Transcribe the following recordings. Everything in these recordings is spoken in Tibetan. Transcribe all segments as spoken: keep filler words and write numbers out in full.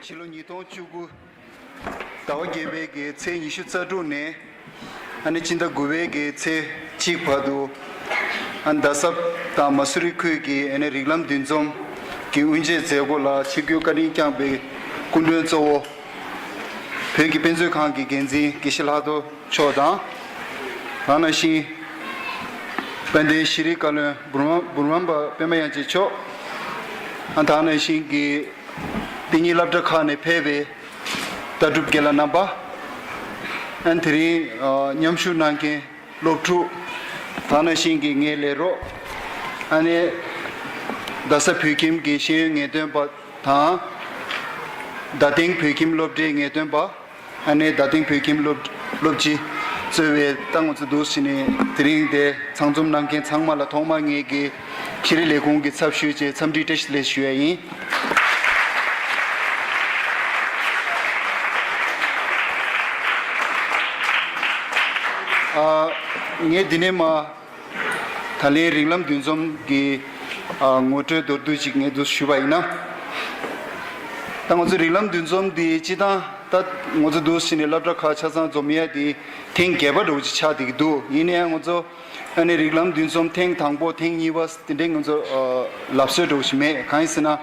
ཕྱི་ལོ་ཉིས་སྟོང་བཅུ་དགུ་ཟླ་བ་བརྒྱད་པའི་གི་ཚེས་ཉི་ཤུ་རྩ་དྲུག་ནས་ཨ་ནི་ཕྱི་ཟླ་དགུ་པའི་གི་ཚེས་གཅིག་བར་དུ་ཨ་ནི་རྡ་ས་དང་མ་སུ་རི་ཁུལ་གྱི་ཨ་ནི་རིགས་ལམ་འདུ་འཛོམས་ཀྱི་དབུ་འབྱེད་མཛད་སྒོ་ལ་ཆིབས་བསྒྱུར་བཀའ་དྲིན་བསྐྱངས་པའི་སྐུ་མགྲོན་གཙོ་བོ་བོད་ཀྱི་དཔེ་མཛོད་ཁང་གི་འགན་འཛིན་དགེ་བཤེས་ལྷག་རྡོར་མཆོག་དང་། དེ་ནང་བཞིན་དཔལ་ལྡན་ཤེས་རིག་བཀའ་བློན་འབུམ་རམས་འབུམ་རམས་པ་པད་མ་དབྱངས་ཅན་མཆོག་ཨ་དེ་ནང་བཞིན་གྱི་འདི་ཉིད་སློབ་གྲྭ་ཁག་ནས་ཕེབས་པའི་ལྟ་གྲུབ་རྒན་ལགས་རྣམ་པ། ཨ་དེ་རིང་ཨ་མཉམ་ཞུགས་གནང་མཁན་སློབ་ཕྲུག་དེ་ནང་བཞིན་གྱི་ངའི་ལས་རོགས། ཨ་ནི་རྡ་ས་བོད་ཁྱིམ་གྱི་ཤེས་ཡོན་ངེས་སྟོན་པ་དང་། རྡ་སྟེང་བོད་ཁྱིམ་སློབ་གྲྭའི་ངེས་སྟོན་པ། ཨ་ནི་རྡ་སྟེང་བོད་ཁྱིམ་སློབ་སློབ་སྤྱི་གཙོས་པའི་ད་ང་ཚོ་འདུག་སེ་ནས་དེ་རིང་འདིར་ཚང་འཛོམས་གནང་མཁན་ཚང་མ་ལ་ཐོག་མར་ངེད་ཀྱི་ཤེས་རིག་ལས་ཁུངས་ཀྱི་ཚབ་ཞུས་བྱས་འཚམས་འདྲི་བཀྲ་ཤིས་བདེ་ལེགས་ཞུ་ཡ་ཡིན། ཨ་ངས་འདི་ནས་མར་ད་ལན་རིགས་ལམ་འདུ་འཛོམས་ཀྱི་ཨ་ངོ་སྤྲོད་མདོར་བསྡུས་ཅིག་ངས་འདུག་ཞུས་པ་ཡིན་ན། ད་ང་ཚོ་རིགས་ལམ་འདུ་འཛོམས་འདི་སྤྱིར་བཏང་ད་ང་ཚོ་འདུག་སེ་ནས་སློབ་གྲྭ་ཁག་ཆ་ཚང་འཛོམས་ཡ་འདི་ཐེངས་བརྒྱད་པ་འདྲ་བོ་ཅིག་ཆགས་བསྡད་ཀྱི་འདུག་ཡིན་ན་ཡང་ང་ཚོ་ཨ་ནི་རིགས་ལམ་འདུ་འཛོམས་ཐེངས་དང་པོ་ཐེངས་གཉིས་པ་དེ་འདྲའི་ང་ཚོ་ཨ་ལབ་སྲོལ་འདྲ་བོ་ཞིག་མེད། གང་ཡིན་ཟེར་ན།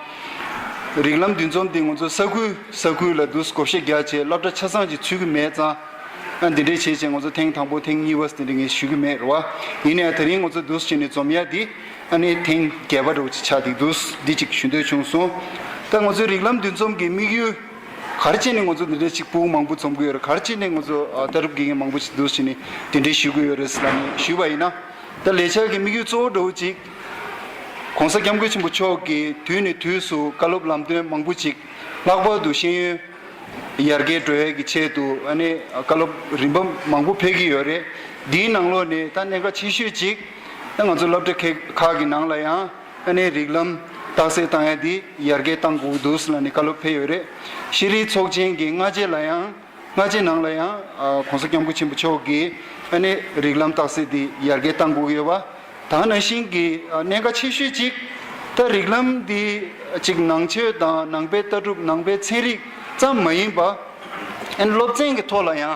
རིགས་ལམ་འདུ་འཛོམས་འདི་ང་ཚོ་ས་ཁུལ་ས་ཁུལ་ལ་འདུག་བགོ་བཤའ་རྒྱག་བྱས་སློབ་གྲྭ་ཆ་ཚང་ཅིག་ཚུད་ཀྱི་མེད་ཙང་། ཨ་འདི་འདྲའི་བྱས་བྱས་ང་ཚོ་ཐེངས་དང་པོ་ཐེངས་གཉིས་པ་དེ་འདྲ་ངས་ཞུ་གི་མེད་རེད་བ། ཡིན་ནའང་དེ་རིང་ང་ཚོ་འདུག་སེ་བྱས་ནས་འཛོམས་ཡ་འདི་ཨ་ནི་ཐེངས་བརྒྱད་པ་འདྲ་བོ་ཅིག་ཆགས་འདུག་འདི་ཅིག་ཞུ་འདོད་བྱུང་སོང་། ད་ང་ཚོའི་རིགས་ལམ་འདུ་འཛོམས་ཀྱི་དམིགས་ཡུལ་ག་རེ་བྱས་ནས་ང་ཚོ་འདི་འདྲ་ཅིག་ཕྲུ་གུ་མང་པོ་འཛོམས་ཀྱི་ཡོད་རེད། ག་རེ་བྱས་ནས་ང་ཚོ་ཨ་ལྟ་གྲུབ་དགེ་རྒན་མང་པོ་ཅིག་འདུག་སེ་བྱས་ནས་དེ་འདྲའི་ཞུ་གི་ཡོད་རེད་ཟེར་ལབ་ནས་ཞུས་པ་ཡིན་ན། ད་ལས་འཆར་གྱི་དམིགས་ཡུལ་གཙོ་བོ་འདྲ་བོ་ཅིག་༸གོང་ས་༸སྐྱབས་མགོན་ཆེན་པོ་མཆོག་གིས་དུས་ནས་དུས་སུ་བཀའ་སློབ་ལམ་སྟོན་མང་པོ་ཅིག་ལྷག་པར་དུ་ཤེས་ཡོན་ཡར་རྒྱས་འགྲོ་ཡས་ཀྱི་ཆེད་དུ་ཨ་ནི་བཀའ་སློབ་རིམ་པ་མང་པོ་ཕེབས་ཀྱི་ཡོད་རེད། འདིའི་ནང་ལོགས་ནས་ད་གནད་འགག་ཆེ་ཤོས་ཅིག་ད་ང་ཚོ་སློབ་གྲྭ་ཁག་གི་ནང་ལ་ཡང་ཨ་ནི་རིགས་ལམ་རྟགས་གསལ་བཏང་ཡ་འདི་ཡར་རྒྱས་གཏང་དགོས་འདུག་ཟེར་ལབ་ནས་བཀའ་སློབ་ཕེབས་ཡོད་རེད། ཤེས་རིག་ཚོགས་ཆེན་གྱི་སྔ་རྗེས་ལ་ཡང་། སྔ་རྗེས་ནང་ལ་ཡང་༸གོང་ས་༸སྐྱབས་མགོན་ཆེན་པོ་མཆོག་གིས་ཨ་ནི་རིགས་ལམ་རྟགས་གསལ་འདི་ཡར་རྒྱས་གཏང་དགོས་ཀྱི་ཡོད་པ། དེ་ནང་བཞིན་གྱི་གནད་འགག་ཆེ་ཤོས་ཅིག་ད་རིགས་ལམ་འདི་ཅིག་ནང་ཆོས་དང་ནང་པའི་ལྟ་གྲུབ་ནང་པའི་ཚན་རིག་ཙམ་མ་ཡིན་པ། ཨ་ནི་སློབ་ཚན་གྱི་ཐོག་ལ་ཡང་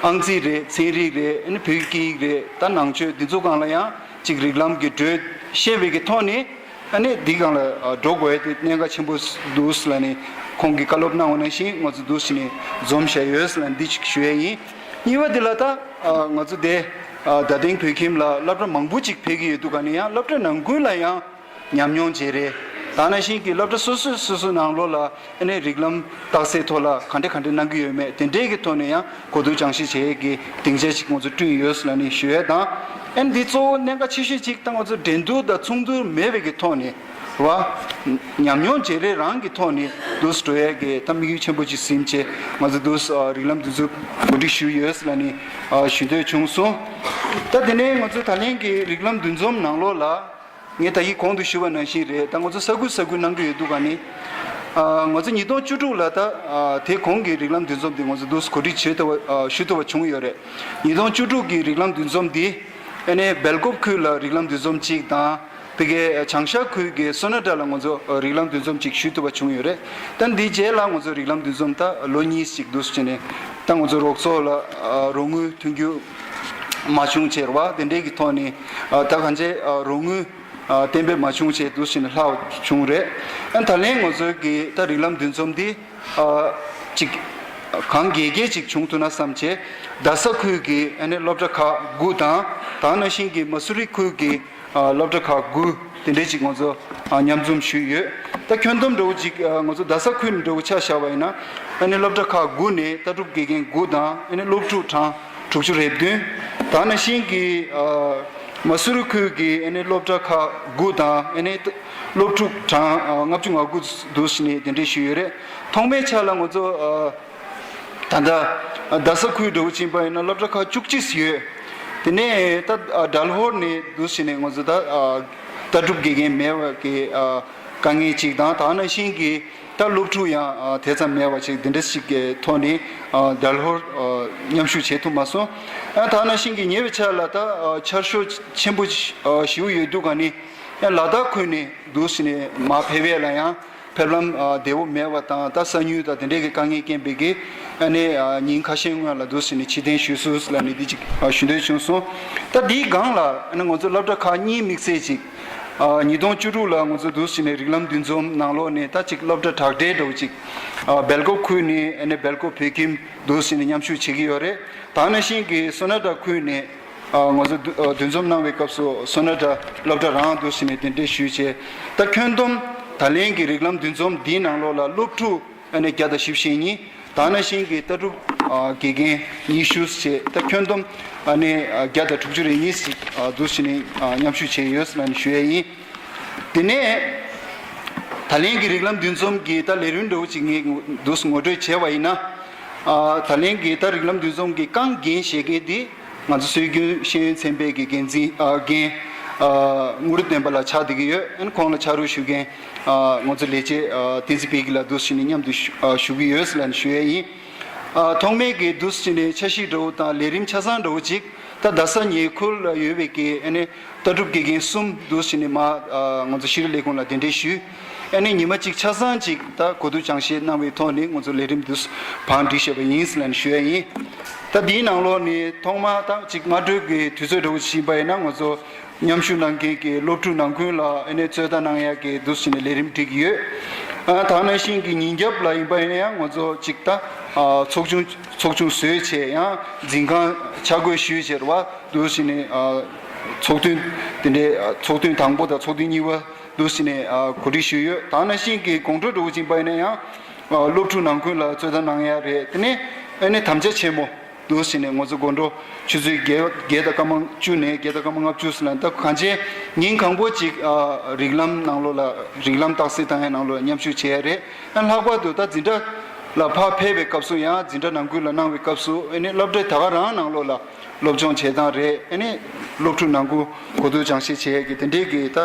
ཨང་རྩིས་རེད། ཚན་རིག་རེད། ཨ་ནི་བོད་ཀྱི་སྐད་ཡིག་རེད། ད་ནང་ཆོས་འདི་ཚོ་སྒང་ལ་ཡང་ཅིག་རིགས་ལམ་གྱི་འགྲོས་བཤད་པའི་གི་ཐོག་ནས། ཨ་ནི་འདི་སྒང་ལ་འགྲོ་དགོས་ཡ་དེ་གནད་འགག་ཆེན་པོ་འདུག་ཟེར་ལབ་ནས་ཁོང་གིས་བཀའ་སློབ་གནང་བ་ནང་བཞིན་ང་ཚོ་འདུག་སེ་བྱས་ནས་འཛོམས་བཞག་ཡོད་ཟེར་ལབ་ནས་འདི་གཅིག་ཞུ་ཡ་ཡིན། གཉིས་པ་འདི་ལ་ད་ང་ཚོ་དེ་རྡ་སྟེང་བོད་ཁྱིམ་ལ་སློབ་གྲྭ་མང་པོ་ཅིག་ཕེབས་ཀྱི་ཡོད་དུས་ག་ནས་ཡང་སློབ་གྲྭ་ནང་ཁུལ་ལ་ཡང་ཉམས་མྱོང་བརྗེ་རེས། དེ་ནང་བཞིན་གྱི་སློབ་གྲྭ་སོ་སོ་སོ་སོའི་ནང་ལོགས་ལ་ཨ་ནི་རིགས་ལམ་རྟགས་གསལ་ཐོག་ལ་ག་འདྲ་ག་འདྲ་གནང་གི་ཡོད་མེད་དེ་འདྲའི་གི་ཐོག་ནས་ཡང་གོ་བསྡུར་སྦྱང་བཤད་བྱེད་ཡས་ཀྱི་སྡིངས་ཆ་ཅིག་ང་ཚོ་བསྐྲུན་ཡོད་ཟེར་ལབ་ནས་ཞུ་ཡས་དང་། ཨ་ནི་འདི་གཙོ་བོ་གནད་འགག་ཆེ་ཤོས་ཅིག་ད་ང་ཚོ་འགྲན་བསྡུར་དང་མཚུངས་བསྡུར་མེད་པའི་གི་ཐོག་ནས་རེད་བ། ཉམས་མྱོང་བརྗེ་རེས་རང་གི་ཐོག་ནས་འདུག་སེ་འགྲོ་ཡས་ཀྱི་ད་དམིགས་ཡུལ་ཆེན་པོ་ཅིག་ཟིན་བྱས་ང་ཚོ་འདུག་སེ་རིགས་ལམ་འདི་ཚོ་གོ་སྒྲིག་ཞུས་ཡོད་ཟེར་ལབ་ནས་ཞུ་འདོད་བྱུང་སོང་། ད་དེ་ནས་ང་ཚོ་ད་ལན་གྱི་རིགས་ལམ་འདུ་འཛོམས་ནང་ལོགས་ལ། ངས་ད་གིན་གོང་དུ་ཞུས་པ་ནང་བཞིན་རེད། ད་ང་ཚོ་ས་ཁུལ་ས་ཁུལ་གནང་གི་ཡོད་དུས་ག་ནས། ཨ་ང་ཚོ་ཉིས་སྟོང་བཅུ་དྲུག་ལ་ད་ཨ་དེ་གོང་གི་རིགས་ལམ་འདུ་འཛོམས་འདི་ང་ཚོ་འདུག་སེ་གོ་སྒྲིག་བྱེད་ཐུབ་པ་ཨ་ཞུ་ཐུབ་པ་བྱུང་ཡོད་རེད། ཉིས་སྟོང་བཅུ་དྲུག་གི་རིགས་ལམ་འདུ་འཛོམས་འདི་ཨ་ནི་སྦེལ་ཀོབ་ཁུལ་ལ་རིགས་ལམ་འདུ་འཛོམས་གཅིག་དང་། དེ་གའི་བྱང་ཤར་ཁུལ་གྱི་སོ་ན་ཊ་ལ་ང་ཚོ་ཨ་རིགས་ལམ་འདུ་འཛོམས་གཅིག་ཞུ་ཐུབ་པ་བྱུང་ཡོད་རེད། ད་འདིའི་རྗེས་ལ་ང་ཚོ་རིགས་ལམ་འདུ་འཛོམས་ད་ལོ་གཉིས་ཤིག་འདུག་སེ་བྱས་ནས་ད་ང་ཚོ་རོགས་ཚོགས་ལ་ཨ་རོགས་དངུལ་མཐུན་འགྱུར་མ་བྱུང་བྱས་རེད་བ། དེ་འདྲའི་གི་ཐོག་ནས་ཨ་ད་གང་ཅི་ཨ་རོགས་དངུལ་ཨ་གཏན་འབེབས་མ་བྱུང་བྱས་འདུག་སེ་བྱས་ནས་ལྷག་བྱུང་རེད། ཨ་ད་ལན་ང་ཚོའི་གི་ད་རིགས་ལམ་འདུ་འཛོམས་འདི་ཨ་ཅིག་གང་རྒྱས་རྒྱས་ཅིག་བྱུང་ཐུབ་ན་བསམ་བྱས། རྡ་ས་ཁུལ་གྱི་ཨ་ནི་སློབ་གྲྭ་ཁག་དགུ་དང་། དེ་ནང་བཞིན་གྱི་མ་སུ་རི་ཁུལ་གྱི་ཨ་སློབ་གྲྭ་ཁག་དགུ་དེ་འདྲས་ཅིག་ང་ཚོ་ཨ་མཉམ་འཛོམས་ཞུས་ཡོད། ད་ཁྱོན་བསྡོམས་འདྲ་བོ་ཅིག་ཨ་ང་ཚོ་རྡ་ས་ཁུལ་འདྲ་བོ་ཆ་བཞག་པ་ཡིན་ན། ཨ་ནི་སློབ་གྲྭ་ཁག་དགུ་ནས་ལྟ་གྲུབ་དགེ་རྒན་དགུ་དང་ཨ་ནི་སློབ་ཕྲུག་གྲངས་དྲུག་ཅུ་རེ་བདུན། དེ་ནང་བཞིན་གྱི་ཨ་མ་སུ་རི་ཁུལ་གྱི་ཨ་ནི་སློབ་གྲྭ་ཁག་དགུ་དང་ཨ་ནི་སློབ་ཕྲུག་གྲངས་ཨ་ལྔ་བཅུ་ང་དགུ་འདུག་སེ་བྱས་ནས་གདན་འདྲེན་ཞུས་ཡོད་རེད། ཐོག་མའི་ཆ་ལ་ང་ཚོ་ཨ་ད་ལྟ་རྡ་ས་ཁུལ་འདྲ་བོ་ཕྱིན་པ་ཡིན་ན་སློབ་གྲྭ་ཁག་བཅུ་གཅིག་ཡོད། དེ་ནས་ད་སྦྲ་ལྷོ་ནས་འདུག་སེ་བྱས་ནས་ང་ཚོ་ད་ལྟ་གྲུབ་དགེ་རྒན་མེད་པ་གི་དཀའ་ངལ་ཅིག་དང་། དེ་ནང་བཞིན་གྱི་ད་སློབ་ཕྲུག་ཡང་དེ་ཙམ་མེད་པ་ཅིག་འདི་འདྲ་ཞིག་གི་ཐོག་ནས་སྦྲ་ལྷོར་མཉམ་ཞུགས་བྱེད་ཐུབ་མ་སོང་། ཨ་དེ་ནང་བཞིན་གྱི་ཉེ་བའི་ཆར་ལ་ད་ཆར་ཤུགས་ཆེན་པོ་ཞེ་པོ་ཡོད་དུས་ག་ནས་ལ་དྭགས་ཁུལ་ནས་འདུག་སེ་བྱས་ནས་མར་ཕེབས་ཡས་ལ་ཡང་ ཕེབས་ལམ་ཨ་བདེ་བོ་མེད་པ་དང་། ད་ས་ཉུལ་དང་དེ་འདྲའི་གི་དཀའ་ངལ་རྐྱེན་པས་ཀྱི་ཨ་ནི་ཨ་ཉིན་ཁ་ཤས་སྔོན་ལ་འདུག་སེ་ནས་ཕྱིར་འཐེན་ཞུས་སོང་ལབ་ནས་འདི་ཅིག་ཨ་ཞུ་འདོད་བྱུང་སོང་། ད་འདིའི་སྒང་ལ་ཨ་ནི་ང་ཚོ་སློབ་གྲྭ་ཁག་གཉིས་དམིགས་བསལ་ཅིག་ཨ་ཉིས་སྟོང་བཅུ་དྲུག་ལ་ང་ཚོ་འདུག་སེ་ནས་རིགས་ལམ་འདུ་འཛོམས་ནང་ལོགས་ནས་ད་ཅིག་སློབ་གྲྭ་དྲག་གྲས་འདྲ་བོ་ཅིག་ཨ་སྦེལ་ཀོབ་ཁུལ་ནས་ཨ་ནི་སྦེལ་ཀོབ་བོད་ཁྱིམ་འདུག་སེ་ནས་མཉམ་ཞུགས་བྱེད་ཀྱི་ཡོད་རེད། ད་ནང་བཞིན་གྱི་སོ་ན་ཊ་ཁུལ་ནས་ཨ་ང་ཚོ་འདུ་ཨ་འདུ་འཛོམས་གནང་བའི་སྐབས་སུ་སོ་ན་ཊ་སློབ་གྲྭ་རང་འདུག་སེ་ནས་གདན་འདྲེན་ཞུས་བྱས། ད་ཁྱོན་བསྡོམས་ད་ལན་གྱི་རིགས་ལམ་འདུ་འཛོམས་འདིའི་ནང་ལོགས་ལ་སློབ་ཕྲུག་ཨ་ནི་བརྒྱ་དང་བཞི་བཅུ་ཞེ་གཉིས། ད་ནང་བཞིན་གྱི་ལྟ་གྲུབ་ཨ་དགེ་རྒན་ཉི་ཤུ་བྱས། ད་ཁྱོན་བསྡོམས་ཨ་ནི་ཨ་བརྒྱ་དང་དྲུག་ཅུ་རེ་གཉིས་ཤིག་ཨ་འདུག་སེ་ནས་ཨ་མཉམ་ཞུགས་བྱས་ཡོད་ཟེར་ནས་ཞུ་ཡས་ཡིན། དེ་ནས་ད་ལན་གྱི་རིགས་ལམ་འདུ་འཛོམས་ཀྱི་ད་ལས་རིམ་འདྲ་བོ་ཅིག་ངས་འདུག་སེ་ངོ་སྤྲོད་བྱས་པ་ཡིན་ན། ཨ་ད་ལན་གྱི་ད་རིགས་ལམ་འདུ་འཛོམས་ཀྱི་རྐང་འགན་བཞེས་མཁན་དེ་ང་ཚོ་སྲོལ་རྒྱུན་ཤེས་ཡོན་ཚན་པའི་གི་འགན་འཛིན་ཨ་འགན་ཨ་དངུལ་ལྡན་པ་ལགས་ཆགས་བསྡད་ཀྱི་ཡོད། ཨན་ཁོང་ལ་ཕྱག་རོགས་ཞུ་མཁན་ཨ་ང་ཚོ་ལས་བྱེད་ཨ་བསྟན་འཛིན་འཕེལ་རྒྱས་ལགས་འདུག་སེ་ནས་མཉམ་དུ་ཞུ་ཨ་ཞུ་གི་ཡོད་ཟེར་ལབ་ནས་ཞུ་ཡས་ཡིན། ཨ་ཐོག་མའི་གི་འདུག་སེ་ནས་འཆར་གཞི་འདྲ་བོ་དང་ལས་རིམ་ཆ་ཚང་འདྲ་བོ་ཅིག་ད་རྡ་ས་ཉེ་ཁུལ་ལ་ཡོད་པའི་གི་ཨ་ནི་ལྟ་གྲུབ་དགེ་རྒན་གསུམ་འདུག་སེ་ནས་མ་ཨ་ང་ཚོ་ཤེས་རིག་ལས་ཁུངས་ལ་གདན་འདྲེན་ཞུས། ཨ་ནི་ཉི་མ་གཅིག་ཆ་ཚང་གཅིག་ད་གོ་བསྡུར་སྦྱང་བཤད་གནང་བའི་ཐོག་ནས་ང་ཚོ་ལས་རིམ་འདི་བང་སྒྲིག་བྱས་པ་ཡིན་ཟེར་ལབ་ནས་ཞུ་ཡ་ཡིན། ད་འདིའི་ནང་ལོགས་ནས་ཐོག་མ་ད་གཅིག་སྔ་དྲོའི་གི་དུས་ཚོད་འདྲ་བོ་ཞིག་ཡིན་པ་ཡིན་ན་ང་ཚོ་མཉམ་ཞུགས་གནང་མཁན་གྱི་སློབ་ཕྲུག་ནང་ཁུལ་ལ་ཨ་ནི་རྩོད་ལྟ་གནང་ཡ་གི་འདུག་སེ་ནས་ལས་རིམ་སྒྲིག་གི་ཡོད། ཨ་ད་ནང་བཞིན་གྱི་ཉིན་རྒྱབ་ལ་ཡིན་པ་ཡིན་ན་ཡང་ང་ཚོ་གཅིག་ད་ཨ་ཚོགས་ཆུང་ཚོགས་ཆུང་བཟོས་བྱས་ཡང་འཛིན་ཁང་ཆ་བགོས་ཞུས་བྱས་རེད་བ། འདུག་སེ་ནས་ཨ་ཚོགས་ཐུན་དེ་འདྲའི་ཨ་ཚོགས་ཐུན་དང་པོ་དང་ཚོགས་ཐུན་གཉིས་པ་འདུག་སེ་ནས་ཨ་གོ་སྒྲིག་ཞུས་ཡོད། ད་ནང་བཞིན་གྱི་དགོང་དྲོ་འདྲ་བོ་ཅིག་ཡིན་པ་ཡིན་ན་ཡང་ཨ་སློབ་ཕྲུག་ནང་ཁུལ་ལ་རྩོད་ལྟ་གནང་ཡ་རེད། དེ་ནས་ཨ་ནི་དམ་བཅའ་ཆེན་མོ་འདུག་སེ་ནས་ང་ཚོ་དགོང་དྲོ་ཆུ་ཚོད་བརྒྱད་བརྒྱད་དང་སྐར་མ་བཅུ་ནས་བརྒྱད་དང་སྐར་མ་ལྔ་བཅུ་ཙམ་ལ་ད་གང་ཆེ་ཉིན་གང་པོ་ཅིག་ཨ་རིགས་ལམ་ནང་ལོགས་ལ་རིགས་ལམ་རྟགས་གསལ་བཏང་ཡ་ནང་ལོགས་ལ་མཉམ་ཞུགས་བྱས་ཡ་རེད། ཨ་ལྷག་པར་དུ་ད་འཛིན་གྲྭ་ལ་ཕར་ཕེབས་པའི་སྐབས་སུ་ཡང་འཛིན་གྲྭ་ནང་ཁུལ་ལ་གནང་བའི་སྐབས་སུ་ཨ་ནི་སློབ་གྲྭའི་ད་ག་རང་ནང་ལོགས་ལ་སློབ་སྦྱོང་བྱེད་སྟངས་རེད། ཨ་ནི་སློབ་ཕྲུག་ནང་ཁུལ་གོ་བསྡུར་སྦྱང་བཤད་བྱེད་ཡས་ཀྱི་དེ་འདྲའི་གི་ད་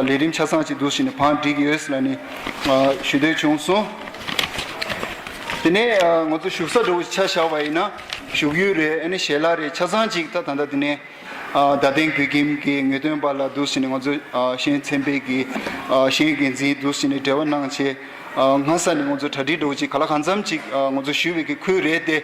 ལས་རིམ་ཆ་ཚང་ཅིག་འདུག་སེ་ནས་བང་སྒྲིག་ཡོད་ཟེར་ལབ་ནས་ཞུ་འདོད་བྱུང་སོང་། དེ་ནས་ང་ཚོ་བཞུགས་ས་འདྲ་བོ་ཆ་བཞག་པ་ཡིན་ན་བཞུགས་ཡུལ་རེད། ཨ་ནི་ཞལ་ལག་རེད། ཆ་ཚང་ཅིག་ད་ད་ལྟ་དེ་ནས་རྡ་སྟེང་བོད་ཁྱིམ་གྱི་ངེས་སྟོན་པ་ལ་འདུག་སེ་ནས་ང་ཚོ་ཤེས་ཡོན་ཚན་པའི་གི་ཤེས་ཡོན་འགན་འཛིན་འདུག་སེ་ནས་འབྲེལ་བ་གནང་བྱས། སྔ་ས་ནས་ང་ཚོ་གྲ་སྒྲིག་འདྲ་བོ་ཅིག་ག་ལ་གང་འཚམ་ཅིག་ང་ཚོ་ཞུས་པའི་གི་ཁུལ་རེད་དེ།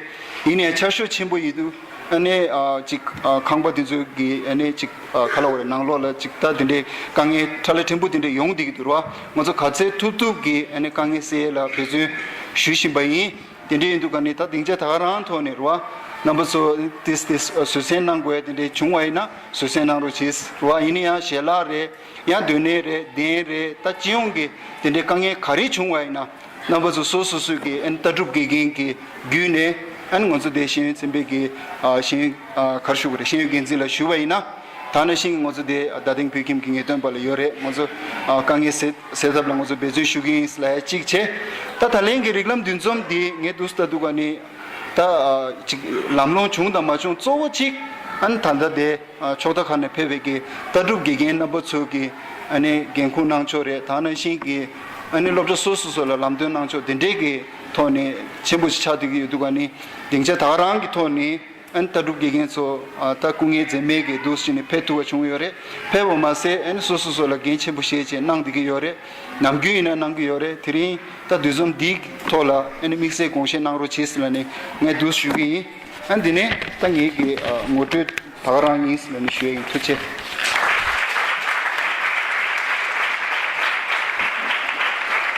ཡིན་ནའི་ཆར་ཤུགས་ཆེན་པོ་ཡིན་དུས་ཨ་ནི་ཅིག་ཁང་པ་དེ་ཚོ་གི་ཨ་ནི་ཅིག་ག་ལ་བ་རེད། ནང་ལོགས་ལ་ཅིག་ད་དེ་འདྲའི་དཀའ་ངལ་ཕྲ་ལ་ཕྲན་བུ་དེ་འདྲ་ཡོང་བསྡད་ཀྱི་འདུག་ར། ང་ཚོ་ག་ཚད་ཐུབ་ཐུབ་ཀྱི་ཨ་ནི་དཀའ་ངལ་སེལ་ཡས་ལ་འབད་བརྩོན་ཞུ་བཞིན་པ་ཡིན། དེ་འདྲ་ཡིན་དུས་ག་ནི་ད་སྡིངས་ཆ་ད་ག་རང་ཐོག་ནས་རེད་བ། རྣམ་པ་ཚོ་ཏིས་ཏིས་བཟོད་བསྲན་གནང་དགོས་དེ་འདྲ་བྱུང་བ་ཡིན་ན་བཟོད་བསྲན་གནང་རོགས་གྱིས་རེད་བ། ཡིན་ན་ཡང་ཞལ་ལག་རེད། ཡང་སྡོད་གནས་རེད། གདན་རེད། ད་སྤྱི་ཡོངས་ཀྱི་དེ་འདྲའི་དཀའ་ངལ་ག་རེ་བྱུང་བ་ཡིན་ན་རྣམ་པ་ཚོ་སོ་སོ་སོ་སོའི་གི་ཨན་ལྟ་གྲུབ་དགེ་རྒན་གྱི་བརྒྱུད་ནས་ཨན་ང་ཚོ་དེ་ཤེས་ཡོན་ཚན་པའི་གི་ཨ་ཤེས་ཡོན་ཨ་ག་རེ་ཞུ་དགོས་རེད། ཤེས་ཡོན་འགན་འཛིན་ལ་ཞུ་བ་ཡིན་ན། ད་ནང་བཞིན་ང་ཚོ་དེ་རྡ་སྟེང་བོད་ཁྱིམ་གྱི་ངེས་སྟོན་པ་ལ་ཡོད་རེད། ང་ཚོ་ཨ་དཀའ་ངལ་སེལ་སེལ་ཐབས་ལ་ང་ཚོ་འབད་བརྩོན་ཞུ་གི་ཡིན་ལབ་ཡ་གཅིག་བྱས། ད་ད་ལན་གྱི་རིགས་ལམ་འདུ་འཛོམས་འདི་ངས་འདུག་སེ་ལྟ་དུས་ག་ནི་ད་ཨ་ཅིག་ལམ་ལྷོང་བྱུང་དང་མ་བྱུང་གཙོ་བོ་གཅིག་ཨ་ནི་ད་ལྟ་དེ་ཨ་ཕྱོགས་མཐའ་ཁག་ནས་ཕེབས་པའི་གི་ལྟ་གྲུབ་དགེ་རྒན་རྣམ་པ་ཚོ་གི་ཨ་ནི་འགན་འཁུར་གནང་ཕྱོགས་རེད། ད་ནང་བཞིན་གྱི་ཨ་ནི་སློབ་གྲྭ་སོ་སོ་སོ་ལ་ལམ་སྟོན་གནང་ཕྱོགས་དེ་འདྲའི་གི་ཐོག་ནས་ཆེན་པོ་ཞིག་ཆགས་བསྡད་ཀྱི་ཡོད་དུས་ག་ནི་སྡིངས་ཆ་ད་ག་རང་གི་ཐོག་ནས། ཨན་ལྟ་གྲུབ་དགེ་རྒན་ཚོ་ཨ་ད་སྐུ་ངལ་འཛེམས་མེད་ཀྱིས་འདུག་སེ་ནས་ཕེབས་ཐུབ་པ་བྱུང་ཡོད་རེད། ཕེབས་པ་མ་ཟད་ཨན་སོ་སོ་སོ་ལ་འགན་ཆེན་པོ་བཞེས་བྱས་གནང་བསྡད་ཀྱི་ཡོད་རེད། ནམ་རྒྱུན་ཡིན་ན་གནང་གི་ཡོད་རེད། དེ་རིང་ད་འདུ་འཛོམས་འདིའི་ཐོག་ལ་ཨན་དམིགས་བསལ་དགོངས་བཞེས་གནང་རོགས་བྱེད་ཟེར་ལབ་ནས་ངས་འདུག་ཞུ་གི་ཡིན། ཨན་དེ་ནས་ད་ངེད་ཀྱི་ཨ་ངོ་སྤྲོད་ད་ག་རང་ཡིན་ཟེར་ལབ་ནས་ཞུ་ཡ་ཡིན། ཐུགས་རྗེ་ཆེ།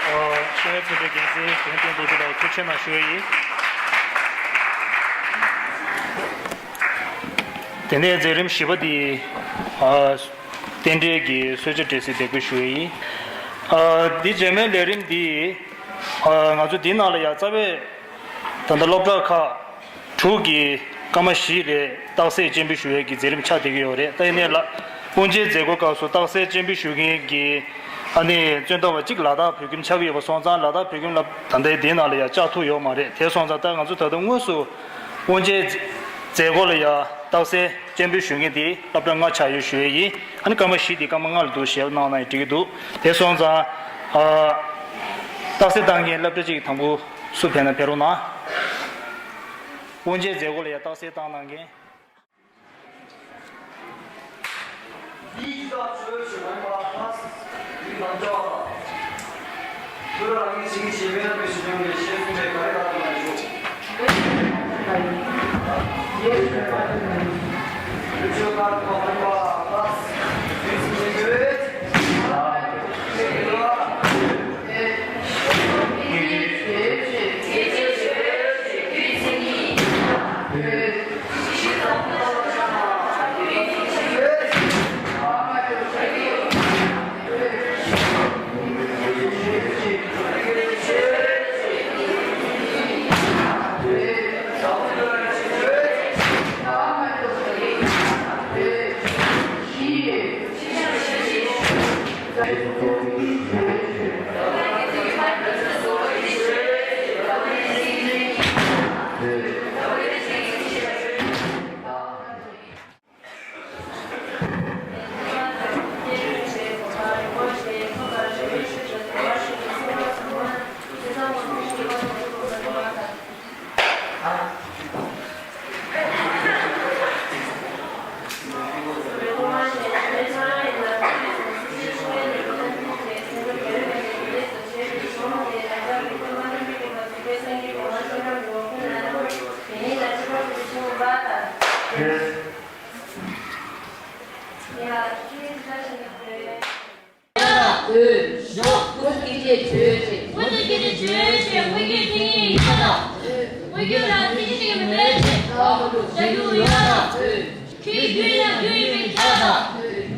ཨ་ཤེས་ཡོན་ཚན་པའི་འགན་འཛིན་རྒན་བསྟན་འབུམ་ལགས་ཐུགས་རྗེ་ཆེ་གནང་ཞུ་ཡ་ཡིན། དེ་ནས་མཛད་རིམ་བཞི་པ་འདི་ཨ་རྟེན་འབྲེལ་གྱི་གསོལ་ཇ་འབྲས་སིལ་འདེགས་འབུལ་ཞུ་ཡ་ཡིན། ཨ་འདི་རྗེས་མའི་ལས་རིམ་འདི་ཨ་ང་ཚོ་འདི་ནང་ལ་ཡང་རྩ་བའི་ད་ལྟ་སློབ་གྲྭ་ཁག་དྲུག་གི་སྐར་མ་བཞི་རེ་རྟགས་གསལ་སྤྱན་འབུལ་ཞུ་ཡས་ཀྱི་མཛད་རིམ་ཆགས་བསྡད་ཀྱི་ཡོད་རེད། ད་ཡིན་ནའི་ལ་དབུ་འབྱེད་མཛད་སྒོའི་སྐབས་སུ་རྟགས་གསལ་སྤྱན་འབུལ་ཞུ་མཁན་གྱི་ཨ་ནི་རྩོད་ཟླ་བ་གཅིག་ལ་དྭགས་བོད་ཁྱིམ་ཆགས་ཀྱི་ཡོད་པ་སོང་ཙང་། ལ་དྭགས་བོད་ཁྱིམ་ལ་ད་ལྟའི་འདི་ནང་ལ་ཡང་བཅར་ཐུབ་ཡོད་མ་རེད། དེ་སོང་ཙང་ད་ང་ཚོ་ད་ལྟ་དངོས་སུ་དབུ་འབྱེད་མཛད་སྒོ་ལ་ཡང་རྟགས་གསལ་སྤྱན་འབུལ་ཞུ་མཁན་དེ་སློབ་གྲྭ་ལྔ་ཆགས་ཡོད་ཞུ་ཡས་ཡིན། ཨ་ནི་སྐར་མ་བཞི་དེ་སྐར་མ་ལྔ་ལ་འདུག་ཞེས་གནང་ན་ཡང་འགྲིག་གི་འདུག་དེ་སོང་ཙང་ཨ་རྟགས་གསལ་བཏང་མཁན་སློབ་གྲྭ་གཅིག་དང་པོ་སུ་ཕེབས་ན་ཕེབས་རོགས་གནང་། དབུ་འབྱེད་མཛད་སྒོ་ལ་ཡང་རྟགས་གསལ་བཏང་གནང་མཁན། ཡ། ཁྱེད་ཀྱི་ཆེད་བྱོས་ཤིག་ཁྱེད་ཀྱི་ཆེད་བྱོས་ཤིག་དངོས་ཀྱི་ཐིག་ལེ་ཡིན་པ་དང་། དངོས་རྒྱུ་ལ་ཐིག་ལེ་ཡིན་མོད་ཅེས་བྱ་རྒྱུ་ཡོད་པ་དང་། ཁྱོད་རྒྱུ་ཡིན་ན་རྒྱུ་ཡིན་པའི་ཆ་དང་།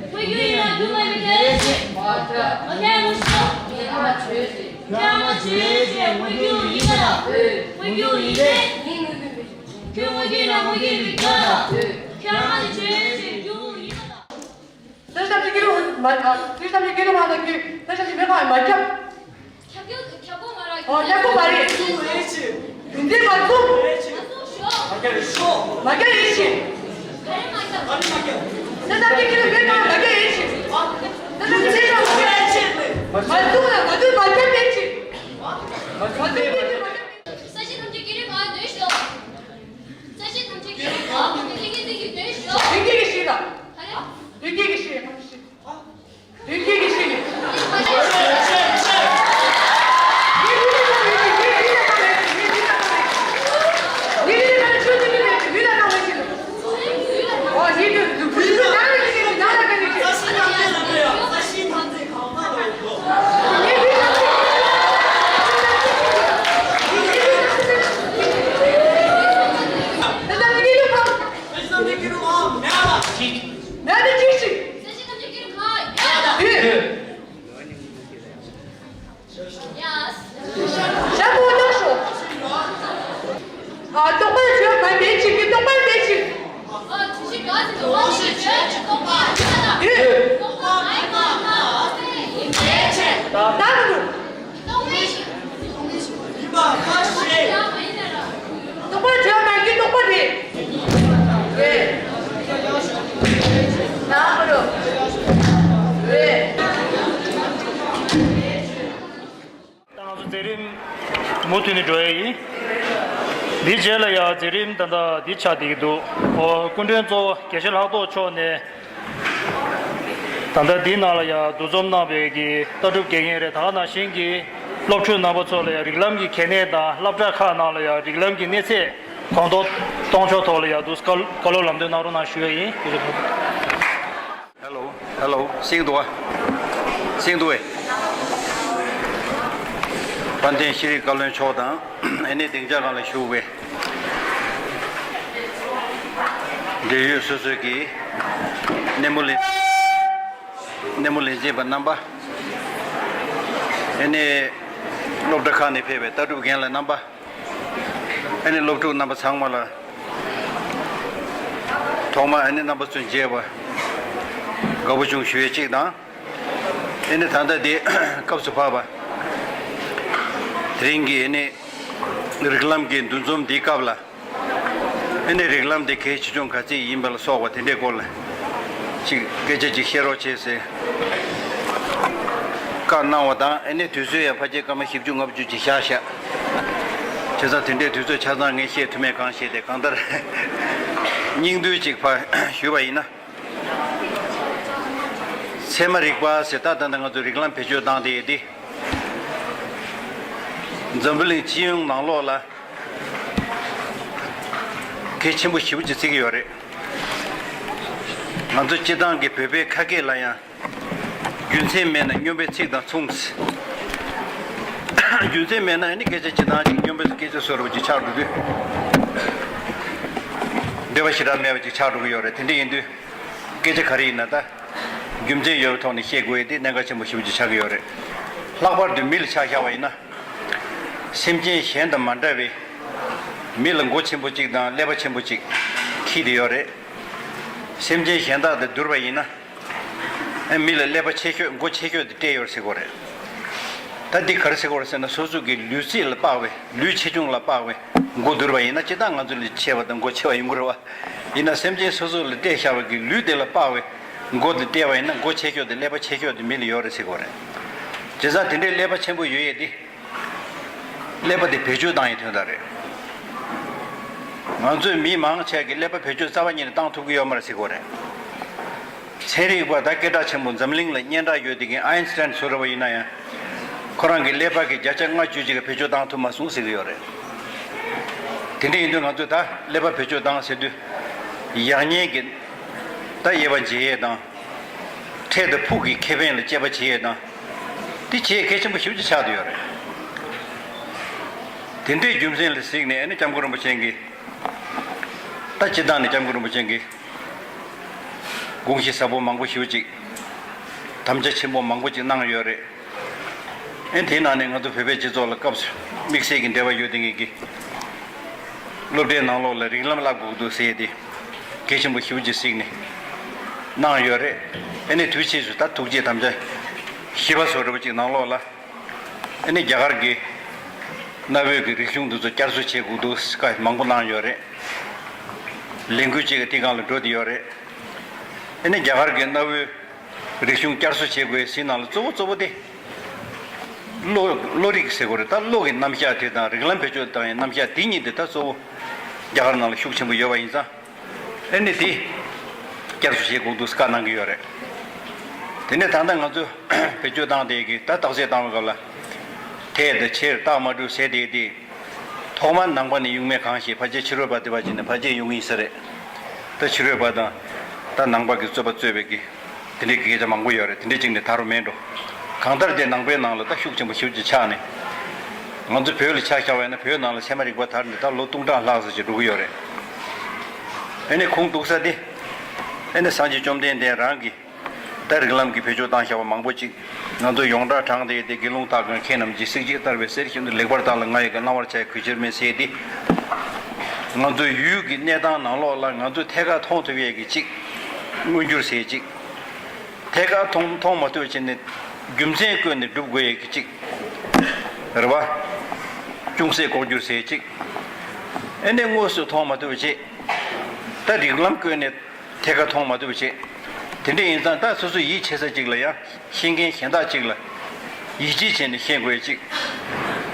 དངོས་རྒྱུ་ཡིན་ན་རྒྱུ་མ་ཡིན་པས་ཅེས་མ་ཁྱབ་མ་ཁྱབ་མ་ཤོག་ཁྱབ་མ་བྱོས་ཤིག་ཁྱབ་མ་བྱོས་ཤིག་དངོས་རྒྱུ་ཡིན་པ་དང་། དངོས་རྒྱུ་ཡིན་པས། ཁྱོད་དངོས་རྒྱུ་ཡིན་ན་དངོས་རྒྱུ་ཡིན་པའི་ཆ་དང་། ཁྱབ་མ་བྱོས་ཤིག་རྒྱུ་ཡིན་པ་དང་། ས་ཞབས་ཀྱུ་ཀྱི་རུ་མ་ཐག་ས་ཞབས་ཀྱུ་ཀྱི་རུ་མ་ཐག་གི་ས་ཞབས་ཀྱུ་མེ་ཁ་མ་ཁྱབ། ཁྱབ་ཀྱི་ཁྱབ་གོ་མ་རེད། ཨོ་ཁྱབ་གོ་མ་རེད། དུས་འདིར་མ་ཚུགས། མ་ཁྱབ་ཡིན་ཞིང་། ག་རེ་མ་ཁྱབ། ས་ཞབས་ཀྱུ་ཀྱི་རུ་མེ་ཁ་མ་ཁྱབ་ཡིན་ཞིང་། ས་ཞབས་ཀྱུ་ཀྱི་རུ་མ་ཁྱབ་ཡིན་ཞིང་། མ་ཚུགས་ན་མ་ཚུགས་མ་ཁྱབ་ཡིན་ཞིང་། མ་ཚུགས་ཡིན་ཞིང་མ་ཁྱབ་ཡིན་ཞིང་། ས་ཞབས་ཀྱུ་ཀྱི་རུ་མ་ཐག་ཤོག་ས་ཞབས་ཀྱུ་ཀྱི་རུ་མ་ཐག་ཤོག་དོན་གྱི་ཞིག་ལ། དོན་གྱི་ཞིག་ལ། དོན་གྱི་ཞིག་ལ། ཡ། ཞབས་པོ་བཏགས་ཤོག་ཨ། རྟོག་པར་བྱོས་པ་མེད་ཅིག་རྟོག་པར་མེད་ཅིག་ཨ། དུས་ཕྱིས་ག་ཚོད་དུ་བ་ཞིག་བྱོས་ཅིག་རྟོག་པ་ཡ་ད། ཡོད། རྟོག་པ་མེད་པ་ན་ཡིན་པའི་ཕྱིར། ད་མི་འདུག་རྟོག་མེད་ཞིག་ཡིན་པ་ཁ་ཤས། ཡ་མ་ཡིན་ན་ར། རྟོག་པར་བྱོས་པ་མེད་ཀྱི་རྟོག་པ་རེད། རེད། ད་མི་འདུག་རེད། ད་ང་ཚོ་མཛད་རིམ་མུ་མཐུད་ནས་འགྲོ་ཡ་ཡིན། འདིའི་རྗེས་ལ་ཡང་མཛད་རིམ་ད་ལྟ་འདི་ཆགས་བསྡད་ཀྱི་འདུག་ཨོ། སྐུ་མགྲོན་གཙོ་བོ་དགེ་བཤེས་ལྷག་རྡོར་མཆོག་ནས་ད་ལྟ་འདིའི་ནང་ལ་ཡང་འདུ་འཛོམས་གནང་བའི་གི་ལྟ་གྲུབ་དགེ་རྒན་རེད། ད་ག་ནང་བཞིན་གྱི་སློབ་ཕྲུག་རྣམ་པ་ཚོ་ལ་ཡང་རིགས་ལམ་གྱི་གལ་གནད་དང་སློབ་གྲྭ་ཁག་ནང་ལ་ཡང་རིགས་ལམ་གྱི་གནས་ཚད་གོང་མཐོར་གཏོང་ཕྱོགས་ཐོག་ལ་ཡང་འདུག་བཀའ་སློབ་ལམ་སྟོན་གནང་རོགས་གནང་ཞུ་ཡ་ཡིན། ཧེ་ལོ། ཧེ་ལོ། གསན་གྱི་འདུག་ག་གསན་གྱི་འདུག་གས། དཔལ་ལྡན་ཤེས་རིག་བཀའ་བློན་མཆོག་དང་། ཨ་ནི་སྡིངས་ཆ་སྒང་ལ་བཞུགས་པའི་འབྲེལ་ཡོད་སོ་སོའི་གི་སྣེ་མོ་ལས་སྣེ་མོ་ལས་བྱེད་པ་རྣམ་པ། ཨ་ནི་སློབ་གྲྭ་ཁག་ནས་ཕེབས་པའི་ལྟ་གྲུབ་རྒན་ལགས་རྣམ་པ། ཨ་ནི་སློབ་ཕྲུག་རྣམ་པ་ཚང་མ་ལ་ཐོག་མར་ཨ་ནི་རྣམ་པ་ཚོའི་མཇལ་བ་དགའ་པོ་བྱུང་ཞུ་ཡས་གཅིག་དང་། ཨ་ནི་ད་ལྟ་འདི་སྐབས་སུ་བབས་པ་དེ་རིང་གི་ཨ་ནི་རིགས་ལམ་གྱི་འདུ་འཛོམས་འདིའི་སྐབས་ལ། ཨ་ནི་རིགས་ལམ་དེ་གལ་ཆེ་ཆུང་ག་ཚད་ཡིན་པ་ལ་སོགས་པ་དེ་འདྲའི་སྐོར་ལ་ཅིག་སྐད་ཆ་ཅིག་བཤད་རོགས་བྱེད་ཟེར་བཀའ་གནང་བ་དང་། ཨ་ནི་དུས་ཚོད་ཡང་ཕལ་ཆེར་སྐར་མ་བཞི་བཅུ་ལྔ་བཅུ་ཅིག་བཞག་བཞག་བྱས་ཙང་དེ་འདྲའི་དུས་ཚོད་ཆ་ཚང་ངས་བཤད་ཐུབ་མེད་གང་བཤད་དེ་གང་ལྟར་སྙིང་བསྡུས་ཅིག་ཕར་ཞུས་པ་ཡིན་ན། ཚད་མ་རིག་པ་ཟེར་ད་ལྟ་ང་ཚོ་རིགས་ལམ་བེད་སྤྱོད་བཏང་དེ་ཡོད་དེ། འཛམ་བུ་གླིང་སྤྱི་ཡོངས་ནང་ལོགས་ལ་གལ་ཆེན་པོ་ཞེ་པོ་ཅིག་བརྩི་གི་ཡོད་རེད། ང་ཚོ་སྤྱི་བཏང་གི་བོད་པའི་ཁ་སྐད་ལ་ཡང་རྒྱུ་མཚན་མེད་ན་སྨྱོན་པའི་ཚིག་དང་མཚུངས། རྒྱུ་མཚན་མེད་ན་ཨ་ནི་སྐད་ཆ་སྤྱི་བཏང་ཅིག་སྨྱོན་པའི་སྐད་ཆ་བཟོ་འདྲ་པོ་ཅིག་ཆགས་འགྲོ་དུས། འབྲེལ་བ་ཞེ་དྲག་མེད་པ་ཅིག་ཆགས་འགྲོ་གི་ཡོད་རེད། དེ་འདྲ་ཡིན་དུས། སྐད་ཆ་ག་རེ་ཡིན་ན་ད། རྒྱུ་མཚན་ཡོད་པའི་ཐོག་ནས་བཤད་དགོས་ཡས་དེ་གནད་འགག་ཆེན་པོ་ཞེ་པོ་ཅིག་ཆགས་ཀྱི་ཡོད་རེད། ལྷག་པར་དུ་མི་ལ་ཆ་བཞག་པ་ཡིན་ན། སེམས་ཅན་གཞན་དང་མ་འདྲ་བའི་མི་ལ་མགོ་ཆེན་པོ་གཅིག་དང་ཀླད་པ་ཆེན་པོ་གཅིག་འཁྱེར་བསྡད་ཡོད་རེད། སེམས་ཅན་གཞན་དག་དང་བསྡུར་བ་ཡིན་ན། ཨེ་མི་ལ་ཀླད་པ་ཆེ་ཤོས་མགོ་ཆེ་ཤོས་དེ་སྤྲད་ཡོད་ཟེར་གོ་རེད། ད་འདི་ག་རེ་ཟེར་གོ་རེད་ཟེར་ན་སོ་སོ་གི་ལུས་རྩལ་ལ་དཔག་པའི་ལུས་ཆེ་ཆུང་ལ་དཔག་པའི་མགོ་བསྡུར་བ་ཡིན་ན་སྤྱིར་བཏང་ང་ཚོ་ལས་ཆེ་བ་དང་མགོ་ཆེ་བ་ཡོང་གི་རེད་བ། ཡིན་ན་སེམས་ཅན་སོ་སོ་ལ་སྤྲད་བཞག་པའི་གི་ལུས་དེ་ལ་དཔག་པའི་མགོ་དེ་སྤྲད་པ་ཡིན་ན་མགོ་ཆེ་ཤོས་དེ་ཀླད་པ་ཆེ་ཤོས་དེ་མི་ལ་ཡོད་རེད་ཟེར་གོ་རེད། བྱས་ཙང་དེ་འདྲའི་ཀླད་པ་ཆེན་པོ་ཡོད་ཡས་དེ། ཀླད་པ་དེ་བེད་སྤྱོད་བཏང་ཡའི་དོན་དག་རེད། ང་ཚོའི་མི་མང་ཆེ་གི་ཀླད་པ་བེད་སྤྱོད་རྩ་བ་ཉིད་ནས་བཏང་ཐུབ་ཀྱི་ཡོད་མ་རེད་ཟེར་གོ་རེད། ཚན་རིག་པ་དང་སྐད་གྲགས་ཆེན་པོ་འཛམ་གླིང་ལ་སྙན་གྲགས་ཡོད་དེ་གི་ཨའིན་སི་ཊན་བཟོ་འདྲ་པོ་ཡིན་ན་ཡང་། ཁོ་རང་གི་ཀླད་པ་གི་བརྒྱ་ཆ་ལྔ་བཅུ་ཅིག་གི་བེད་སྤྱོད་བཏང་ཐུབ་མ་སོང་ཟེར་གི་ཡོད་རེད། དེ་འདྲ་ཡིན་དུས་ང་ཚོས་ད་ཀླད་པ་བེད་སྤྱོད་བཏང་ཟེར་དུས། ཡག་ཉེས་ཀྱི་ད་དབྱེ་བ་འབྱེད་ཡས་དང་། འཕྲལ་དང་ཕུགས་ཀྱི་ཁེ་ཕན་ལ་དཔྱད་པ་བྱེད་ཡས་དང་། དེ་བྱེད་ཡས་གལ་ཆེན་པོ་ཞེ་པོ་ཅིག་ཆགས་བསྡད་ཡོད་རེད། དེ་འདྲའི་རྒྱུ་མཚན་ལ་གཟིགས་ནས་ཨ་ནི་སྐྱབས་མགོན་རིན་པོ་ཆེ་གིས། ད་སྤྱིར་བཏང་ནས་སྐྱབས་མགོན་རིན་པོ་ཆེ་གིས་དགོངས་གཞི་ཟབ་པོ་མང་པོ་ཞེ་པོ་ཅིག་དམ་བཅའ་ཆེན་པོ་མང་པོ་ཅིག་གནང་ཡོད་རེད། ཨེ་དེའི་ནང་ནས་ང་ཚོ་བོད་པའི་སྤྱི་ཚོགས་ལ་སྐབས་སུ་དམིགས་བསལ་གྱི་འབྲེལ་བ་ཡོད་དེ་ངེད་ཀྱི་སློབ་གྲྭའི་ནང་ལོགས་ལ་རིགས་ལམ་བསླབ་དགོས་འདུག་ཟེར་ཏེ་གལ་ཆེན་པོ་ཞེ་པོ་ཅིག་གཟིགས་ནས་གནང་ཡོད་རེད། ཨེ་ནས་དུས་ཆེན་སུ་ད་ཐུགས་རྗེ་དམ་བཅའ་བཞི་པ་བཟོ་འདྲ་པོ་ཅིག་ནང་ལོགས་ལ། ཨ་ནི་རྒྱ་གར་གྱི་གནའ་བོའི་གི་རིག་གཞུང་འདི་ཚོ་བསྐྱར་གསོ་བྱེད་དགོས་འདུག་བཀའ་མང་པོ་གནང་ཡོད་རེད། ལས་འགུལ་གཅིག་གི་དེ་སྒང་ལ་འགྲོ་བསྡད་ཡོད་རེད། ཨ་ནི་རྒྱ་གར་གྱི་གནའ་བོའི་རིག་གཞུང་བསྐྱར་གསོ་བྱེད་དགོས་ཟེར་ནང་ལ་གཙོ་བོ་གཙོ་བོ་དེ་བློ་བློ་རིག་ཟེར་དགོས་རེད། ད་བློ་གི་རྣམ་གཞག་དེ་དང་རིགས་ལམ་བེད་སྤྱོད་བཏང་ཡའི་རྣམ་གཞག་དེ་གཉིས་དེ་ད་གཙོ་བོ་རྒྱ་གར་ནང་ལ་ཤུགས་ཆེན་པོ་ཡོད་པ་ཡིན་ཙང་། ཨེ་ནི་དེ་བསྐྱར་གསོ་བྱེད་དགོས་འདུག་བཀའ་གནང་གི་ཡོད་རེད། དེ་ནས་ད་ལྟ་ང་ཚོས་བེད་སྤྱོད་བཏང་བསྡད་ཀྱི་ད་བརྟག་དཔྱད་བཏང་བའི་སྐབས་ལ། འཐད་དང་ཆེར་རྟགས་མ་གྲུབ་ཟེར་བསྡད་དེ། ཐོག་མར་ནང་པ་ནས་ཡོང་མེད་གང་ཞིག་ཕལ་ཆེར་ཕྱི་རོལ་པ་དེ་བ་ཅིག་ནས་ཕལ་ཆེར་ཡོང་གི་ཡིན་ས་རེད། ད་ཕྱི་རོལ་པ་དང་ད་ནང་པ་གི་རྩོད་པ་རྩོད་པའི་གི་དེ་འདྲའི་གི་སྐད་ཆ་མང་པོ་ཡོད་རེད། དེ་འདྲའི་ཅིག་ནས་ད་རུང་མེད་འགྲོ། གང་ལྟར་དེ་ནང་པའི་ནང་ལ་ད་ཤུགས་ཆེན་པོ་ཞེ་པོ་ཅིག་ཆགས་ནས། ང་ཚོ་བོད་ལ་ཆ་བཞག་པ་ཡིན་ན་བོད་ནང་ལ་ཚད་མ་རིག་པ་དར་ནས་ད་ལོ་སྟོང་ཕྲག་ལྷག་ཙམ་ཅིག་འགྲོ་གི་ཡོད་རེད། ཨེ་ནས་ཁུངས་གཏུགས་ས་དེ། ཨེ་ནས་སངས་རྒྱས་བཅོམ་ལྡན་འདས་རང་གིས་ད་རིགས་ལམ་གྱི་བེད་སྤྱོད་བཏང་བཞག་པ་མང་པོ་ཅིག་ང་ཚོ་ཡོངས་གྲགས་དྲངས་ཏེ་དེ་དགེ་སློང་དག་གམ་མཁས་རྣམས་ཀྱིས་གཟི་བརྗིད་ལྟར་བའི་གསེར་བཞིན་དུ་ལེགས་པར་བརྟགས་ལ་ང་ཡི་ག་བླང་བར་བྱ་གུས་ཕྱིར་མིན་ཟེར་ཏེ། ང་ཚོའི་ཡུལ་གྱི་གནས་སྟངས་ནང་ལོགས་ལ་ང་ཚོས་ཐད་ཀར་མཐོང་ཐུབ་ཡས་ཀྱི་ཅིག་མངོན་གྱུར་ཟེར་ཅིག་ཐད་ཀར་མཐོང་མཐོང་མ་ཐུབ་བྱས་ནས་རྒྱུ་མཚན་བཀོད་ནས་སྒྲུབ་དགོས་ཡས་ཀྱི་ཅིག་རེད་བ། ཅུང་ཟད་ལྐོག་གྱུར་ཟེར་ཅིག་ཨེ་ནས་དངོས་སུ་མཐོང་མ་ཐུབ་བྱས། ད་རིགས་ལམ་བཀོད་ནས་ཐད་ཀར་མཐོང་མ་ཐུབ་བྱས། དེ་འདྲ་ཡིན་ཙང་ད་སོ་སོ་ཡིད་ཆེས་ས་ཅིག་ལ་ཡང་ཤེས་མཁན་གཞན་དག་ཅིག་ལ་ཡིད་ཆེས་བྱས་ནས་ཤེས་དགོས་ཡས་ཅིག་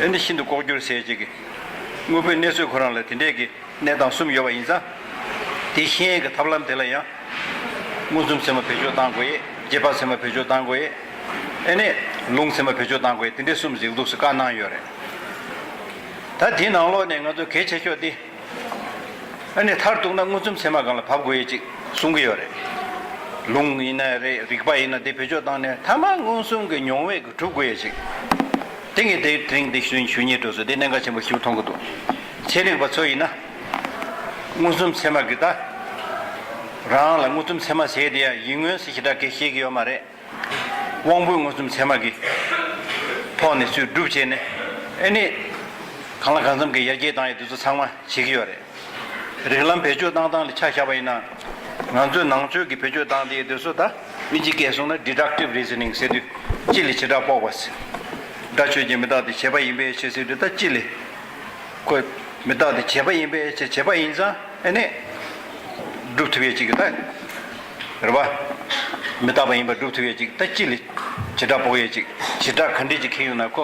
ཨེ་ནས་ཤིན་ཏུ་ལྐོག་གྱུར་ཟེར་ཅིག་གི་དངོས་པོའི་གནས་ཚུལ་ཁོ་རང་ལ་དེ་འདྲས་ཀྱི་གནས་སྟངས་གསུམ་ཡོད་པ་ཡིན་ཙང་། དེ་ཤེས་ཡས་ཀྱི་ཐབས་ལམ་དེ་ལ་ཡང་། མངོན་སུམ་ཚད་མ་བེད་སྤྱོད་བཏང་དགོས་ཡས། རྗེས་དཔག་ཚད་མ་བེད་སྤྱོད་བཏང་དགོས་ཡས། ཨེ་ནས་ལུང་ཚད་མ་བེད་སྤྱོད་བཏང་དགོས་ཡས་དེ་འདྲས་གསུམ་ཟིག་འདུག་སེ་བཀའ་གནང་ཡོད་རེད། ད་དེའི་ནང་ལོགས་ནས་ང་ཚོ་གལ་ཆེ་ཤོས་དེ། ཨེ་ནས་མཐར་གཏུགས་ན་མངོན་སུམ་ཚད་མ་སྒང་ལ་བབས་དགོས་ཡས་ཅིག་གསུང་གི་ཡོད་རེད། ལུང་ཡིན་ན་རེད། རིགས་པ་ཡིན་ན་དེ་བེད་སྤྱོད་བཏང་ནས་ཐ་མ་མངོན་སུམ་གྱི་མྱོང་བས་ཀྱི་གྲུབ་དགོས་ཡས་ཅིག་དེ་ངས་དེ་དེ་རིང་འདི་ཞུ་ཞུ་སྙིང་འདོད་སོང་། དེ་གནད་འགག་ཆེན་པོ་ཞིག་མཐོང་གི་འདུག་ཚན་རིག་པ་ཚོ་ཡིན་ན། མངོན་སུམ་ཚད་མ་གི་ད། རང་ལ་མངོན་སུམ་ཚད་མ་ཟེར་དེ་ཡང་ཡིད་མངོན་ཟེར་ཞེ་དྲག་གི་ཤེས་ཀྱི་ཡོད་མ་རེད། དབང་པོའི་མངོན་སུམ་ཚད་མ་གི་ཐོག་ནས་ཚུར་སྒྲུབ་བྱས་ནས། ཨེ་ནི། གང་ལ་གང་འཚམ་གྱི་ཡར་རྒྱས་བཏང་ཡས་དེ་ཚོ་ཚང་མ་བྱེད་ཀྱི་ཡོད་རེད། རིགས་ལམ་བེད་སྤྱོད་བཏང་སྟངས་ལ་ཆ་བཞག་པ་ཡིན་ན། ང་ཚོའི་ནང་ཆོས་ཀྱི་བེད་སྤྱོད་བཏང་དེ་དེ་ཚོ་ད་མི་གཅིག་སྐད་གསུངས་ན་deductive reasoning ཟེར་དུས་སྤྱི་ལ་བྱེ་བྲག་དཔོག་པ་ཟེར། སྒྲ་ཆོས་ཅན་མི་རྟག་སྟེ་བྱས་པ་ཡིན་པའི་ཕྱིར་ཟེར་དུས་ད་སྤྱི་ལ་ཁོ་མི་རྟག་སྟེ་བྱས་པ་ཡིན་པའི་ཕྱིར། བྱས་པ་ཡིན་ཙང་ཨེ་ནས་སྒྲུབ་ཐུབ་ཡས་ཅིག་གི་ད་རེད་བ། མི་རྟག་པ་ཡིན་པ་སྒྲུབ་ཐུབ་ཡས་ཅིག་ད་སྤྱི་ལ་བྱེ་བྲག་དཔོག་ཡས་ཅིག་བྱེ་བྲག་ག་འདྲས་ཅིག་འཁྱེར་ཡོང་ན་ཁོ།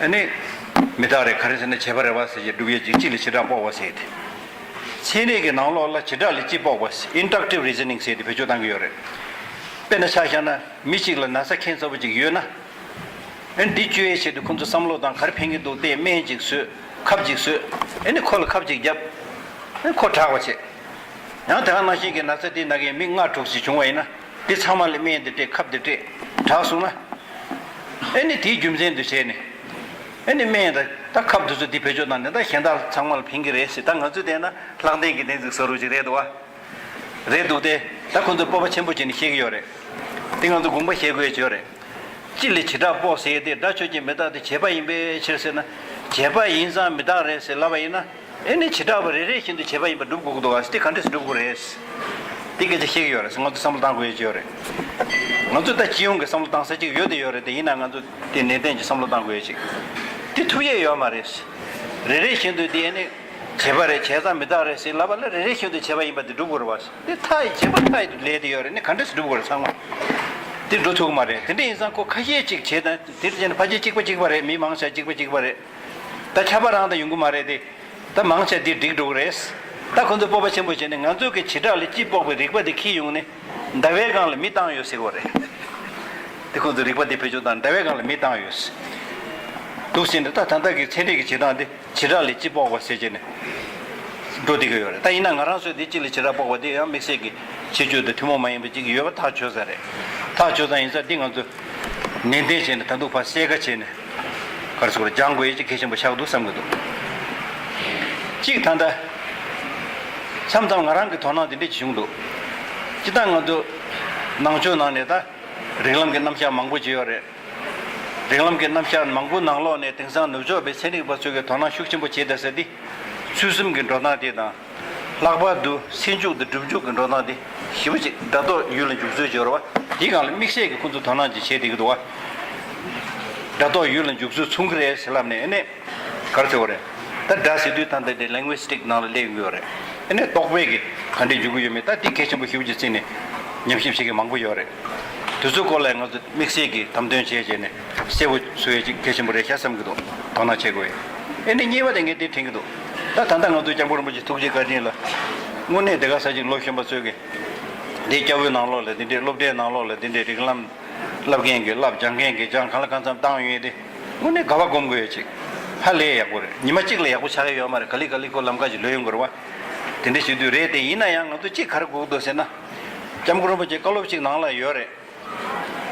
ཨ་ནི། མི་རྟག་རེད། ག་རེ་ཟེར་ན་བྱས་པ་རེད་བ་ཟེར་གྱི་སྒྲུབ་ཡས་ཅིག་སྤྱི་ལ་བྱེ་བྲག་དཔོག་པ་ཟེར་ཏེ། ཚན་རིག་གི་ནང་ལོགས་ལ་བྱེ་བྲག་ལ་སྤྱི་དཔོག་པ་ཟེར་inductive reasoning ཟེར་ཏེ་བེད་སྤྱོད་བཏང་གི་ཡོད་རེད། དཔེར་ན་ཆ་བཞག་ན་མི་གཅིག་ལ་ན་ཚ་ཁེངས་ཚ་པོ་ཅིག་ཡོད་ན། ཨེ་འདི་བཅོས་ཡའི་ཆེད་དུ་ཁོང་ཚོ་བསམ་བློ་བཏང་ག་རེ་ཕན་གྱི་འདུག་བལྟས། སྨན་ཅིག་བཟོས། ཁབ་ཅིག་བཟོས། ཨེ་ནི་ཁོ་ལ་ཁབ་ཅིག་བརྒྱབ། ཨེ་ཁོ་དྲག་པ་བྱས། ཡང་དེ་ག་ནང་བཞིན་གྱི་ན་ཚ་དེ་ན་མཁན་མི་ལྔ་དྲུག་ཅིག་བྱུང་བ་ཡིན་ན། དེ་ཚང་མ་ལ་སྨན་དེ་སྤྲད། ཁབ་དེ་སྤྲད། དྲག་སོང་ན། ཨེ་ནི་དེའི་རྒྱུ་མཚན་དུ་བྱས་ནས། ཨེ་ནི་སྨན་དང་ད་ཁབ་དེ་ཚོ་དེ་བེད་སྤྱོད་བཏང་ནས་ད་གཞན་དག་ཚང་མ་ལ་ཕན་གྱི་རེད་ཟེར། ད་ང་ཚོས་བལྟས་ན་ལྷག་ལྡན་གྱི་བདེན་ཚིག་བཟོ་རོགས་ཅིག་རེད་འདུག་བ། རེད་འདུག་སྟེ། ད་ཁོང་ཚོ་སྤོབས་པ་ཆེན་པོ་བྱས་ནས་བཤད་ཀྱི་ཡོད་རེད། དེ་ང་ཚོ་དགོངས་པ་བཞེས་དགོས་ཀྱི་ཡོད་རེད། སྤྱི་ལ་བྱེ་བྲག་ཕོག་ཟེར་ཏེ། དགྲ་ཆོས་ཅན་མི་རྟག་སྟེ། བྱས་པ་ཡིན་པའི་ཕྱིར་ཟེར་ན། བྱས་པ་ཡིན་ཙང་མི་རྟག་རེད་ཟེར་ལབ་པ་ཡིན་ན། ཨེ་ནི་བྱེ་བྲག་པ་རེ་རེ་བཞིན་དུ་བྱས་པ་ཡིན་པ་སྒྲུབ་དགོས་ཀྱི་འདུག་བ། དེ་ག་འདྲས་སེ་སྒྲུབ་དགོས་རེད། དེ་སྐད་ཆ་བཤད་ཀྱི་ཡོད་རེད། ང་ཚོ་བསམ་བློ་བཏང་དགོས་ཡ་ཅིག་ཡོད་རེད། ང་ཚོ་ད་སྤྱི་ཡོངས་ཀྱི་བསམ་བློ་བཏང་ས་ཅིག་ཡོད་དེ་ཡོད་རེད། དེ་ཡིན་ན་ང་ཚོ་དེ་ནན་ཏན་གྱིས་བསམ་བློ་བཏང་དགོས་ཡ་ཅིག་དེ་ཐུབ་ཡས་ཡོད་མ་རེད། རེ་རེ་བཞིན་དུ་དེ་ཨེ་ནི་བྱས་པ་རེད། བྱས་ཙང་མི་རྟག་རེད་ཟེར་ལབ་པ་ལ། རེ་རེ་བཞིན་དུ་བྱས་པ་ཡིན་པ་དེ་སྒྲུབ་དགོས་རེད་བ། དེ་མཐའ་ཡི་བྱས་པ་མཐའ་ཡི་དུ་ལས་དེ་ཡོད་རེད། ནི་ག་འདྲས་སེ་སྒྲུབ་དགོས་རེད། ཚང་མ་དེ་འགྲོ་ཐུབ་ཀྱི་མ་རེད། དེ་འདྲ་ཡིན་ཙང་ཁོ་ཁ་ཤས་ཅིག་བྱས་དང་། དེ་བྱས་ནས་ཕལ་ཆེར་གཅིག་པ་གཅིག་པ་རེད། མི་མང་ཆེ་གཅིག་པ་གཅིག་པ་རེད། ད་ཆར་པ་རང་དང་ཡོང་གི་མ་རེད་དེ། ད་མང་ཆེ་འདི་འགྲིག་འགྲོ་གི་རེད། ད་ཁོ་ཚོ་སྤོབས་པ་ཆེན་པོ་བྱས་ནས་ང་ཚོ་གི་བྱེ་བྲག་ལ་སྤྱི་ཕོག་པའི་རིག་པ་དེ་འཁྱེར་ཡོང་ནས་ཟླ་བའི་སྒང་ལ་མི་བཏང་ཡོད་ཟེར་གོ་རེད། དེ་ཁོ་ཚོ་རིག་པ་དེ་བེད་སྤྱོད་བཏང་ཟླ་བའི་སྒང་ལ་མི་བཏང་ཡོད་ཟེར། འདུག་ཟེར་ནས། ད་ད་ལྟ་གི་ཚན་རིག་གི་བྱེད་སྟངས་དེ་བྱེ་བྲག་ལ་སྤྱི་ཕོག་པ་ཟེར་བྱས་ནས་འགྲོ་བསྡད་ཀྱི་ཡོད་རེད། ད་ཡིན་ན་ང་རང་ཚོས་དེ་སྤྱི་ལ་བྱེ་བྲག་ཕོག་པ་དེ་ཡང་དམིགས་བསལ་གྱི་ཁྱད་ཆོས་དང་ཐུན་མོང་མ་ཡིན་པ་ཅིག་ཡོད་པ་ཐག་ཆོད་ས་རེད། ཐག་ཆོད་ས་ཡིན་ཙང་འདི་ང་ཚོ་ནན་ཏན་བྱས་ནས་ད་དུང་ཕར་གསལ་ཁ་བྱས་ནས། ག་རེ་ཟེར་དགོས་རེད། སྦྱང་དགོས་ཡས་ཅིག་གལ་ཆེན་པོ་ཆགས་འདུག་བསམ་གྱི་འདུག་གཅིག་ད་ལྟ་མཚམས་མཚམས་ང་རང་གི་དོ་སྣང་འདི་འདྲ་ཅིག་བྱུང་འདུག་སྤྱིར་བཏང་ང་ཚོ་ནང་ཆོས་ནང་ནས་ད་རིགས་ལམ་གྱི་རྣམ་གཞག་མང་པོ་ཅིག་ཡོད་རེད། རིགས་ལམ་གྱི་རྣམ་གཞག་མང་པོ་ནང་ལོགས་ནས་དེང་སང་ནུབ་ཕྱོགས་པའི་ཚན་རིག་པ་ཚོས་ཀྱི་དོ་སྣང་ཤུགས་ཆེན་པོ་བྱེད་བསྡད་ས་འདི། ཚུལ་གསུམ་གྱི་འགྲོ་སྟངས་དེ་དང་། ལྷག་པར་དུ་སེལ་འཇུག་དང་སྒྲུབ་འཇུག་གི་འགྲོ་སྟངས་དེ་ཞེ་པོ་ཅིག་སྒྲ་རྟོག་ཡུལ་ལ་འཇུག་ཚུལ་སྦྱོར་བ་དེའི་སྒང་ལ་དམིགས་བསལ་གྱི་ཁོང་ཚོ་དོ་སྣང་ཅིག་བྱས་བསྡད་ཀྱི་འདུག་བ། སྒྲ་རྟོག་ཡུལ་ལ་འཇུག་ཚུལ་མཚུངས་ཀྱི་རེད་ཟེར་ལབ་ནས། ཨ་ནི་ག་རེ་ཟེར་དགོས་རེད། ད་སྒྲ་ཟེར་དུས་ད་ལྟ་དེ་ལིང་གུ་སི་ཊིག་ནང་ལ་སླེབས་ཡོང་གི་ཡོད་རེད། ཨ་ནི་རྟོག་པས་ཀྱི་ག་འདྲས་འཇུག་གི་ཡོད་མེད་ད་དེ་གལ་ཆེན་པོ་ཞེ་པོ་ཅིག་བརྩིས་ནས་ཉམས་ཞིབ་བྱེད་མཁན་མང་པོ་ཡོད་རེད། དེ་ཚོའི་སྐོར་ལ་ང་ཚོ་དམིགས་བསལ་གྱི་དམ་དོན་བྱས་བྱས་ནས་གསལ་པོ་བཟོ་ཡས་ཅིག་གལ་ཆེན་པོ་རེད་ཤག་བསམ་གྱི་འདུག་དོ་སྣང་བྱེད་དགོས་ཡས། ཨེ་ནི་གཉིས་པ་དེ་ངས་དེ་དྲན་གྱི་འདུག་ད་ད་ལྟ་ང་ཚོ་སྐྱབས་མགོན་རིན་པོ་ཆེ་ཐུགས་རྗེ་བཀའ་དྲིན་ལ། དངོས་གནས་དེ་ག་ས་ཅིག་ལོ་གཞོན་པ་ཚོས་ཀྱི་འདི་སྐྱ་བོའི་ནང་ལོགས་ལ་འདི་འདྲའི་སློབ་གྲྭའི་ནང་ལོགས་ལ་འདི་འདྲའི་རིགས་ལམ་བསླབ་མཁན་གྱི་བསླབ། སྦྱང་མཁན་གྱི་སྦྱང་། གང་ལ་གང་འཚམ་བཏང་ཡོད་དེ། དངོས་གནས་དགའ་བ་སྒོམ་དགོས་ཡོད་ཅིག་ཧ་ལས་ཡག་པོ་རེད། ཉི་མ་གཅིག་ལ་ཡག་པོ་ཆགས་ཡ་ཡོད་མ་རེད། ག་ལེ་ག་ལེ་ཁོ་ལམ་ཁ་ཅིག་ལོས་ཡོང་དགོས་རེད་བ། དེ་འདྲ་བྱེད་དུས་རེད་དེ། ཡིན་ན་ཡང་ང་ཚོ་གཅིག་ག་རེ་དགོས་ཀྱི་འདུག་ཟེར་ན། སྐྱབས་མགོན་རིན་པོ་ཆེ་བཀའ་སློབ་ཅིག་ནང་ལ་ཡོད་རེད།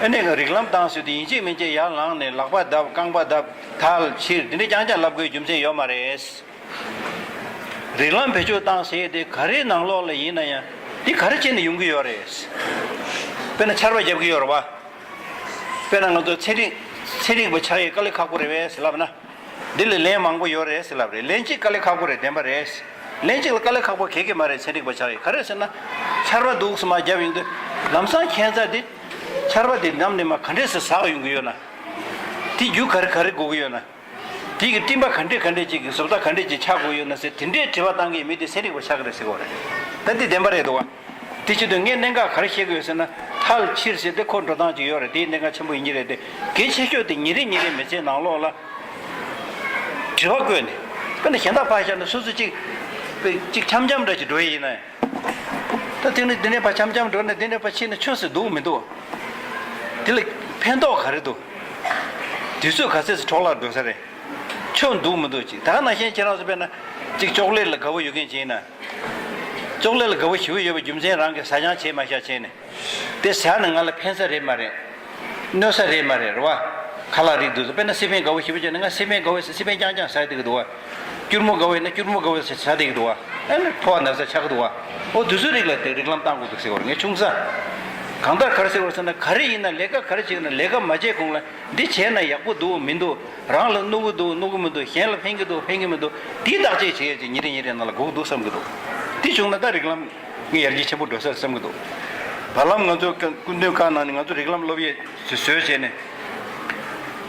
ཨ་ནི་རིགས་ལམ་བཏང་ཟེར་དུས་ཡིན་གཅིག་མིན་གཅིག་ཡར་ལངས་ནས་ལག་པ་བརྡབ། རྐང་པ་བརྡབ། ཐལ་ཕྱིར་འདི་འདྲ་རྐྱང་རྐྱང་ལབ་དགོས་རྒྱུ་མཚན་ཡོད་མ་རེད། རིགས་ལམ་བེད་སྤྱོད་བཏང་ཟེར་དེ་ག་རེའི་ནང་ལོགས་ལ་ཡིན་ན་ཡང་འདི་ག་རེ་བྱས་ནས་ཡོང་གི་ཡོད་རེད། དཔེར་ན་ཆར་པ་རྒྱབ་ཀྱི་ཡོད་རེད་བ། དཔེར་ན་ང་ཚོ་ཚན་རིག་ཚན་རིག་པ་ཆགས་ཡས་དཀའ་ལས་ཁག་པོ་རེད་པས་ཟེར་ལབ་ན། འདི་ལ་ལན་མང་པོ་ཡོད་རེད་ཟེར་ལབ་རེད། ལན་གཅིག་དཀའ་ལས་ཁག་པོ་རེད། བདེན་པ་རེད། ལན་གཅིག་ལ་དཀའ་ལས་ཁག་པོ་གང་ཡང་མ་རེད། ཚན་རིག་པ་ཆགས་ཡས་ག་རེ་ཟེར་ན། ཆར་པ་འདུག་སེ་མར་རྒྱབ་ཡོང་དུས་ལམ་སང་ཁྱད་མཚར་དེ། ཆར་པ་དེ་ནམ་ནས་མར་ག་འདྲས་སེ་ཟག་ཡོང་གི་ཡོད་ན། དེ་རྒྱུ་ག་རེ་ག་རེ་དགོས་ཀྱི་ཡོད་ན། དེ་གི་སྤྲིན་པ་ག་འདྲས་ག་འདྲས་ཅིག་གི་བཟོ་ལྟ་ག་འདྲས་ཅིག་ཆགས་དགོས་ཡོད་ན་ཟེར། དེ་འདྲའི་དྲི་བ་བཏང་གི་མི་དེ་ཚན་རིག་པ་ཆགས་ཀྱི་རེད་ཟེར་གོ་རེད། ད་འདི་བདེན་པ་རེད་འདུག་བ། དེ་བྱེད་དུས་ངས་གནད་འགག་ག་རེ་བཤད་ཀྱི་ཡོད་ཟེར་ན། ཐལ་ཕྱིར་ཟེར་དེ་ཁོ་འགྲོ་སྟངས་ཅིག་ཡོད་རེད། དེའི་གནད་འགག་ཆེན་པོ་ཡིན་གྱི་རེད་དེ། གལ་ཆེ་ཤོས་དེ་ཉིན་རེ་ཉིན་རེའི་མི་ཚེའི་ནང་ལོགས་ལ་དྲི་བ་བཀོད་ནས། དཔེར་ན་གཞན་དག་ཕར་བཞག་ན་སོ་སོ་གཅིག་གཅིག་འཆམ་འཆམ་འདྲ་ཅིག་འགྲོ་ཡི་ཡིན་ན། ད་དེ་ནས་འདི་ནས་ཕར་འཆམ་འཆམ་འགྲོ་ནས་འདི་ནས་ཕར་ཕྱིན་ན་ཆོས་སུ་འདུག་མི་འདུག་དེ་ལ་ཕན་ཐོགས་ག་རེ་འདུག་དུས་ཚོད་ག་ཚད་ཅིག་འཕྲོ་བརླག་འགྲོ་ས་རེད། ཆོས་འདུག་མི་འདུག་ཅིག་ད་ག་ནང་བཞིན་ཁྱེད་རང་ཚོ་དཔེར་ན་ཅིག་ཅོག་ལེ་ལ་དགའ་བོ་ཡོད་མཁན་ཅིག་ཡིན་ན། ཅོག་ལེ་ལ་དགའ་བོ་ཞེ་པོ་ཡོད་པའི་རྒྱུ་མཚན་རང་གིས་ཟ་ཆང་བྱས་མ་བཞག་བྱས་ནས། དེ་ཟ་ན་ང་ལ་ཕན་ས་རེད་མ་རེད། གནོད་ས་རེད་མ་རེད། རེད་བ། ཁ་ལག་རིགས་འདུག་ཟེར། དཔེར་ན་སི་པན་དགའ་བོ་ཞེ་པོ་བྱས་ན་ང་སི་པན་དགའ་བོ་ཟེར། སི་པན་རྐྱང་རྐྱང་ཟ་བསྡད་ཀྱི་འདུག་བ། སྐྱུར་མོ་དགའ་བོ་ཡིན་ན་སྐྱུར་མོ་དགའ་བོ་ཟེར་ཟ་བསྡད་ཀྱི་འདུག་བ། ཨ་ནི་ཕོ་བ་ན་ཚ་ཆགས་ཀྱི་འདུག་བ། ཨོ་དེ་ཚོའི་རིགས་ལ་དེ་རིགས་ལམ་བཏང་དགོས་འདུག་ཟེར་བ་རེད། ངས་ཆུང་ས། གང་ལྟར་ག་རེ་ཟེར་བ་ཟེར་ན། ག་རེ་ཡིན་ན་ལས་ཀ་ག་རེ་བྱེད་ན་ལས་ཀ་མ་བྱས་གོང་ལ། འདི་བྱས་ན་ཡག་པོ་འདུག་མི་འདུག་རང་ལ་གནོད་ཀྱི་འདུག་གནོད་ཀྱི་མི་འདུག་གཞན་ལ་ཕན་གྱི་འདུག་ཕན་གྱི་མི་འདུག་དེ་བརྟག་དཔྱད་བྱེད་ཡས་ཅིག་ཉིན་རེ་ཉིན་རེ་ནང་ལ་དགོས་ཀྱི་འདུག་བསམ་གྱི་འདུག་དེ་བྱུང་ན་ད་རིགས་ལམ་ངས་ཡར་རྒྱས་ཆེན་པོ་འགྲོ་ས་རེད་བསམ་གྱི་འདུག་བར་ལམ་ང་ཚོ་སྐུ་མདུན་བཀའ་གནང་ནས་ང་ཚོ་རིགས་ལམ་སློབ་ཡས་ཅིག་བཟོས་བྱས་ནས།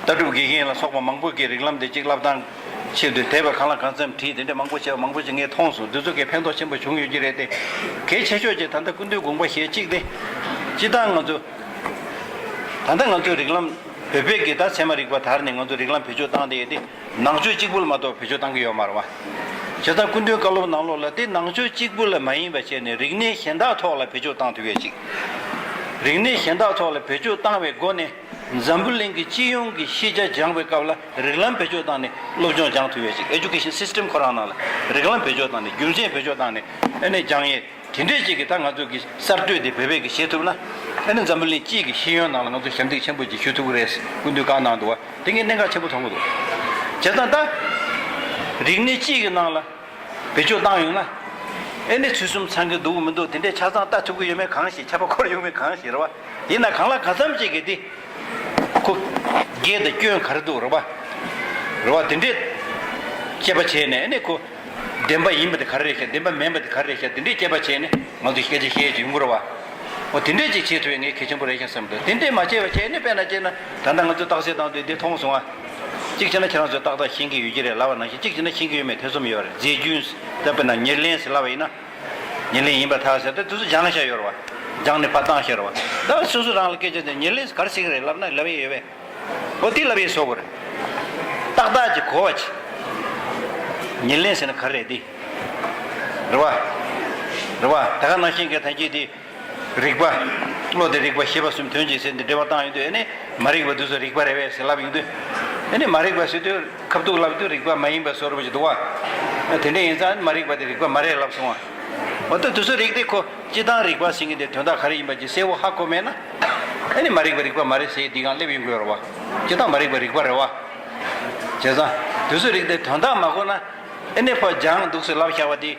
ལྟ་གྲུབ་དགེ་རྒན་ལ་སོགས་པ་མང་པོ་གིས་རིགས་ལམ་དེ་གཅིག་བསླབ་སྟངས་ཆེད་དུ་དེབ་གང་ལ་གང་འཚམ་བྲིས། དེ་འདྲ་མང་པོ་བྱས་པ་མང་པོ་ཅིག་ངས་མཐོང་སོང་། འདི་ཚོ་གིས་ཕན་ཐོགས་ཆེན་པོ་བྱུང་ཡོད་ཀྱི་རེད་དེ། གལ་ཆེ་ཤོས་ཅིག་ད་ལྟ་སྐུ་མདུན་དགོངས་པ་བཞེས་གཅིག་དེ། སྤྱིར་བཏང་ང་ཚོ་ད་ལྟ་ང་ཚོའི་རིགས་ལམ་བོད་པའི་གི་ད་ཚད་མ་རིག་པ་དར་ནས་ང་ཚོ་རིགས་ལམ་བེད་སྤྱོད་བཏང་བསྡད་ཡོད་དེ། ནང་ཆོས་གཅིག་པུ་ལ་མ་གཏོགས་བེད་སྤྱོད་བཏང་གི་ཡོད་མ་རེད་བ། བྱས་ཙང་སྐུ་མདུན་བཀའ་སློབ་ནང་ལོགས་ལ་དེ་ནང་ཆོས་གཅིག་པུ་ལ་མ་ཡིན་པ་བྱས་ནས་རིག་གནས་གཞན་དག་ཐོག་ལ་བེད་སྤྱོད་བཏང་ཐུབ་ཡས་ཅིག་རིག་གནས་གཞན་དག་ཐོག་ལ་བེད་སྤྱོད་བཏང་བའི་སྒོ་ནས། འཛམ་བུ་གླིང་གི་སྤྱི་ཡོངས་ཀྱི་ཤེས་བྱ་སྦྱངས་པའི་སྐབས་ལ་རིགས་ལམ་བེད་སྤྱོད་བཏང་ནས་སློབ་སྦྱོང་སྦྱང་ཐུབ་ཡས་ཅིག education system ཁོ་རང་ནང་ལ་རིགས་ལམ་བེད་སྤྱོད་བཏང་ནས་རྒྱུ་མཚན་བེད་སྤྱོད་བཏང་ནས་ཨ་ནི་སྦྱང་ཡས་དེ་འདྲས་ཅིག་གི་ད་ང་ཚོ་གི་གསར་གཏོད་དེ་བོད་པས་གི་བྱེད་ཐུབ་ན་ཨ་ནི་འཛམ་བུ་གླིང་སྤྱི་གི་ཤེས་ཡོན་ནང་ལ་ང་ཚོ་ཞབས་འདེགས་ཆེན་པོ་ཅིག་ཞུ་ཐུབ་ཀྱི་རེད་སྐུ་མདུན་བཀའ་གནང་འདུག་བ། དེ་ངས་གནད་འགག་ཆེན་པོ་མཐོང་གི་འདུག་བྱས་ཙང་ད་རིག་གནས་སྤྱི་གི་ནང་ལ། བེད་སྤྱོད་བཏང་ཡོང་ན། ཨེ་ནི་ཚུལ་གསུམ་ཚང་གི་འདུག་མི་འདུག་དེ་འདྲའི་ཆ་ཚང་ལྟ་ཐུབ་ཀྱི་ཡོད་མེད་གང་ཞིག་ཁྱབ་པ་འཁོར་ཡོང་མེད་གང་ཞིག་རེད་བ། ཡིན་ན་གང་ལ་གང་འཚམ་ཅིག་གིས་དེ། ཁོ། དགེ་དང་སྐྱོན་ག་རེ་འདུག་རེད་བ། རེད་བ་དེ་འདྲས། དཔྱད་པ་བྱས་ནས་ཨེ་ནི་ཁོ། བདེན་པ་ཡིན་པ་དེ་ག་རེ་རེད་ཤག་བདེན་པ་མིན་པ་དེ་ག་རེ་རེད་ཤག་དེ་འདྲས་དཔྱད་པ་བྱས་ནས་ང་ཚོས་སྐད་ཆ་བཤད་ཀྱི་ཡོང་གི་རེད་བ། འོ་དེ་འདྲས་ཅིག་བྱེད་ཐུབ་ཡས་ངས་གལ་ཆེན་པོ་རེད་ཤག་བསམ་འདུག་དེ་འདྲས་མ་བྱས་པ་བྱས་ནས་དཔེར་ན་བྱས་ན་ད་ལྟ་ང་ཚོས་རྟགས་གསལ་བཏང་དུས་འདི་མཐོང་སོང་ཨ། གཅིག་བྱས་ན་ཁྱེད་རང་ཚོས་ཏག་ཏག་ཤེས་ཀྱི་ཡོད་ཀྱི་རེད་ལབ་པ་ནང་བཞིན་གཅིག་བྱས་ན་ཤེས་ཀྱི་ཡོད་མེད་ཐེ་ཚོམ་ཡོད་རེད། རྫས་རྒྱུན་ཟེར་ད་དཔེར་ན་ཉེར་ལེན་ཟེར་ལབ་པ་ཡིན་ན། ཉེར་ལེན་ཡིན་པར་ཐལ་ཟེར་ཏེ་དེ་ཚོ་སྦྱངས་བཞག་ཡོད་རེད་བ། སྦྱངས་ནས་ཕར་བཏང་བཞག་རེད་བ། ད་སོ་སོ་རང་ལ་སྐད་ཆ་དེ་ཉེར་ལེན་ཟེར་ག་རེ་ཟེར་གྱི་རེད་ལབ་ན་ལབ་ཡས་ཡོད་པས། འོ་དེ་ལབ་ཡས་བཟོ་དགོས་རེད། ཏག་ཏག་ཅིག་གོ་བ་ཅིག་ཉེར་ལེན་ཟེར་ན་ག་རེ་རེད་དེ། རེད་བ། རེད་བ། ད་ག་ནང་བཞིན་གྱི་ཐམས་ཅད་དེ། རིག་པ། བློ་དང་རིག་པ་ཤེས་པ་གསུམ་དོན་གཅིག་ཟེར་འདི་འགྲེལ་པ་བཏང་ཡོང་དུས་ཨེ་ནི་མ་རིག་པ་འདི་ཚོ་རིག་པ་རེད་པས་ཟེར་ལབ་ཡོང་དུས། ཨེ་ནི་མ་རིག་པ་ཟེར་དུས་ཁ་ཐུག་ལབ་དུས་རིག་པ་མ་ཡིན་པ་བཟོ་འདྲ་པོ་ཅིག་འདུག་བ། དེ་འདྲ་ཡིན་ཙང་མ་རིག་པ་དེ་རིག་པ་མ་རེད་ལབ་སོང་བ། འོ་ད་དེ་ཚོ་རིག་དེ་ཁོ་སྤྱིར་བཏང་རིག་པ་ཟེར་མཁན་དེ་དོན་དག་ག་རེ་ཡིན་པ་ཅིག་གསལ་པོ་ཧ་གོ་མེད་ན། ཨེ་ནི་མ་རིག་པ་རིག་པ་མ་རེད་ཟེར་འདི་གང་སླེབས་ཡོང་གི་ཡོད་རེད་བ། སྤྱིར་བཏང་མ་རིག་པ་རིག་པ་རེད་བ། བྱས་ཙང་། དེ་ཚོ་རིག་དེ་དོན་དག་མ་གོ་ན། ཨེ་ནི་ཕར་སྦྱངས་འདུག་ཟེར་ལབ་བཞག་པ་དེ།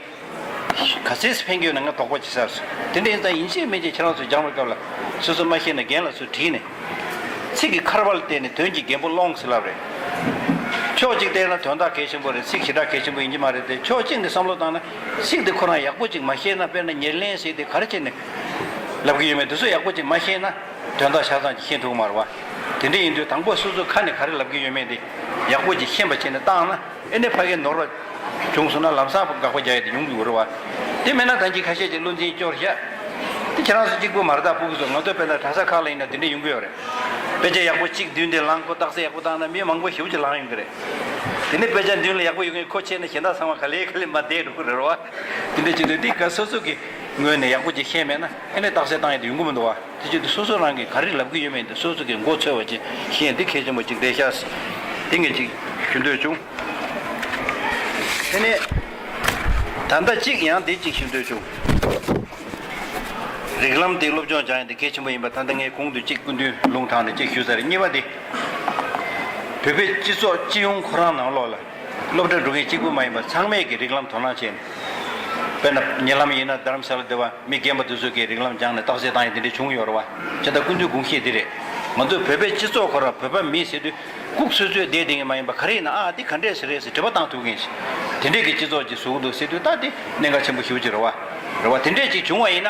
ག་ཚོད་ཕན་གྱི་ཡོད་ན་ང་དོགས་པ་ཅིག་ཟ་སོང་། དེ་འདྲ་ཡིན་ཙང་ཡིན་གཅིག་མིན་གཅིག་ཁྱེད་རང་ཚོས་སྦྱངས་པའི་སྐབས་ལ་སོ་སོ་མ་ཤེས་ན་རྒན་ལ་ཚུར་དྲིས་ནས། ཚིག་གི་ཁར་བ་ལ་བརྟེན་ནས་དོན་གྱི་རྒན་པོ་སློང་ཟེར་ལབ་རེད། ཕྱོགས་གཅིག་བལྟས་ན་དོན་དག་གལ་ཆེན་པོ་རེད། ཚིག་ཞེ་དྲག་གལ་ཆེན་པོ་ཡིན་གྱི་མ་རེད་དེ། ཕྱོགས་གཅིག་ནས་བསམ་བློ་བཏང་ན་ཚིག་དེ་ཁོ་རང་ཡག་པོ་ཅིག་མ་ཤེས་ན། དཔེར་ན་ཉེར་ལེན་ཟེར་དེ་ག་རེ་བྱས་ནས་ལབ་ཀྱི་ཡོད་མེད་དེ་ཚོ་ཡག་པོ་ཅིག་མ་ཤེས་ན་དོན་དག་ཆ་ཚང་ཅིག་ཤེས་ཐུབ་ཀྱི་མ་རེད་བ། དེ་འདྲ་ཡིན་དུས་དང་པོ་སོ་སོ་ཁ་ནས་ག་རེ་ལབ་ཀྱི་ཡོད་མེད་དེ་ཡག་པོ་ཅིག་ཤེས་པ་བྱས་ནས་བཏང་ན། ཨེ་ནས་ཕ་གིའི་ནོར་བ་བྱུང་སོང་ན་ལམ་སང་དགག་པ་རྒྱག་ཡ་དེ་ཡོང་གི་ཡོད་རེད་བ། དེ་མེད་ན་ད་གིན་ཁ་ཤས་ཀྱིས་བློ་འཛིན་སྐྱོར་བཞག་དེ་ཁྱེད་རང་ཚོ་གཅིག་པུ་མ་རེད་ད། ཕྲུ་གུ་ཚོ་ང་ཚོ་དཔེར་ན་གྲྭ་ས་ཁག་ལ་ཡིན་ན་དེ་འདྲ་ཡོང་གི་ཡོད་རེད། དཔེ་ཆ་ཡག་པོ་གཅིག་མདུན་དེ་བླངས། ཁོ་རྟགས་གསལ་ཡག་པོ་བཏང་ན་མི་མང་པོ་ཞེ་པོ་ཅིག་ལངས་ཡོང་གི་རེད། དེ་ནས་དཔེ་ཆ་མདུན་ལ་ཡག་པོ་ཡོད་མཁན་ཁོ་ཆད་ན་གཞན་དག་ཚང་མ་ག་ལེ་ག་ལེ་མར་བསྡད་འགྲོ་གི་རེད་བ། དེ་འདྲ་བྱེད་དུས་དེ་ག་སོ་སོ་གི་ངོས་ནས་ཡག་པོ་ཅིག་ཤེས་མེད་ན་ཨེ་ནས་རྟགས་གསལ་བཏང་ཡ་དེ་ཡོང་གི་མི་འདུག་བ། དེ་བྱེད་དུས་སོ་སོ་རང་གིས་ག་རེ་ལབ་ཀྱི་ཡོད་མེད་དེ་སོ་སོ་གིས་མགོ་ཚོས་པ་ཅིག་ཤེས་ཡ་འདི་གལ་ཆེན་པོ་ཅིག་རེད་ཤག་དེ་ངས་ཅིག་ཞུ་འདོད་བྱུང་། དེ་ནས་ད་ལྟ་གཅིག་ཡང་འདི་གཅིག་ཞུ་འདོད་བྱུང་། རིགས་ལམ་དེ་སློབ་སྦྱོང་སྦྱང་ཡ་དེ་གལ་ཆེན་པོ་ཡིན་པ་ད་ལྟ་ངས་གོང་དུ་གཅིག་སྐུ་མདུན་ལུང་དྲངས་ནས་གཅིག་ཞུས་ཚར་རེད། གཉིས་པ་དེ། བོད་པའི་སྤྱི་ཚོགས་སྤྱི་ཡོངས་ཁོ་རང་ནང་ལོགས་ལ། སློབ་གྲྭ་འགྲོ་མཁན་གཅིག་པུ་མ་ཡིན་པར་ཚང་མས་ཀྱི་རིགས་ལམ་དོ་སྣང་བྱས་ནས། དཔེར་ན་ཉེ་ལམ་ཡིན་ན་རྡ་རམ་ས་ལ་སྡེ་བ་མི་རྒན་པ་དེ་ཚོ་གིས་རིགས་ལམ་སྦྱངས་ནས་རྟགས་གསལ་བཏང་ཡ་དེ་འདྲ་བྱུང་ཡོད་རེད་བ། བྱས་ཙང་སྐུ་མདུན་དགོངས་བཞེད་འདི་རེད། ང་ཚོ་བོད་པའི་སྤྱི་ཚོགས་ཁོ་རང་བོད་པ་མི་ཟེར་དུས་ལྐུགས་སུ་སུ་བསྡད་བསྡད་མཁན་མ་ཡིན་པ་ག་རེ་ཡིན་ན་ཨ་འདི་ག་འདྲས་ཟེར་རེད་ཟེར་དྲི་བ་བཏང་ཐུབ་མཁན་ཞིག་དེ་འདྲས་ཀྱི་སྤྱི་ཚོགས་ཅིག་བཟོ་གི་འདུག་ཟེར་དུས་ད་དེ་གནད་འགག་ཆེན་པོ་ཞེ་པོ་ཅིག་རེད་བ། རེད་བ། དེ་འདྲས་ཅིག་བྱུང་བ་ཡིན་ན།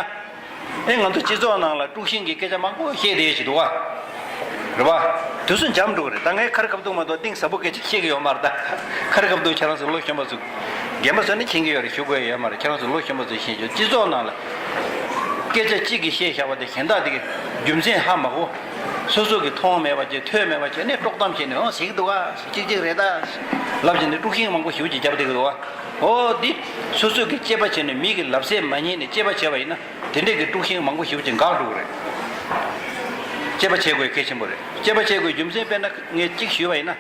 ཨེ་ང་ཚོ་སྤྱི་ཚོགས་ནང་ལ་དཀྲུག་ཤིང་གི་སྐད་ཆ་མང་པོ་བཤད་བསྡད་ཀྱི་འདུག་བ། རེད་བ། དུས་སུ་འཇམ་འགྲོ་གི་རེད། ད་ངས་ཁ་རི་ཁ་ཐུག་མ་གཏོགས་གཏིང་ཟབ་པོ་སྐད་ཆ་བཤད་ཀྱི་ཡོད་མ་རེད་ད། ཁ་རི་ཁ་ཐུག་ཁྱེད་རང་ཚོ་བློ་གཞོན་པ་ཚོ། རྒན་པ་ཚོ་ནི་མཁྱེན་གྱི་ཡོད་རེད། ཞུ་དགོས་ཡོད་མ་རེད། ཁྱེད་རང་ཚོ་བློ་གཞོན་པ་ཚོ་ཤེས་ཆོག་སྤྱི་ཚོགས་ནང་ལ་སྐད་ཆ་གཅིག་གིས་བཤད་བཞག་པ་དེ་གཞན་དག་དེ་གི་རྒྱུ་མཚན་ཧ་མ་གོ། སོ་སོ་གིས་མཐོང་མེད་པ་བྱས་ཐོས་མེད་པ་བྱས་ནས་དཀྲོག་གཏམ་བྱས་ནས་འོ་ཟེར་གྱི་འདུག་ག་གཅིག་གཅིག་རེད་ད། ལབ་བྱས་ནས་དཀྲུག་ཤིང་མང་པོ་ཞེ་པོ་ཅིག་བརྒྱབ་བསྡད་ཀྱི་འདུག་ག་འོ་འདི་སོ་སོ་གིས་དཔྱད་པ་བྱས་ནས་མི་གི་ལབ་ཚད་མ་ཉན་ནས་དཔྱད་པ་བྱས་པ་ཡིན་ན། དེ་འདྲས་ཀྱི་དཀྲུག་ཤིང་མང་པོ་ཞེ་པོ་ཅིག་འགག་འགྲོ་གི་རེད། དཔྱད་པ་བྱེད་དགོས་གལ་ཆེན་པོ་རེད། དཔྱད་པ་བྱེད་དགོས་རྒྱུ་མཚན་དཔེར་ན་ངས་གཅིག་ཞུས་པ་ཡིན་ན།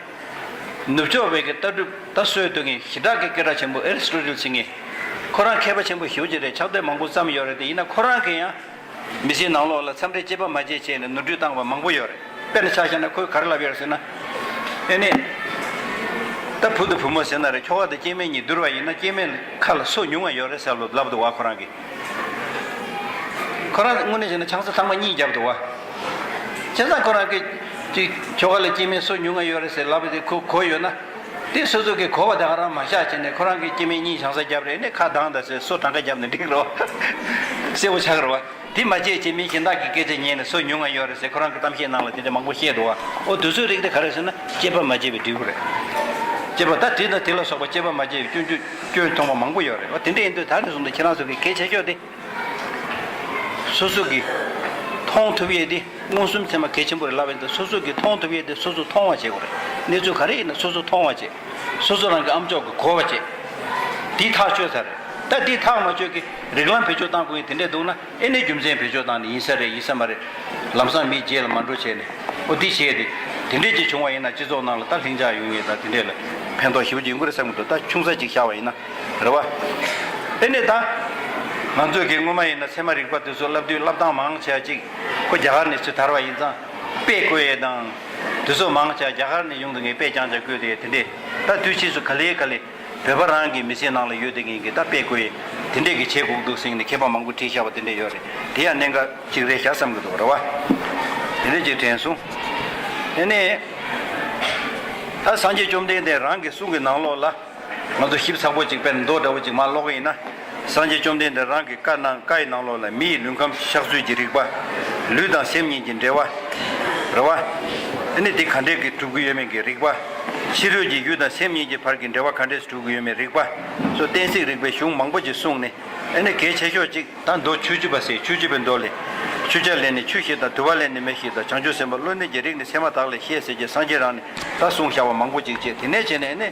ནུབ་ཕྱོགས་པའི་གི་ལྟ་གྲུབ་ད་སྲོལ་གཏོད་མཁན་ཞེ་དྲག་གི་སྐད་གྲགས་ཆེན་པོ་ཨེ་རི་སི་ཊོ་ཊལ་ཟེར་མཁན། ཁོ་རང་མཁས་པ་ཆེན་པོ་ཞེ་པོ་ཅིག་རེད། ཕྱག་དེབ་མང་པོ་བརྩམས་ཡོད་རེད། དེ་ཡིན་ན་ཁོ་རང་གིས་ཡང་མི་ཚེའི་ནང་ལོགས་ལ་འཚམས་འདྲི་དཔྱད་པ་མ་བྱས་བྱས་ནས་ནོར་འཁྲུལ་བཏང་བ་མང་པོ་ཡོད་རེད། དཔེར་ན་ཆ་བཞག་ན་ཁོས་ག་རེ་ལབ་ཡོད་རེད་ཟེར་ན། ཨེ་ནས། ད་བུ་དང་བུ་མོ་ཟེར་ན་རེད། ཁྱོ་ག་དང་སྐྱེ་དམན་གཉིས་བསྡུར་བ་ཡིན་ན་སྐྱེ་དམན་ཁ་ལ་སོ་ཉུང་བ་ཡོད་རེད་ཟེར་ལབ་འདུག་བ་ཁོ་རང་གིས། ཁོ་རང་དངོས་གནས་བྱས་ན་ཆང་ས་ཐེངས་མ་གཉིས་བརྒྱབ་འདུག་བ། བྱས་ཙང་ཁོ་རང་གིས་ཅིག་ཁྱོ་ག་ལ་སྐྱེ་དམན་སོ་ཉུང་ང་ཡོད་རེད་ཟེར་ལབ་པ་དེ་ཁོ་གོ་ཡོད་ན། དེ་སོ་སོ་གིས་གོ་བ་དེ་ག་རང་མ་བཞག་བྱས་ནས་ཁོ་རང་གིས་སྐྱེ་དམན་གཉིས་ཆང་ས་བརྒྱབ་རེད། ནས་ཁ་གདངས་ད་ཟེར་སོ་གྲངས་ཀ་བརྒྱབ་ནས་འགྲིག་རོ། གསལ་པོ་ཆགས་རོ། དེ་མ་བྱས་ཅིག་མི་གཞན་དག་གི་སྐད་ཆ་ཉན་ནས་སོ་ཉུང་ང་ཡོད་རེད་ཟེར་ཁོ་རང་གི་གཏམ་བཤད་ནང་ལ་དེ་འདྲ་མང་པོ་བཤད་འདུག་བ། ཨོ་དེ་ཚོའི་རིགས་དེ་ག་རེ་ཟེར་ན་དཔྱད་པ་མ་བྱས་པའི་འབྲས་བུ་རེད། དཔྱད་པ་ད་དེ་དང་དེ་ལ་སོགས་པ་དཔྱད་པ་མ་བྱས་པའི་སྐྱོན་བརྗོད་སྐྱོན་མཐོང་བ་མང་པོ་ཡོད་རེད་བ། དེ་འདྲ་ཡིན་དུས་ད་ནས་བཟུང་སྟེ་ཁྱེད་རང་ཚོ་གི་གལ་ཆེ་ཤོས་དེ། སོ་སོ་གིས་མཐོང་ཐུབ་ཡས་དེ་མངོན་སུམ་ཚད་མ་གལ་ཆེན་པོ་རེད་ལབ་ཡས་དེ། སོ་སོ་གིས་མཐོང་ཐུབ་ཡས་དེ་སོ་སོ་མཐོང་བ་བྱེད་དགོས་རེད། གནས་ཚུལ་ག་རེ་ཡིན་ན་སོ་སོ་མཐོང་བ་བྱེད། སོ་སོ་རང་གི་ཨམ་ཅོག་གིས་གོ་བ་བྱེད། དེ་ཐག་ཆོད་ས་རེད། ད་དེ་ཐག་མ་ཆོད་ཀི་རིགས་ལམ་བེད་སྤྱོད་བཏང་དགོས་ཡས་དེ་འདྲས་འདུག་ན་ཨེ་ནས་རྒྱུ་མཚན་བེད་སྤྱོད་བཏང་ནས་ཡིན་ས་རེད་ཡིན་ས་མ་རེད། ལམ་སང་མིའི་རྗེས་ལ་མ་འགྲོ་བྱས་ནས། ཨོ་དེ་བྱས་ཏེ། དེ་འདྲས་ཅིག་བྱུང་བ་ཡིན་ན་སྤྱི་ཚོགས་ནང་ལ་ད་ལྷིང་འཇགས་ཡོང་ངེས་དང་དེ་འདྲས་ལ་ཕན་ཐོགས་ཞེ་པོ་ཅིག་ཡོང་གི་རེད་བསམ་གྱི་འདུག་ད་ཆུང་ས་ཅིག་བཞག་པ་ཡིན་ན་རེད་བ། ཨེ་ནས་ད་ང་ཚོས་ཀྱི་སྔོན་མ་ཡིན་ན་ཚད་མ་རིག་པ་དེ་ཚོ་བསླབ་དུས་བསླབ་སྟངས་མང་ཆེ་བ་ཅིག་ཁོ་རྒྱ་གར་ནས་ཚུར་དར་བ་ཡིན་ཙང་དཔེ་བཀོད་ཡས་དང་། དེ་ཚོ་མང་ཆེ་བ་རྒྱ་གར་ནས་ཡོང་དུས་ངས་དཔེ་རྐྱང་རྐྱང་བཀོད་དེ་དེ་འདྲས། ད་དུས་ཕྱིས་སུ་ག་ལེ་ག་ལེ་བོད་པ་རང་གི་མི་ཚེ་ནང་ལ་ཡོད་དེ་ངས་ཀྱི་ད་དཔེ་བཀོད་ཡས་དེ་འདྲས་ཀྱི་བྱེད་དགོས་འདུག་ཟེར་ནས་མཁས་པ་མང་པོ་བྲིས་བཞག་པ་དེ་འདྲས་ཡོད་རེད། དེ་ཡང་གནད་འགག་ཅིག་རེད་ཤག་བསམ་གྱི་འདུག་རེད་བ། དེ་འདྲས་ཅིག་དྲན་སོང་། དེ་ནས་ད་སངས་རྒྱས་བཅོམ་ལྡན་འདས་རང་གི་གསུང་གི་ནང་ལོགས་ལ། ང་ཚོ་ཞིབ་ཚགས་པོ་ཅིག་དཔེར་མདོ་འདྲ་བོ་ཅིག་མར་ཀློག་གི་ཡིན་ན། སངས་རྒྱས་བཅོམ་ལྡན་འདས་རང་གི་བཀའ་གནང་བཀའ་ཡི་ནང་ལོགས་ལ་མི་ཡི་ལུས་ཁམས་གཤགས་ཚུལ་གྱི་རིག་པ། ལུས་དང་སེམས་གཉིས་ཀྱི་འབྲེལ་བ། རེད་བ། ཨ་ནི་འདི་ག་འདྲས་ཀྱི་གྲུབ་ཀྱི་ཡོད་མེད་ཀྱི་རིག་པ། ཕྱི་རོལ་གྱི་ཡུལ་དང་སེམས་གཉིས་ཀྱི་བར་གྱི་འབྲེལ་བ་ག་འདྲས་སུ་གྲུབ་ཀྱི་ཡོད་མེད་རིག་པ། སོགས་གཏན་ཚིགས་རིག་པའི་གཞུང་མང་པོ་ཅིག་གསུངས་ནས། ཨ་ནི་གལ་ཆེ་ཤོས་ཅིག་ད་མདོ་ཆོས་བཅུ་པ་ཟེར་ཆོས་བཅུ་པའི་མདོ་ལས། ཆོས་ཆར་ལས་ནི་ཆུ་ཞིག་དང་། དུ་བ་ལས་ནི་མེ་ཞིག་དང་། བྱང་ཆུབ་སེམས་དཔའ་བློ་གནས་ཀྱི་རིགས་ནི་ཚད་མ་དག་ལས་ཤེས་ཟེར་གྱི་སངས་རྒྱས་རང་ནས་ད་གསུངས་བཞག་པ་མང་པོ་ཅིག་བྱས། དེ་ནས་བྱས་ནས་ནི།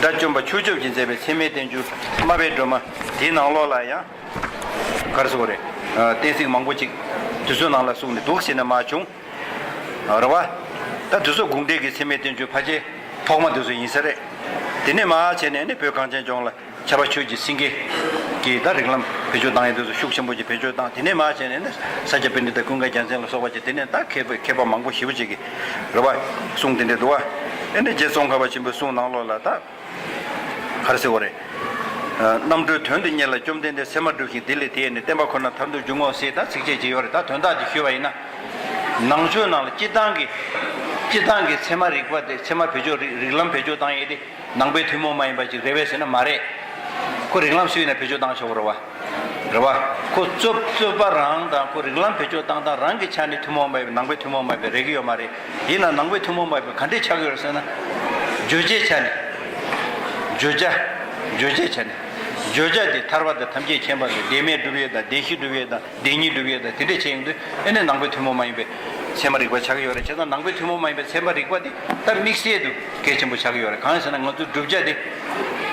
དགྲ་བཅོམ་པ་ཕྱོགས་བཅུ་པ་གིས་མཛད་པའི་ཚད་མའི་བསྟན་བཅོས་སྨྲ་བའི་སྒྲོན་མ་དེའི་ནང་ལོགས་ལ་ཡང་། ག་རེ་ཟེར་དགོས་རེད། གཏན་ཚིགས་མང་པོ་ཅིག་དེ་ཚོའི་ནང་ལ་གསུངས་ནས་འདུག་ཟེར་ནས་མར་བྱུང་། རེད་བ། ད་དེ་ཚོ་དགོངས་འགྲེལ་གྱི་ཚད་མའི་བསྟན་བཅོས་ཕལ་ཆེར་ཐོག་མ་དེ་ཚོ་ཡིན་ས་རེད། དེ་ནས་མར་བྱས་ནས་ནི་བོད་གངས་ཅན་ལྗོངས་ལ་ཁྱབ་པ་ཆོས་ཀྱི་སེང་གེ་གིས་ད་རིགས་ལམ་བེད་སྤྱོད་བཏང་ཡས་དེ་ཚོ་ཤུགས་ཆེན་པོ་ཅིག་བེད་སྤྱོད་བཏང་། དེ་ནས་མར་བྱས་ནས་ནི་ས་སྐྱ་པཎྜི་ཏ་ཀུན་དགའ་རྒྱལ་མཚན་ལ་སོགས་པ་ཅིག་དེ་ནས་ད་མཁས་པ་མཁས་པ་མང་པོ་ཞེ་པོ་ཅིག་གིས་རེད་བ། གསུང་དེ་འདྲས་འདུག་བ། ཨེ་ནས་རྗེ་ཙོང་ཁ་པ་ཆེན་པོའི་གསུང་ནང་ལོགས་ལ་ད། ག་རེ་ཟེར་བ་རེད། རྣམ་གྲོལ་དོན་དུ་གཉེར་ལ་བཅོམ་ལྡན་འདས་ཚད་མར་སྒྲུབ་ཅིང་། དེ་ལས་དེས་ནི་བསྟན་པ་ཁོ་ན་མཐར་ཐུག་འབྱུང་ངོ་ཟེར་ད་ཚིགས་བཅད་ཅིག་ཡོད་རེད། ད་དོན་དག་ཅིག་ཞུས་པ་ཡིན་ན། ནང་ཆོས་ནང་ལ་སྤྱིར་བཏང་གི། སྤྱིར་བཏང་གི་ཚད་མ་རིག་པ་དེ་ཚད་མ་བེད་སྤྱོད་རིག་རིགས་ལམ་བེད་སྤྱོད་བཏང་ཡས་དེ་ནང་པའི་ཐུན་མོང་མ་ཡིན་པ་ཅིག་རེད་པས་ཟེར་ན་མ་རེད། ཁོ་རིགས་ལམ་སུ་ཡིན་ན་བེད་སྤྱོད་བཏང་ཆོག་གི་རེད་བ། རེད་བ། ཁོ་རྩོད་རྩོད་པ་རང་དང་ཁོ་རིགས་ལམ་བེད་སྤྱོད་བཏང་སྟངས་རང་གི་ཆ་ནས་ཐུན་མོང་མ་ཡིན་པའི་ནང་པའི་ཐུན་མོང་མ་ཡིན་པའི་རེད་ཀྱི་ཡོད་མ་རེད། ཡིན་ན་ནང་པའི་ཐུན་མོང་མ་ཡིན་པའི་ག་འདྲས་ཆགས་ཀྱི་ཡོད་རེད་ཟེར་ན། བརྗོད་བྱའི་ཆ་ནས། བརྗོད་བྱ། བརྗོད་བྱའི་ཆ་ནས། བརྗོད་བྱ་དེ་ཐར་པ་དང་ཐམས་ཅད་མཁྱེན་པ་དང་བདེན་མེད་སྒྲུབ་ཡས་དང་བདེན་བཞི་སྒྲུབ་ཡས་དང་བདེན་གཉིས་སྒྲུབ་ཡས་དང་དེ་འདྲས་བྱས་ཡོང་དུས་ཨེ་ནས་ནང་པའི་ཐུན་མོང་མ་ཡིན་པའི་ཚད་མ་རིག་པ་ཆགས་ཀྱི་ཡོད་རེད། བྱས་ཙང་ནང་པའི་ཐུན་མོང་མ་ཡིན་པའི་ཚད་མ་རིག་པ་དེ་ད་དམིགས་བསལ་དུ་གལ་ཆེན་པོ་ཆགས་ཀྱི་ཡོད་རེད། གང་ཡིན་ཟེར་ན་ང་ཚོའི་བསྒྲུབ་བྱ་དེ་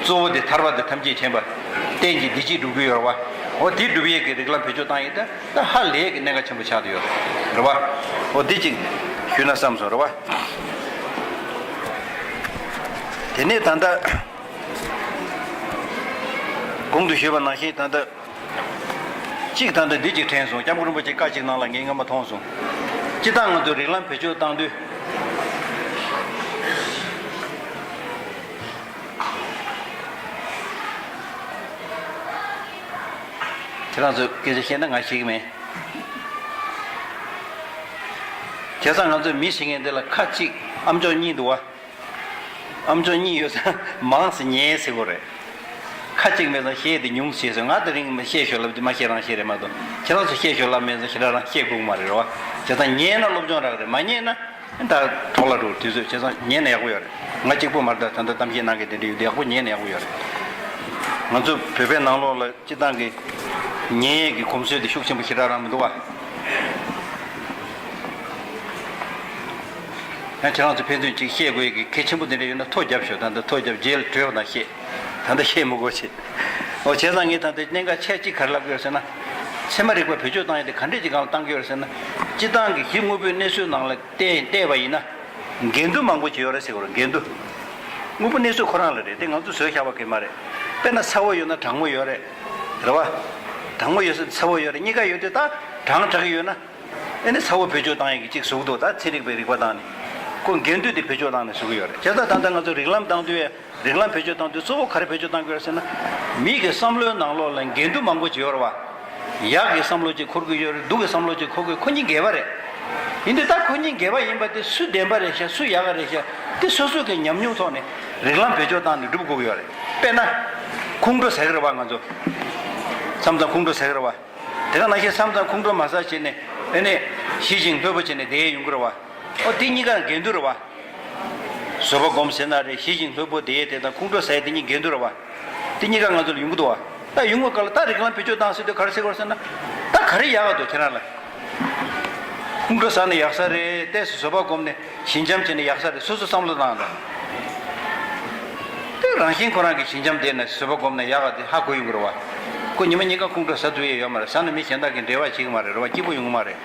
གཙོ་བོ་དེ་ཐར་པ་དང་ཐམས་ཅད་མཁྱེན་པ་གཏན་གྱི་བདེ་སྐྱིད་སྒྲུབ་ཀྱི་ཡོད་རེད་བ། འོ་དེ་སྒྲུབ་ཡས་ཀྱི་རིགས་ལམ་བེད་སྤྱོད་བཏང་ཡས་ད། ད་ཧ་ལས་ཀྱི་གནད་འགག་ཆེན་པོ་ཆགས་བསྡད་ཡོད་རེད་བ། འོ་འདི་གཅིག་ཞུས་ན་བསམ་སོང་རེད་བ། དེ་ནས་ད་ལྟ་གོང་དུ་ཞུས་པ་ནང་བཞིན་ད་ལྟ་གཅིག་ད་ལྟ་འདི་གཅིག་དྲན་སོང་། སྐྱབས་མགོན་རིན་པོ་ཆེ་བཀའ་གཅིག་ནང་ལ་ངས་སྔོན་མ་མཐོང་སོང་། སྤྱིར་བཏང་ང་ཚོས་རིགས་ལམ་བེད་སྤྱོད་བཏང་དུས། ཁྱེད་རང་ཚོས་སྐད་ཆ་བཤད་ན་ང་ཤེས་ཀྱི་མེད། བྱས་ཙང་ང་ཚོས་མི་ཟེར་མཁན་འདི་ལ་ཁ་གཅིག་ཨ་མཆོག་གཉིས་འདུག་བ། ཨ་མཆོག་གཉིས་ཡོད་ཙང་མང་ཙམ་ཉན་ཟེར་དགོས་རེད། ཁ་གཅིག་མེད་ཙང་བཤད་དེ་ཉུང་ཟེར་ཟེར། ང་དེ་རིང་མི་བཤད་ཤོད་ལབ་དུས་མ་བཤད་རང་བཤད་རེད་མ་གཏོགས། ཁྱེད་རང་ཚོ་བཤད་ཤོད་ལབ་མེད་ཙང་ཁྱེད་རང་རང་བཤད་དགོས་ཀྱི་མ་རེད་རོ། བྱས་ཙང་ཉན་ན་སློབ་སྦྱོང་རག་རེད། མ་ཉན་ན། ད་གྲོགས་ལ་འགྲོ་དུས་ཚོད་བྱས་ཙང་ཉན་ན་ཡག་པོ་ཡོད་རེད། ང་གཅིག་པོ་མ་རེད། ད་ད་ལྟ་གཏམ་བཤད་གནང་མཁན་དེ་འདྲ་ཡོད་དུས་ཡག་པོ་ཉན་ན་ཡག་པོ་ཡོད་རེད། ང་ཚོ་བོད་པའི་ནང་ལོགས་ལ་སྤྱིར་བཏང་གི་ཉན་ཡས་ཀྱི་གོམས་སྲོལ་དེ་ཤུགས་ཆེན་པོ་ཞེ་དྲག་རང་མི་འདུག་བ། ཡང་ཁྱེད་རང་ཚོ་ཕན་ཚུན་གཅིག་བཤད་དགོས་ཡས་ཀྱི་གལ་ཆེན་པོ་དེ་འདྲ་ཡོད་ན་ཐོ་རྒྱབ་ཤོག་ད་ལྟ་ཐོ་རྒྱབ་རྗེས་ལ་གྲོས་པ་དང་བཤད། ད་ལྟ་བཤད་མི་དགོས་བྱེད། འོ་བྱས་ཙང་ངས་ད་ལྟ་གནད་འགག་ཆེ་གཅིག་ག་རེ་ལབ་ཀྱི་ཡོད་ཟེར་ན། ཚད་མ་རིག་པ་བེད་སྤྱོད་བཏང་ཡས་དེ་ག་འདྲས་ཀྱི་སྒང་ལ་བཏང་གི་ཡོད་རེད་ཟེར་ན། སྤྱིར་བཏང་གི་གཞི་དངོས་པོའི་གནས་ཚུལ་ནང་ལ་བལྟས་བལྟས་པ་ཡིན་ན། འགལ་འདུ་མང་པོ་ཅིག་ཡོད་རེད་ཟེར་དགོས་རེད། འགལ་འདུ། དངོས་པོ་གནས་ཚུལ་ཁོ་རང་ལ་རེད་དེ་ང་ཚོས་བཟོས་བཞག་པ་གི་མ་རེད། དཔེར་ན་ཚ་བོ་ཡོད་ན་གྲང་མོ་ཡོད་རེད། རེད་བ། གྲང་མོ་ཡོད་ས་ཚ་བོ་ཡོད་རེད། གཉིས་ཀ་ཡོད་དུས་ད་གྲང་དྲགས་ཡོད་ན། ཨེ་ནི་ཚ་བོ་བེད་སྤྱོད་བཏང་ཡས་ཀྱི་གཅིག་ཟུག་འདུག་ད་ཚན་རིག་པའི་རིག་པ་བཏང་ནས། ཁོ་འགལ་འདུ་དེ་བེད་སྤྱོད་བཏང་ནས་ཟུག་གི་ཡོད་རེད། བྱས་ཙང་ད་ལྟ་ང་ཚོ་རིགས་ལམ་བཏང་དུས། རིགས་ལམ་བེད་སྤྱོད་བཏང་དུས་གཙོ་བོ་ག་རེ་བེད་སྤྱོད་བཏང་དགོས་རེད་ཟེར་ན། མི་གི་བསམ་བློའི་ནང་ལོགས་ལ་འགལ་འདུ་མང་པོ་ཅིག་ཡོད་རེད་བ། ཡག་གི་བསམ་བློ་ཅིག་འཁོར་གྱི་ཡོད་རེད། སྡུག་གི་བསམ་བློ་ཅིག་འཁོར་གྱི། ཁོ་གཉིས་འགལ་བ་རེད། ཡིན་དུས་ད་ཁོ་གཉིས་འགལ་བ་ཡིན་པ་དེ་སུ་བདེན་པ་རེད་ཤག་སུ་ཡག་ག་རེད་ཤག་དེ་སོ་སོ་གི་ཉམས་མྱོང་ཐོག་ནས་རིགས་ལམ་བེད་སྤྱོད་བཏང་ནས་སྒྲུབ་དགོས་ཀྱི་ཡོད་རེད། དཔེར་ན། ཁོང་ཁྲོ་ཟ་གི་རེད་བ་ང་ཚོ། མཚམས་མཚམས་ཁོང་ཁྲོ་ཟ་གི་རེད་བ། དེ་ག་ནང་བཞིན་མཚམས་མཚམས་ཁོང་ཁྲོ་མ་ཟ་བྱས་ནས་ཨེ་ནས་ཞི་ཞིང་ལྷོད་པོ་བྱས་ནས་བསྡད་ཡོང་གི་རེད་བ། ཨོ་དེ་གཉིས་ཀ་འགལ་འདུ་རེད་བ། བཟོད་པ་སྒོམ་ཟེར་ན་རེད། ཞི་ཞིང་ལྷོད་པོ་བསྡད་དེ་དང་ཁོང་ཁྲོ་ཟ་ཡས་དེ་གཉིས་འགལ་འདུ་རེད་བ། དེ་གཉིས་ཀ་ང་ཚོ་ལ་ཡོང་གི་འདུག་བ། ད་ཡོང་བའི་སྐབས་ལ་ད་རིགས་ལམ་བེད་སྤྱོད་བཏང་ཟེར་དུས་ག་རེ་ཟེར་དགོས་ཟེར་ན། ད་ག་རེ་ཡག་ག་འདུག་ཁྱེད་རང་ལ། ཁོང་ཁྲོ་ཟ་ནས་ཡག་ས་རེད། ཏོག་ཙམ་བཟོད་པ་སྒོམ་ནས་ཞི་འཇམ་བྱས་ནས་ཡག་ས་རེད། སོ་སོ་བསམ་བློ་བཏང་དང་། དེ་རང་བཞིན་ཁོ་རང་གི་ཞི་འཇམ་བསྡད་ནས་བཟོད་པ་སྒོམ་ན་ཡག་ག་དེ་ཧ་གོ་ཡོང་གི་རེད་བ། ཁོ་ཉི་མ་གཉིས་ཀ་ཁོང་ཁྲོ་ཟ་ཐུབ་ཡས་ཡོད་མ་རེད། ཟ་ན་མི་གཞན་དག་གི་འབྲེལ་བ་བྱེད་ཀྱི་མ་རེད། རེད་བ། སྐྱིད་པོ་ཡོང་གི་མ་རེད།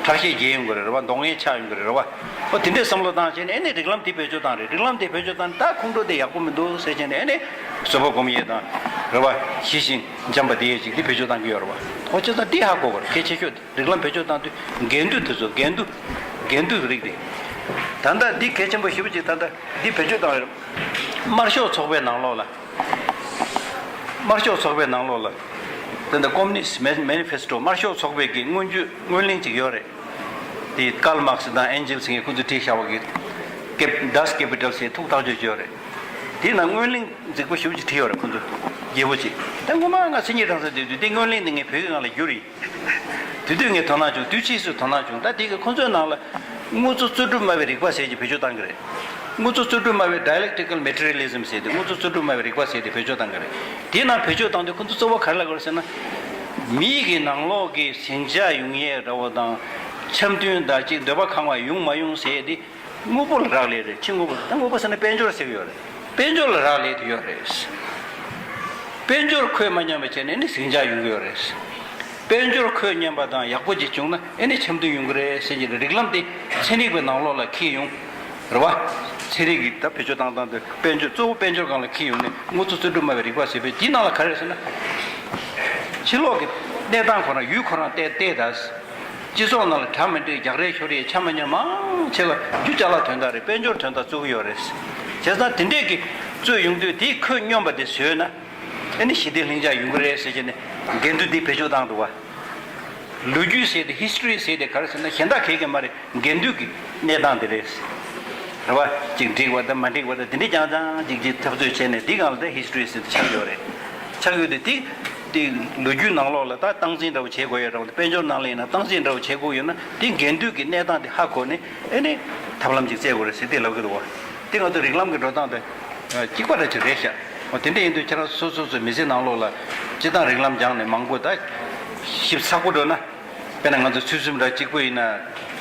ཁྲག་ཤེད་རྒྱས་ཡོང་གི་རེད། རེད་བ། མདོག་ངན་ཆགས་ཡོང་གི་རེད། རེད་བ། ཨོ་དེ་འདྲའི་བསམ་བློ་བཏང་བྱས་ནས་ཨེ་ནས་རིགས་ལམ་དེ་བེད་སྤྱོད་བཏང་རེད། རིགས་ལམ་དེ་བེད་སྤྱོད་བཏང་ནས་ད་ཁོང་ཁྲོ་དེ་ཡག་པོ་མི་འདུག་ཟེར་བྱས་ནས་ཨེ་ནས་བཟོད་པ་སྒོམ་ཡས་དང་། རེད་བ། ཞི་ཞིང་འཇམ་པ་དེ་ཡས་ཅིག་དེ་བེད་སྤྱོད་བཏང་གི་ཡོད་རེད་བ། ཨོ་བྱས་ཙང་དེ་ཧ་གོ་དགོས་རེད། གལ་ཆེ་ཤོས་དེ་རིགས་ལམ་བེད་སྤྱོད་བཏང་དུས་འགལ་འདུ་དེ་ཚོ་འགལ་འདུ། འགལ་འདུ་གི་རིགས་དེ། ད་ལྟ་འདི་གལ་ཆེན་པོ་ཞེ་པོ་ཅིག་ད་ལྟ་འདི་བེད་སྤྱོད་བཏང་རེད། དམར་ཤོག་ཚོགས་པའི་ནང་ལོགས་ལ། དམར་ཤོག་ཚོགས་པའི་ནང་ལོགས་ལ། དེ་འདྲ་ཀོམ་ནི་སི་མེ་ནི་ཕེ་སི་ཊོ། དམར་ཤོག་ཚོགས་པའི་གི་སྔོན་ཇུས་སྔོན་གླེང་ཅིག་ཡོད་རེད། དེ་ཀཱལ་མཱག་སི་དང་ཨེན་ཇེལ་སི་ངས་ཁོ་ཚོས་བྲིས་བཞག་པ་གི་ཀེབ་Das Kapital ཟེར་ཐུགས་ཐག་ཆོད་ཅིག་ཡོད་རེད། དེའི་ནང་སྔོན་གླེང་རྫིག་པོ་ཞེ་པོ་ཅིག་བྲིས་ཡོད་རེད། ཁོ་ཚོས་རྒྱས་པོ་ཅིག་ད་ངོ་མ་ང་མཚན་ཉིད་རང་ས་དེ་དུས་དེ་སྔོན་གླེང་དེ་ངས་བོད་ཀྱི་ནང་ལ་བསྒྱུར་ཡིན། དེ་དུས་ངས་དོ་སྣང་བྱུང་། དུས་ཕྱིས་སུ་དོ་སྣང་བྱུང་། ད་དེ་གི་ཁོ་ཚོའི་ནང་ལ་དངོས་གཙོ་རྩོད་སྒྲུབ་སྨྲ་བའི་རིག་པ་ཟེར་གྱི་བེད་སྤྱོད་བཏང་གི་རེད། དངོས་གཙོ་རྩོད་སྒྲུབ་སྨྲ་བའི་Dialectical Materialism ཟེར་དེ། དངོས་གཙོ་རྩོད་སྒྲུབ་སྨྲ་བའི་རིག་པ་ཟེར་དེ་བེད་སྤྱོད་བཏང་གི་རེད། དེའི་ནང་བེད་སྤྱོད་བཏང་དུས་ཁོ་ཚོ་གཙོ་བོ་ག་རེ་ལབ་དགོས་རེད་ཟེར་ན། མི་གི་ནང་ལོགས་ཀྱི་ཟིང་ཆ་ཡོང་ཡས་འདྲ་བོ་དང་། འཆམ་མཐུན་དང་གཅིག་འདོད་པ་ཁེངས་པ་ཡོང་མ་ཡོང་ཟེར་དེ་དངོས་པོ་ལ་རག་ལས་རེད། ཕྱི་དངོས་པོ་ལ། ད་དངོས་པོ་ཟེར་ན་དཔལ་འབྱོར་ཟེར་གྱི་ཡོད་རེད། དཔལ་འབྱོར་ལ་རག་ལས་དེ་ཡོད་རེད། དཔལ་འབྱོར་ཁོས་མ་མཉམ་པ་བྱས་ནས་ནི་ཟིང་ཆ་ཡོང་གི་ཡོད་རེད། དཔལ་འབྱོར་ཁོས་མཉམ་པ་དང་ཡག་པོ་ཅིག་བྱུང་ན་ཨེ་ནི་འཆམ་མཐུན་ཡོང་གི་རེད་ཟེར་གྱི་རེད། རིགས་ལམ་དེ་ཚན་རིག་པའི་ནང་ལོགས་ལ་འཁྱེར་ཡོང་། རེད་བ། ཚན་རིག་གི་ད་བེད་སྤྱོད་བཏང་སྟངས་དེ་དཔལ་འབྱོར་གཙོ་བོ་དཔལ་འབྱོར་སྒང་ལ་འཁྱེར་ཡོང་ནས་དངོས་གཙོ་རྩོད་སྒྲུབ་སྨྲ་བའི་རིག་པ་ཟེར་བའི་དེའི་ནང་ལ་ག་རེ་ཟེར་ན། ཕྱི་ལོགས་ཀྱི་གནས་སྟངས་ཁོ་རང་ཡུལ་ཁོ་རང་བལྟས་བལྟས་ད། སྤྱི་ཚོགས་ནང་ལ་གྲ་མི་འགྲིག་རྒྱག་རེས་ཤོར་རེས་ཆ་མ་སྙོམས་མང་ཆེ་བ་རྒྱུ་ཅ་ལག་དོན་དག་རེད། དཔལ་འབྱོར་དོན་དག་བརྩི་གི་ཡོད་རེད། བྱས་ཙང་དེ་འདྲས་ཀྱི་རྩོད་ཡོང་དུས་དེའི་ཁོས་སྙོམས་པ་དེ་བཟོས་ན། ཨ་ནི་ཞི་བདེ་ལྷིང་འཇགས་ཡོང་གི་རེད་ཟེར་གྱི་ནས་འགལ་འདུ་འདི་བེད་སྤྱོད་བཏང་འདུག་བ། ལོ་རྒྱུས་ཟེར་ཏེ་history ཟེར་ཏེ་ག་རེ་ཟེར་ན་གཞན་དག་གས་ཀྱི་མ་རེད། འགལ་འདུ་གི་གནས་སྟངས་དེ་རེད། རེད་བ། ཅིག་འགྲིག་པ་དང་མ་འགྲིག་པ་དང་དེ་འདྲས་རྐྱང་རྐྱང་ཅིག་ཅིག་འཐབ་རྩོད་བྱས་ནས་འདི་སྒང་ལ་ད་history ཟེར་ཏེ་ཆགས་ཡོད་རེད། ཆགས་ཡོད་དེ་དེ་དེ་ལོ་རྒྱུས་ནང་ལོགས་ལ་ད་སྟངས་འཛིན་འདྲ་བོ་བྱེད་དགོས་ཡོད་རེད་བ། དཔལ་འབྱོར་ནང་ལ་ཡིན་ན་སྟངས་འཛིན་འདྲ་བོ་བྱེད་དགོས་ཡོད་ན་དེ་འགལ་འདུ་གི་གནས་སྟངས་དེ་ཧ་གོ་ནས་ཨེ་ནས་ཐབས་ལམ་ཅིག་བཙལ་དགོས་རེད་ཟེར་ཏེ་ལབ་ཀྱི་འདུག་བ། དེ་ང་ཚོ་རིགས་ལམ་གྱི་འགྲོ་སྟངས་དེ་གཅིག་པ་འདྲ་ཅིག་རེད་ཤག་འོ་དེ་འདྲ་ཡིན་དུས་ཁྱེད་རང་སོ་སོ་སོའི་མི་ཚེ་ནང་ལོགས་ལ་སྤྱི་བཏང་རིགས་ལམ་སྦྱངས་ནས་མང་པོ་ད་ཞིབ་ཚགས་པོ་འགྲོ་ན། དཔེར་ན་ང་ཚོ་ཚུལ་གསུམ་འདྲ་གཅིག་པུ་ཡིན་ན།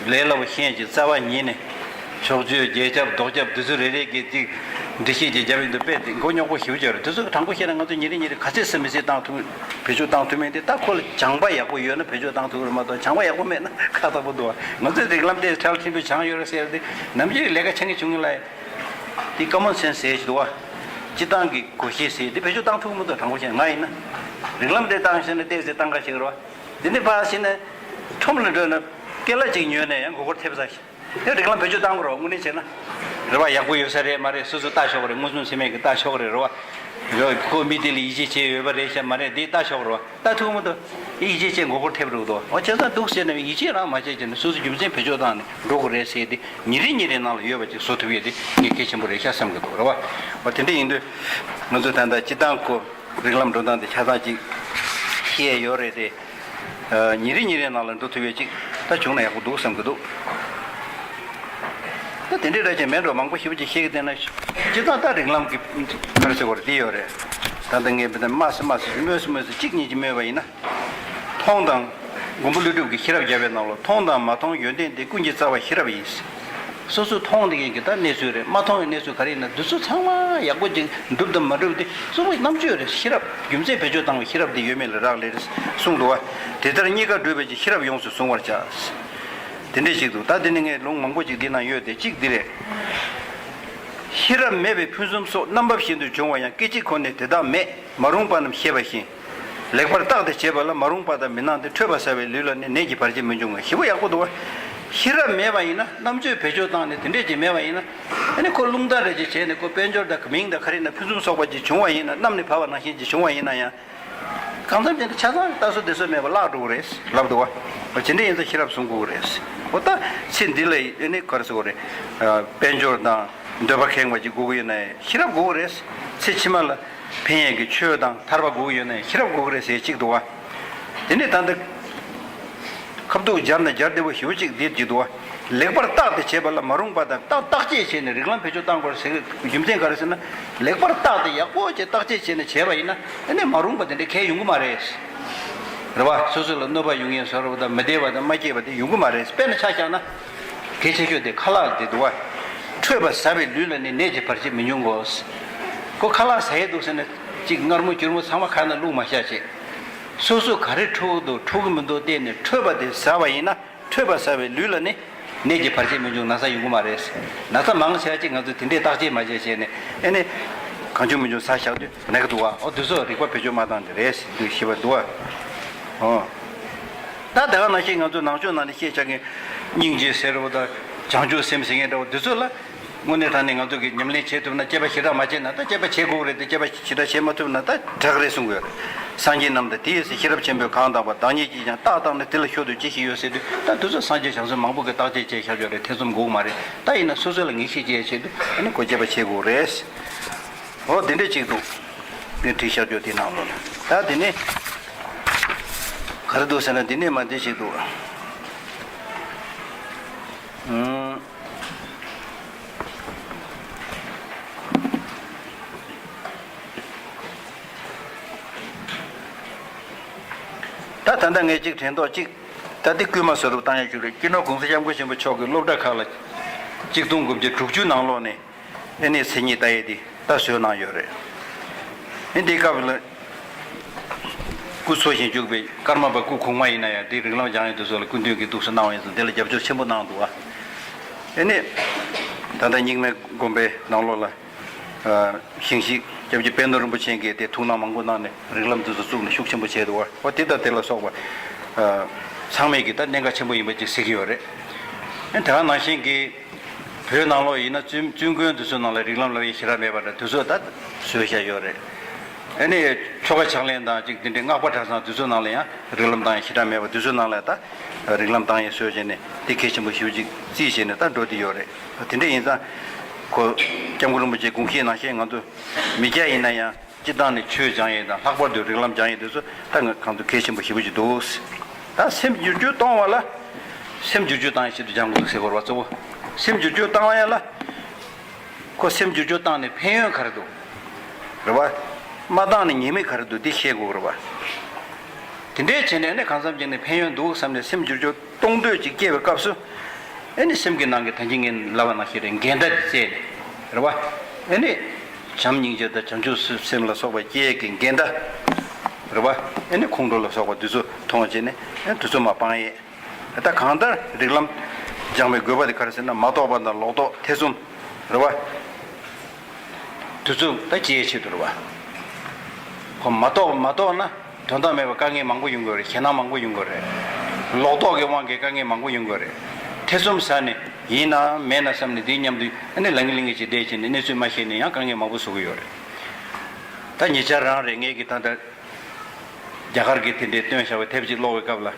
ལས་སླ་པོ་ཤེས་ཀྱི་རྩ་བ་ཉིད་ནས། ཕྱོགས་བཅུའི་རྒྱས་ཁྱབ་ལྡོག་ཁྱབ་དེ་ཚོ་རེ་རེ་གི་ཅིག་འགྲེལ་བཤད་ཅིག་རྒྱབ་ཡིན་དུ་དཔེ་དེ་མགོ་རྙོག་པོ་ཞེ་པོ་ཅིག་རེད། དེ་ཚོ་དྲང་པོ་བཤད་ན་ང་ཚོ་ཉིན་རེ་ཉིན་རེ་ག་ཚད་ཙམ་མི་ཚེ་བཏང་ཐུབ། བེད་སྤྱོད་བཏང་ཐུབ་མིན་དེ་ད་ཁོ་ལ་སྦྱངས་པ་ཡག་པོ་ཡོད་ན་བེད་སྤྱོད་བཏང་ཐུབ་རེད་མ་གཏོགས་སྦྱངས་པ་ཡག་པོ་མེད་ན་ཁག་ཐག་པོ་འདུག་ང་ཚོའི་རིགས་ལམ་དེ་ཁྲལ་ཆེན་པོས་སྦྱངས་ཡོད་རེད་ཟེར་ཏེ་ནམ་རྒྱུན་ལས་ཀ་བྱེད་མཁན་བྱུང་ངེས་ལ། དེ་common sense ཟེར་ཞིག་འདུག་བ། སྤྱི་བཏང་གི་གོ་ཤེས་ཟེར་དེ་བེད་སྤྱོད་བཏང་ཐུབ་མི་འདུག་དྲང་པོ་བཤད་ང་ཡིན་ན། རིགས་ལམ་དེ་བཏང་ཤེས་ན་ཏོག་ཙམ་བཏང་ག་ཞིག་རེད་བ། དེ་ནས་ཕར་ཕྱིན་ནས་ཁྲོམ་ལ་འགྲོ་ན་ཀེ་ལ་ཅིག་ཉོས་ནས་ཡང་མགོ་སྐོར་ཐེབས་ས་ཞིག་དེ་རིགས་ལམ་བེད་སྤྱོད་བཏང་དགོས་རེད་བ། དངོས་གནས་བྱས་ན། རེད་བ། ཡག་པོ་ཡོད་ས་རེད་མ་རེད། སོ་སོ་ལྟ་ཆོག་གི་རེད། མངོན་སུམ་ཚད་མས་ཀྱི་ལྟ་ཆོག་གི་རེད། རེད་བ། རེད་བ། ཁོ་མི་དེ་ལ་ཡིད་ཆེས་བྱས་ཡོད་པ་རེད་ཤག་མ་རེད་དེ་ལྟ་ཆོག་གི་རེད་བ། ལྟ་ཐུབ་མི་འདུག་ཡིད་ཆེས་བྱས་མགོ་སྐོར་ཐེབས་འགྲོ་གི་འདུག་འོ་བྱས་ཙང་འདུག་ཟེར་ནས་ཡིད་ཆེས་རང་མ་བྱས་བྱས་ནས་སོ་སོ་རྒྱུ་མཚན་བེད་སྤྱོད་བཏང་ནས་འགྲོ་དགོས་རེད་ཟེར་ཏེ་ཉིན་རེ་ཉིན་རེ་ནང་ལ་ཡོད་པ་ཅིག་བཟོ་ཐུབ་ཡས་དེ་ངས་གལ་ཆེན་པོ་རེད་ཤག་བསམ་གི་འདུག་རེད་བ། འོ་དེ་འདྲ་ཡིན་དུས་ང་ཚོ་ད་ལྟ་སྤྱི་བཏང་ཁོ་རིགས་ལམ་འགྲོ་སྟངས་དེ་ཆ་ཚང་ཅིག་ཤེས་ཡས་ཡོད་རེད་དེ། ཉིན་རེ་ཉིན་རེ་ནང་ལ་འགྲོ་ཐུབ་ཡས་ཅིག་ད་བྱུང་ན་ཡག་པོ་འདུག་བསམ་གི་འདུག་ད་དེ་འདྲའི་ར་ཅན་མེད་འགྲོ་མང་པོ་ཞེ་པོ་ཅིག་ཤེས་ཀྱི་བསྡད་ན་སྤྱི་བཏང་ད་རིགས་ལམ་གྱི་ག་རེ་ཟེར་བ་རེད་དེ་ཡོད་རེད། ད་ལྟ་ངས་བི་ད་དམའ་སེ་དམའ་སེ་སྨོས་སེ་སྨོས་སེ་གཅིག་གཉིས་ཀྱིས་སྨོས་པ་ཡིན་ན། མཐོང་དང་། མགོན་པོ་ཀླུ་སྒྲུབ་ཀྱིས་ཤེས་རབ་བརྒྱ་པའི་ནང་ལོགས་མཐོང་དང་མ་མཐོང་ཡོན་ཏན་དེ་ཀུན་གྱི་རྩ་བ་ཤེས་རབ་ཡིན། སོ་སོས་མཐོང་བསྡད་མཁན་གྱི་ད་གནས་ཚུལ་རེད། མ་མཐོང་བའི་གནས་ཚུལ་ག་རེ་ཡིན་ན་འདི་ཚོ་ཚང་མ་ཡག་པོ་ཅིག་འགྲུབ་དང་མ་འགྲུབ་དེ་གཙོ་བོ་རྣམ་དཔྱོད་རེད། ཤེས་རབ་རྒྱུ་མཚན་བེད་སྤྱོད་བཏང་བའི་ཤེས་རབ་དེ་ཡོད་མེད་ལ་རག་ལས་རེད་གསུངས་འདུག་བ། དེ་ལྟར་གཉིས་ཀ་སྒྲུབ་པའི་ཕྱིར་ཤེས་རབ་ཡོངས་སུ་གཟུང་བར་བྱ། དེ་འདྲས་ཅིག་འདུག་ད་དེ་ནི་ངས་ལུང་མང་པོ་ཅིག་འདི་ན་ཡོད་དེ་གཅིག་འདི་རེད། ཤེས་རབ་མེད་པའི་ཕུན་སུམ་ཚོགས། རྣམ་པ་བཞིན་དུ་འབྱུང་བ་ཡང་། སྐད་ཅིག་ཁོ་ནས་དེ་དག་མེད། མ་རུངས་པ་རྣམས་ཤེས་པ་བཞིན། ལེགས་པར་བརྟགས་ཏེ་བྱས་པ་ལ་མ་རུངས་པ་དང་མི་སྣང་སྟེ། ཁྲོས་པ་ཟ་བའི་ལུས་ལ་ནི་ནད་ཀྱི་བར་ཆད་མི་འབྱུང་ངོ་། ཞེ་པོ་ཡག་པོ་འདུག་བ། ཤེས་རབ་མེད་པ་ཡིན་ན། རྣམ་དཔྱོད་བེད་སྤྱོད་བཏང་ནས་དེ་འདྲས་ཅིག་མེད་པ་ཡིན་ན། ཨ་ནི་ཁོ་རླུང་རྟ་རེ་ཅིག་བྱས་ནས་ཁོ་དཔལ་འབྱོར་དང་མིང་དང་ག་རེ་ན་ཕུན་སུམ་ཚོགས་པ་ཅིག་བྱུང་བ་ཡིན་ན། གནམ་ནས་བབས་པ་ནང་བཞིན་ཅིག་བྱུང་བ་ཡིན་ན་ཡང་། གང་འཚམ་ཅིག་ཆ་ཚང་ལྟ་སྲོལ་བདེ་སྲོལ་མེད་པ་བརླག་འགྲོ་གི་རེད་ལབ་འདུག་བ། ཇི་འདྲ་ཡིན་ཙང་ཤེས་རབ་བཟུང་དགོས་ཀྱི་རེད། འོ་ད་ཚེ་འདི་ལ་ཨ་ནི་ག་རེ་ཟེར་དགོས་རེད། དཔལ་འབྱོར་དང་འདོད་པ་ཁེངས་པ་ཅིག་དགོས་ཀྱི་ཡོད་ན་ཤེས་རབ་དགོས་ཀྱི་རེད། ཚེ་ཕྱི་མ་ལ། ཕན་ཡས་ཀྱི་ཆོས་དང་ཐར་པ་དགོས་ཀྱི་ཡོད་ན་ཤེས་རབ་དགོས་ཀྱི་རེད་ཟེར་གཅིག་འདུག་བ། དེ་ནས་ད་ལྟ་ཁ་ཐུག་སྦྱར་ན་སྦྱར་བདེ་པོ་ཞེ་པོ་ཅིག་འདིར་གྱི་འདུག་བ། ལེགས་པར་བརྟགས་ཏེ་བྱས་པ་ལ་མ་རུངས་པ་དང་བརྟག་བརྟག་དཔྱད་བྱས་ནས་རིགས་ལམ་བེད་སྤྱོད་བཏང་དགོས་ཟེར་གྱི་རྒྱུ་མཚན་ག་རེ་ཟེར་ན། ལེགས་པར་བརྟགས་ཏེ་ཡག་པོ་བྱས་བརྟག་དཔྱད་བྱས་ནས་བྱས་པ་ཡིན་ན་ཨ་ནི་མ་རུངས་པ་དེ་འདྲ་གང་ཡང་ཡོང་གི་མ་རེད། རེད་བ། སོ་སོ་ལ་གནོད་པ་ཡོང་ཡས་བཟོ་འདྲ་བ་དང་མི་བདེ་བ་དང་མ་སྐྱིད་པ་དེ་ཡོང་གི་མ་རེད། དཔེར་ན་ཆ་བཞག་ན། གལ་ཆེ་ཤོས་དེ་ཁ་ལག་དེ་འདུག་བ། ཁྲོས་པ་ཟ་བའི་ལུས་ལ་ནི་ནད་ཀྱི་བར་ཆད་མི་འབྱུང་གོ། ཁོ་ཁ་ལག་ཟ་ཡས་འདུག་ཟེར་ན། གཅིག་མངར་མོ་སྐྱུར་མོ་ཚང་མ་ཁ་ནང་བླུགས་མ་བཞག་བྱས། སོ་སོ་ག་རེ་འཕྲོད་འདུག་འཕྲོད་ཀྱི་མི་འདུག་བལྟས་ནས་འཕྲོད་པ་དེ་ཟ་བ་ཡིན་ན། འཕྲོད་པ་ཟ་བའི་ལུས་ལ་ནི་ནད་ཀྱི་བར་ཆད་མི་འབྱུང་། ན་ཚ་ཡོང་གི་མ་རེད། ན་ཚ་མང་ཆེ་བ་ཅིག་ང་ཚོས་དེ་འདྲའི་བརྟག་དཔྱད་མ་བྱས་བྱས་ནས། ཨེ་ནི། གང་བྱུང་མི་བྱུང་ཟ་བཞག་དུས་ན་གི་འདུག་བ། ཨོ་དེ་ཚོ་རིག་པ་བེད་སྤྱོད་མ་བཏང་དེ་རེད་ཟེར་དུས་ཞེས་པ་འདུག་བ། ཨོ། ད་དེ་ག་ནང་བཞིན་ང་ཚོ་ནང་ཆོས་ནང་ནས་བཤད་བྱ་གི། སྙིང་རྗེ་ཟེར་བ་དང་། བྱང་ཆུབ་སེམས་ཟེར་མཁན་འདྲ་བོ་དེ་ཚོ་ལ། དངོས་གནས་དྲང་གནས་ང་ཚོ་གིས་ཉམས་ལེན་བྱེད་ཐུབ་ན། དཔྱད་པ་ཞེ་དྲག་མ་བྱས་ན། ད་དཔྱད་པ་བྱེད་དགོས་རེད་དེ། དཔྱད་པ་ཞེ་དྲག་བྱེད་མ་ཐུབ་ན་ད་དྲག་རེད་གསུང་གི་ཡོད་རེད། སངས་རྒྱས་རྣམས་དང་དེའི་ཚེ་ཤེས་རབ་ཆེན་པོས་གང་བསྟན་པ། བདག་ཉིད་ཀྱིས་ཀྱང་རྟག་བཏང་ནས། དེ་ལ་མཆོག་ཏུ་ཅི་ཞིག་ཡོད་ཟེར་དུས། ད་དེ་ཚོ་སངས་རྒྱས་བྱང་སེམས་མང་པོ་གིས་བརྟག་དཔྱད་བྱས་བཞག་ཡོད་རེད། ཐེ་ཚོམ་དགོས་མ་རེད། ད་ཡིན་ན་སོ་སོ་ལ་ངེས་ཤེས་སྐྱེ་ཡའི་ཆེད་དུ་ཨ་ནི་ཁོ་དཔྱད་པ་བྱེད་དགོས་རེད། འོ་དེ་འདྲ་ཅིག་འདུག་ངས་བྲིས་བཞག་རྒྱུ་དེ་ནང་ལོགས་ལ། ད་དེ་ནས་ག་རེ་འདུག་ཟེར་ན། དེ་ནས་མ་དེ་ཅིག་འདུག་ཨུམ། ད་ད་ལྟ་ངས་གཅིག་དྲན་ཐོག་གཅིག་ད་འདི་སྐུལ་མ་བཟོ་རུབ་བཏང་ཡ་ཞིག་རེད། སྤྱི་ནོར་༸གོང་ས་༸སྐྱབས་མགོན་ཆེན་པོ་མཆོག་གི་སློབ་གྲྭ་ཁག་ལ་གཅིག་སྟོང་དགུ་བརྒྱ་དྲུག་ཅུ་ནང་ལོགས་ནས་ཨེ་ནས་མཚན་ཉིད་ལྟ་ཡས་འདི་ད་བཟོས་གནང་ཡོད་རེད། ཨེ་འདི་སྐབས་ལ་སྐུ་འཚོ་ཞིང་བཞུགས་པའི་ཀརྨ་པ་སྐུ་གོང་མ་ཡིན་ན་ཡང་། འདི་རིགས་ལམ་སྦྱང་ཡས་འདི་ཚོ་ལ་སྐུ་མདུན་གྱིས་འདུག་སེ་གནང་བ་ཡིན་ཙང་། འདི་ལ་རྒྱབ་སྐྱོར་ཆེན་པོ་གནང་འདུག་བ། ཨེ་ནས་ད་ལྟ་རྙིང་མའི་དགོན་པའི་ནང་ལོགས་ལ། ཞིང་གཤེགས་སྐྱབས་རྗེ་དཔལ་ནོར་རིན་པོ་ཆེ་གིས་དེ་ཐུགས་སྣང་མང་པོ་གནང་ནས། རིགས་ལམ་འདི་ཚོ་བཙུགས་ནས་ཤུགས་ཆེན་པོ་བྱས་འདུག་བ། འོ་དེ་དང་དེ་ལ་སོགས་པ་ཚང་མས་ཀྱིས་ད་གནད་འགག་ཆེན་པོ་ཡིན་པ་ཅིག་གཟིགས་ཀྱི་ཡོད་རེད། ཨེ་དེ་ག་ནང་བཞིན་གྱི་བོད་ནང་ལོགས་ཡིན་ན། བཙུན་བཙུན་དགོན་འདི་ཚོ་ནང་ལ་རིགས་ལམ་ལབ་ཡས་ཞེ་དྲག་མེད་པ་འདྲ། དེ་ཚོ་ད་བཟོས་བཞག་ཡོད་རེད། ཨེ་ནས་ཆོ་ག་ཕྱག་ལེན་དང་ཅིག་དེ་འདྲའི་སྔགས་པ་གྲྭ་ཚང་དེ་ཚོ་ནང་ལ་ཡང་རིགས་ལམ་བཏང་ཡས་ཞེ་དྲག་མེད་པ། དེ་ཚོ་ནང་ལ་ད་རིགས་ལམ་བཏང་ཡས་བཟོས་བྱས་ནས་དེ་གལ་ཆེན་པོ་ཞེ་པོ་ཅིག་བརྩིས་བྱས་ནས་ད་འགྲོ་བསྡད་ཡོད་རེད། དེ་འདྲ་ཡིན་ཙང་ཁོ་༸སྐྱབས་མགོན་རིན་པོ་ཆེའི་དགོངས་བཞེད་ནང་བཞིན་ང་ཚོ་མི་སྐྱ་ཡིན་ན་ཡང་། སྤྱིར་བཏང་ནས་ཆོས་སྦྱང་ཡས་དང་། ལྷག་པར་དུ་རིགས་ལམ་སྦྱང་ཡས་དེ་ཚོ་ད་ང་གང་དུ་གལ་ཆེན་པོ་ཞེ་པོ་ཅིག་འདུག་ད་སེམས་བསྒྱུར་བཅོས་གཏོང་བ་ལ། སེམས་བསྒྱུར་བཅོས་བཏང་ཡས་ཆེད་དུ་སྦྱང་དགོས་འདུག་ཟེར་དགོས་རེད་བ། གཙོ་བོ་སེམས་བསྒྱུར་བཅོས་བཏང་ཡ་ལ། ཁོ་སེམས་བསྒྱུར་བཅོས་བཏང་ནས་ཕན་ཡོན་ག་རེ་འདུག་རེད་བ། མ་བཏང་ནས་ཉེས་དམིགས་ག་རེ་འདུག་འདི་ཤེས་དགོས་རེད་བ། དེ་འདྲའི་བྱས་ནས་ནི་གང་འཚམ་ཅིག་ནས་ཕན་ཡོན་འདུག་བསམ་ནས་སེམས་བསྒྱུར་བཅོས་གཏོང་འདོད་ཅིག་སྐྱེས་པའི་སྐབས་སུ། ཨེ་ནི་སེམས་ཀྱི་ནང་གི་ད་གིན་ངས་ལབ་པ་ནང་བཞིན་རེད། འགལ་ཟླ་དེ་བཙལ་ནས་རེད་བ། ཨེ་ནི་བྱམས་སྙིང་རྗེ་དང་བྱང་ཆུབ་སེམས་ལ་སོགས་པ་བསྐྱེད་ཀྱི་འགལ་ཟླ་རེད་བ། ཨེ་ནི་ཁོང་ཁྲོ་ལ་སོགས་པ་དེ་ཚོ་མཐོང་བྱས་ནས། ཨེ་དེ་ཚོ་མར་སྤང་ཡས། ད་གང་ལྟར་རིགས་ལམ་སྦྱང་བའི་དགོས་པ་དེ་ག་རེ་ཟེར་ན། མ་རྟོགས་པ་དང་ལོག་རྟོག་ཐེ་ཚོམ་རེད་བ། དེ་ཚོ་ད་སྐྱེ་ཡས་ཆེད་དུ་རེད་བ། ཁོ་མ་རྟོགས་མ་རྟོགས་ན་དོན་དག་མེད་པ་དཀའ་ངལ་མང་པོ་ཡོང་གི་རེད། ཞེད་སྣང་མང་པོ་ཡོང་གི་རེད། ལོག་རྟོག་གི་དབང་གིས་དཀའ་ངལ་མང་པོ་ཡོང་གི་རེད། ཐེ་ཚོམ་ཟ་ནས་ཡིན་ནམ་མེད་ན་བསམ་ནས་དེའི་མཉམ་དུ་ཨ་ནི་ལང་གི་ལིང་གི་ཅིག་བསྡད་བྱས་ནས་གནས་ཚུལ་མ་ཤེས་ནས་ཡང་དཀའ་ངལ་མང་པོ་བཟོ་གི་ཡོད་རེད། ད་ཉེ་ཆར་རང་རེད། ངས་ཀྱི་ད་ལྟ་རྒྱ་གར་གྱི་དེ་འདྲའི་སྟོན་བྱ་བའི་དེབ་ཅིག་ཀློག་པའི་སྐབས་ལ།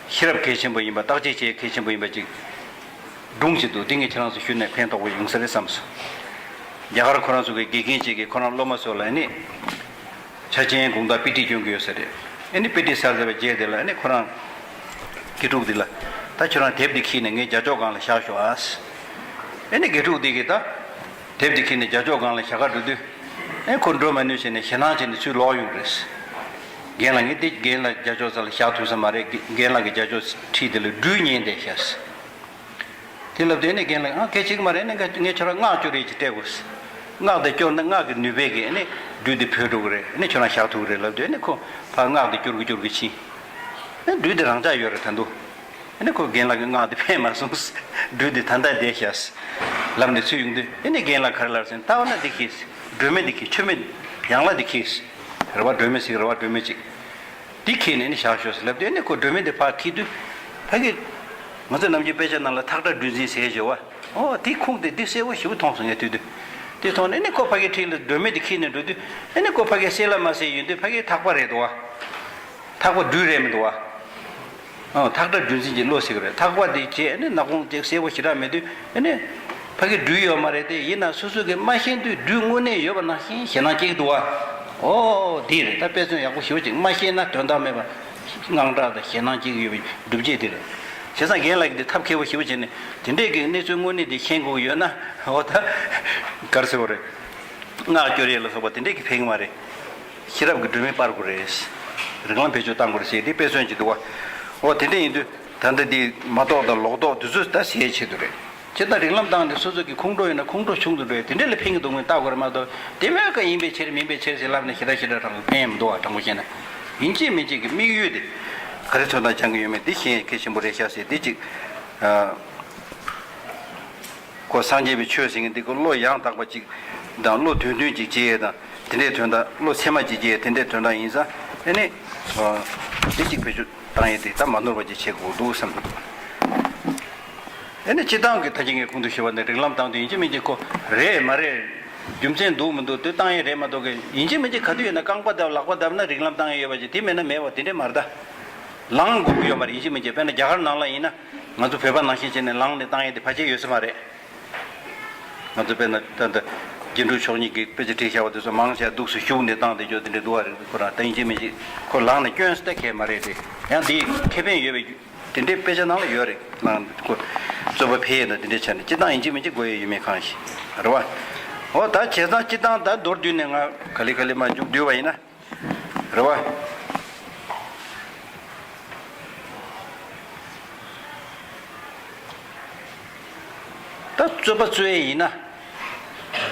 ཤེས་རབ་གལ་ཆེན་པོ་ཡིན་པ། བརྟག་དཔྱད་བྱེད་གལ་ཆེན་པོ་ཡིན་པ་ཅིག་སྒྲུང་ཅིག་འདུག་འདི་ངས་ཁྱེད་རང་ཚོ་ཞུས་ནས་ཕན་ཐོགས་པོ་ཡོང་ས་རེད་བསམ་སོང་། རྒྱ་གར་ཁོ་རང་ཚོ་གི་དགེ་རྒན་ཅིག་གིས་ཁོ་རང་སློབ་མ་ཚོ་ལ་ཨ་ནི་ཆ་རྐྱེན་དགོངས་དག་དཔེ་ཁྲིད་སྐྱོན་གྱི་ཡོད་ས་རེད། ཨ་ནི་དཔེ་ཁྲིད་ཚར་ཚར་བའི་རྗེས་དེ་ལ་ཨ་ནི་ཁོ་རང་དགེ་ཕྲུག་འདི་ལ། ད་ཁྱོད་རང་དེབ་འདི་ཁྱེར་ནས་ངའི་རྒྱབ་ཕྱོགས་སྒང་ལ་བཞག་ཤོག་ཨ། ཨ་ནི་དགེ་ཕྲུག་འདི་གིས་ད་དེབ་འདི་ཁྱེར་ནས་རྒྱབ་ཕྱོགས་སྒང་ལ་བཞག་ག་འགྲོ་དུས། ཨ་ཁོ་འགྲོ་མ་ནུས་བྱས་ནས་ཞེད་སྣང་བྱས་ནས་ཚུར་ལོག་ཡོང་གི་རེད། རྒན་ལགས། ངས་འདི་རྒན་ལགས་རྒྱབ་ཕྱོགས་ས་ལ་བཞག་ཐུབ་ས་མ་རེད། རྒན་ལགས་ཀྱི་རྒྱབ་ཕྱོགས་ཁྲིད་དེ་ལ་སྦྲུལ་ཉན་བསྡད་ཤག་དེ་ལབ་དུས་ཨ་ནི་རྒན་ལགས། ཨ་གལ་ཆེ་གི་མ་རེད། ཨ་ནི་ངས་ཁྱོད་རང་སྔགས་སྐྱོར་ཡས་ཅིག་སྤྲད་དགོས། སྔགས་དེ་སྐྱོར་ན་སྔགས་ཀྱི་ནུས་པས་ཀྱིས་ཨ་ནི་སྦྲུལ་དེ་བོས་འགྲོ་གི་རེད། ཨ་ནི་ཁྱོད་རང་བཞག་ཐུབ་ཀྱི་རེད་ལབ་དུས། ཨ་ནི་ཁོ་ཕར་སྔགས་དེ་སྐྱོར་གི་སྐྱོར་གི་ཕྱིན། ཨ་སྦྲུལ་དེ་རང་འཇགས་ཡོད་རེད་ད་དུང་། ཨ་ནི་ཁོ་རྒན་ལགས་ཀྱི་སྔགས་དེ་ཕན་མ་སོང་། སྦྲུལ་དེ་ད་ལྟ་བསྡད་ཤག་ལབ་ནས་ཚུར་ཡོང་དུས། ཨ་ནི་རྒན་ལགས་ག་རེ་ལབ་ཟེར་ན། ལྟ་བ་ན་འདི་ཁྱེར། སྒྲོན་མེ་འདི་ཁྱེར། མཆོད་མེ་ཡན་ལག་འདི་ཁྱེར། རེད་བ། སྒྲོན་མེ་ཟེར་གི་རེད་བ། སྒྲོན་མེ་གཅིག་འདི་ཁྱེར་ནས་ནི་བཞག་ཤོག་ཟེར་ལབ་དུས། ཨ་ནི་ཁོ་སྒྲོན་མེ་འདི་ཕར་འཁྱེར་དུས། ཕ་གི་ང་ཚོ་ནམ་རྒྱུན་དཔེ་ཆ་ནང་ལ་ཐག་ཁྲ་སྦྲུལ་འཛིན་ཟེར་བཞག་བ། ཨོ་དེ་ཁུངས་དེ་འདི་གསལ་པོ་ཞེ་པོ་མཐོང་སོང་ངས་ཐོས་དུས། དེ་མཐོང་ནས་ཨ་ནི་ཁོ་ཕ་གི་འཁྲིས་ལ་སྒྲོན་མེ་འདི་འཁྱེར་ནས་འགྲོ་དུས། ཨ་ནི་ཁོ་ཕ་གི་གསལ་ལ་མ་གསལ་ཡོང་དུས། ཕ་གི་ཐག་པ་རེད་འདུག་བ། ཐག་པ་སྦྲུལ་རེད་མི་འདུག་བ། ཨོ་ཐག་ཁྲ་སྦྲུལ་འཛིན་གྱི་བློ་ཟེར་གི་རེད། ཐག་པ་དེ་བྱས་ནས་ནག་ཁུང་དེ་གསལ་པོ་ཞེ་དྲག་མེད་དུས། ཨ་ནི་ཕ་གི་སྦྲུལ་ཡོད་མ་རེད་དེ། ཡིན་ན་སོ་སོ་གིས་མ་ཤེས་དུས་སྦྲུལ་དངོས་གནས་ཡོད་པ་ནང་བཞིན་ཞེད་སྣང་སྐྱེ་གི་འདུག་བ། ཨོ་དེ་རེད། ད་དཔེ་མཚོན་ཡག་པོ་ཞེ་པོ་ཅིག་མ་ཤེས་ན་དོན་དག་མེད་པ་དངངས་སྐྲག་དང་ཞེད་སྣང་སྐྱེ་གི་ཡོད་པའི་སྒྲུབ་བྱེད་དེ་རེད། བྱས་ཙང་རྒན་ལགས་ཀྱིས་འདི་ཐབས་མཁས་པོ་ཞེ་པོ་བྱས་ནས་དེ་འདྲས་ཀྱི་གནས་ཚུལ་དངོས་གནས་དེ་ཤེས་དགོས་ཀྱི་ཡོད་ན། ཨོ་ད་ག་རེ་ཟེར་དགོས་རེད། སྔགས་སྐྱོར་ཡས་ལ་སོགས་པ་དེ་འདྲས་ཀྱིས་ཕན་གི་མ་རེད། ཤེས་རབ་ཀྱི་སྒྲོན་མེ་སྤར་དགོས་རེད། རིགས་ལམ་བེད་སྤྱོད་གཏང་དགོས་རེད་ཟེར་དེ་དཔེ་མཚོན་ཅིག་འདུག་བ། འོ་དེ་འདྲ་ཡིན་དུས་ད་ལྟ་འདི་མ་རྟོགས་དང་ལོག་རྟོག་དེ་ཚོ་ད་སེལ་ཆེད་དུ་རེད། ཇི་ལྟར་རིགས་ལམ་བཏང་ནས་སོ་སོ་གི་ཁོང་ཁྲོ་ཡོད་ན་ཁོང་ཁྲོ་ཆུང་དུ་འགྲོ་ཡ་དེ་འདྲ་ལ་ཕན་གི་འདུག་མིན་བལྟ་དགོས་རེད་མ་གཏོགས། དེ་མོས་ཀ་ཡིན་པའི་ཕྱིར་མིན་པའི་ཕྱིར་ཟེར་ལབ་ནས་ཞེ་དྲག་ཞེ་དྲག་དྲང་ཕན་ཡང་མི་འདུག་བ། དྲང་པོ་བཤད་ན། ཡིན་གཅིག་མིན་གཅིག་གི་དམིགས་ཡུལ་དེ་ག་རེ་ཐོན་དང་སྦྱང་གི་ཡོད་མེད་འདི་ཤེས་གལ་ཆེན་པོ་རེད་ཤག་ཟེར་འདི་གཅིག་ཨ། ཁོ་སངས་རྒྱས་པའི་ཆོས་ཟེར་མཁན་འདི་ཁོ་བློ་ཡང་དག་པ་ཅིག་དང་བློ་དོན་མཐུན་ཅིག་བྱེད་ཡས་དང་དེ་འདྲའི་དོན་དག་བློ་ཚད་མ་ཅིག་བྱེད་ཡས་དེ་འདྲའི་དོན་དག་ཡིན་ཙང་ཨེ་ནི། དེ་གཅིག་བེད་སྤྱོད་བཏང་ཡས་དེ་ད་མ་ནོར་བ་ཅིག་བྱེད་དགོས་འདུག་བསམ་འདུག་ཨེ་ནི་སྤྱི་བཏང་གི་ད་ཅི་ངས་གོང་དུ་ཞུས་པ་ནི་རིགས་ལམ་བཏང་དུས་ཡིན་གཅིག་མིན་གཅིག་ཁོ་རེད་མ་རེད། རྒྱུ་མཚན་འདུག་མི་འདུག་དེ་བཏང་ཡས་རེད་མ་གཏོགས་གི་ཡིན་གཅིག་མིན་གཅིག་ག་དུས་ཡིན་ན་རྐང་པ་བརྡབ་ལག་པ་བརྡབ་ན་རིགས་ལམ་བཏང་ཡས་ཡོད་པ་ཅིག་དེ་མེད་ན་མེད་པ་དེ་འདྲས་མ་རེད་ད། ལངས་དགོས་ཀྱི་ཡོད་མ་རེད་ཡིན་གཅིག་མིན་གཅིག་དཔེར་ན་རྒྱ་གར་ནང་ལ་ཡིན་ན་ང་ཚོ་བོད་པ་ནང་བཞིན་བྱས་ནས་ལངས་ནས་བཏང་ཡས་དེ་ཕལ་ཆེར་ཡོད་ས་མ་རེད། ང་ཚོ་དཔེར་ན་ད་ལྟ་རྒྱན་དྲུག་མཆོག་གཉིས་ཀྱིས་དཔེ་ཆ་བྲིས་བཞག་པ་དེ་ཚོ་མང་ཆེ་བ་འདུག་སེ་བཞུགས་ནས་བཏང་བསྡད་ཀྱོག་དེ་འདྲས་འདུག་བ་རེད། ཁོ་རང་ད་ཡིན་གཅིག་མིན་གཅིག་ཁོ་ལངས་ནས་སྐྱོན་ས་ད་གས་མ་རེད་དེ། ཡང་དེའི་ཁེ་ཕན་ཡོད་པའི་རྒྱུ་དེ་འདྲའི་དཔེ་ཆ་ནང་ལ་ཡོད་རེད། ལངས་ཁོ་རྩོད་པ་འཕེལ་ཡས་དང་དེ་འདྲས་ཆ་ནས་སྤྱི་བཏང་ཡིན་གཅིག་མིན་གཅིག་དགོས་ཡས་ཡོད་མེད་གང་ཞིག་རེད་བ། འོ་ད་བྱས་ཙང་སྤྱི་བཏང་ད་མདོར་བསྡུས་ནས་ང་ག་ལེ་ག་ལེ་མ་མཇུག་བསྡུས་པ་ཡིན་ན། རེད་བ། ད་རྩོད་པ་རྩོད་ཡས་ཡིན་ན།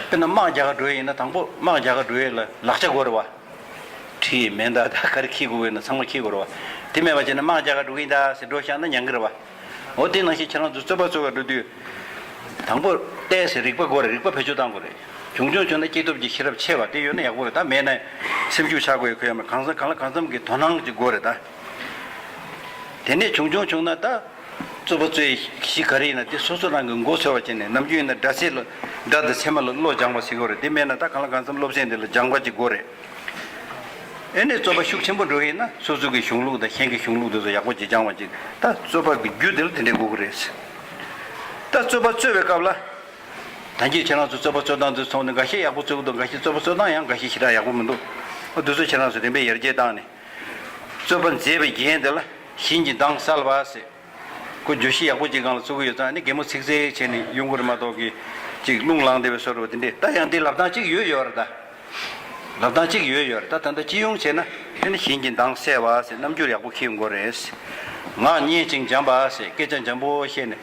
དཔེར་ན་དམག་རྒྱག་ག་འགྲོ་ཡས་ཡིན་ན་དང་པོ་དམག་རྒྱག་ག་འགྲོ་ཡས་ལ་ལག་ཆ་དགོས་རེད་བ། གྲི་མེ་མདའ་ད་ག་རེ་འཁྱེར་དགོས་ཡོད་ན་ཚང་མ་འཁྱེར་དགོས་རེད་བ། དེ་མེད་པ་བྱས་ན་དམག་རྒྱག་ག་འགྲོ་གི་ཡིན་ད་ཟེར་འགྲོ་བཞག་ན་ཉན་གི་རེད་བ། འོ་དེ་ནང་བཞིན་ཁྱེད་རང་ཚོ་རྩོད་པ་རྩོད་ག་འགྲོ་དུས། དང་པོ་བལྟས་ཟེར་རིག་པ་དགོས་རེད། རིག་པ་བེད་སྤྱོད་གཏང་དགོས་རེད། བྱུང་བྱུང་བྱུང་ན་སྐྱེས་སྟོབས་ཀྱི་ཤེས་རབ་ཆེ་བ་དེ་ཡོད་ན་ཡག་པོ་རེད། ད་མེད་ན་སེམས་ཤུགས་ཆག་དགོས་ཡོད་ཁོ་ཡོད་མེད་གང་ཟག་གང་ལ་གང་འཚམ་གྱི་དོ་སྣང་ཅིག་དགོས་རེད་ད། དེ་ནས་བྱུང་བྱུང་བྱུང་ན་ད། རྩོད་པ་རྩོད་གཞི་ག་རེ་ཡིན་ན་དེ་སོ་སོ་རང་གི་མགོ་འཚོས་པ་བྱས་ནས་ནམ་རྒྱུན་ཡིན་ན་དགྲ་ཚེ་ལ་དགྲ་དང་ཚེར་མ་ལ་བློ་སྦྱང་བ་ཟེར་དགོས་རེད། དེ་མེད་ན་ད་གང་ལ་གང་འཚམ་སློབ་ཚན་དེ་ལ་སྦྱང་བ་ཅིག་དགོས་རེད། ཨེ་ནས་རྩོད་པ་ཤུགས་ཆེན་པོ་འགྲོ་ཡིན་ན་སོ་སོ་གི་གཞུང་ལུགས་དང་གཞན་གྱི་གཞུང་ལུགས་དེ་ཚོ་ཡག་པོ་ཅིག་སྦྱང་བ་ཅིག་ད་རྩོད་པ་གི་རྒྱུ་དེ་ལ་དེ་འདྲས་དགོས་ཀྱི་རེད། ད་རྩོད་པ་རྩོད་པའི་སྐབས་ལ། ད་གིན་ཁྱེད་རང་ཚོ་རྩོད་པ་རྩོད་སྟངས་དེ་ཚོ་ནི་འགའ་ཤས་ཡག་པོ་རྩོད་ཀྱི་འདུག་འགའ་ཤས་རྩོད་པ་རྩོད་སྟངས་ཡང་འགའ་ཤས་ཞེ་དྲག་ཡག་པོ་མི་འདུག་འོ་དེ་ཚོ་ཁྱེད་རང་ཚོ་རིམ་པས་ཡར་རྒྱས་བཏང་ནས། རྩོད་པ་མཛད་པའི་རྒྱན་དེ་ལ་བཞིན་གྱི་མདངས་གསལ་བ་ཟེར། ཁོ་བརྗོད་གཞི་ཡག་པོ་ཅིག་སྒང་ལ་བཙུགས་ཀྱི་ཡོད་ཙང་ནི་གད་མོ་ཚིག་ཚིག་བྱས་ནས་ཡོང་གི་རེད་མ་གཏོགས་ཀྱི། ཅིག་རླུང་ལངས་བསྡད་པའི་བཟོ་འདྲ་བ་དེ་འདྲས་ད་ཡང་འདི་ལབ་སྟངས་ཅིག་ཡོད་ཡོད་རེད་ད། ལབ་སྟངས་གཅིག་ཡོད་ཡོད་རེད། ད་ད་ལྟ་སྤྱི་ཡོངས་བྱས་ན་དེ་ནི་བཞིན་གྱི་མདངས་གསལ་བ་ཟེར་རྣམ་འགྱུར་ཡག་པོ་འཁྱེར་ཡོང་གི་རེད། ངག་སྙན་ཅིང་འཇམ་པ་ཟེར་སྐད་ཆ་འཇམ་པོ་བཤད་ནས།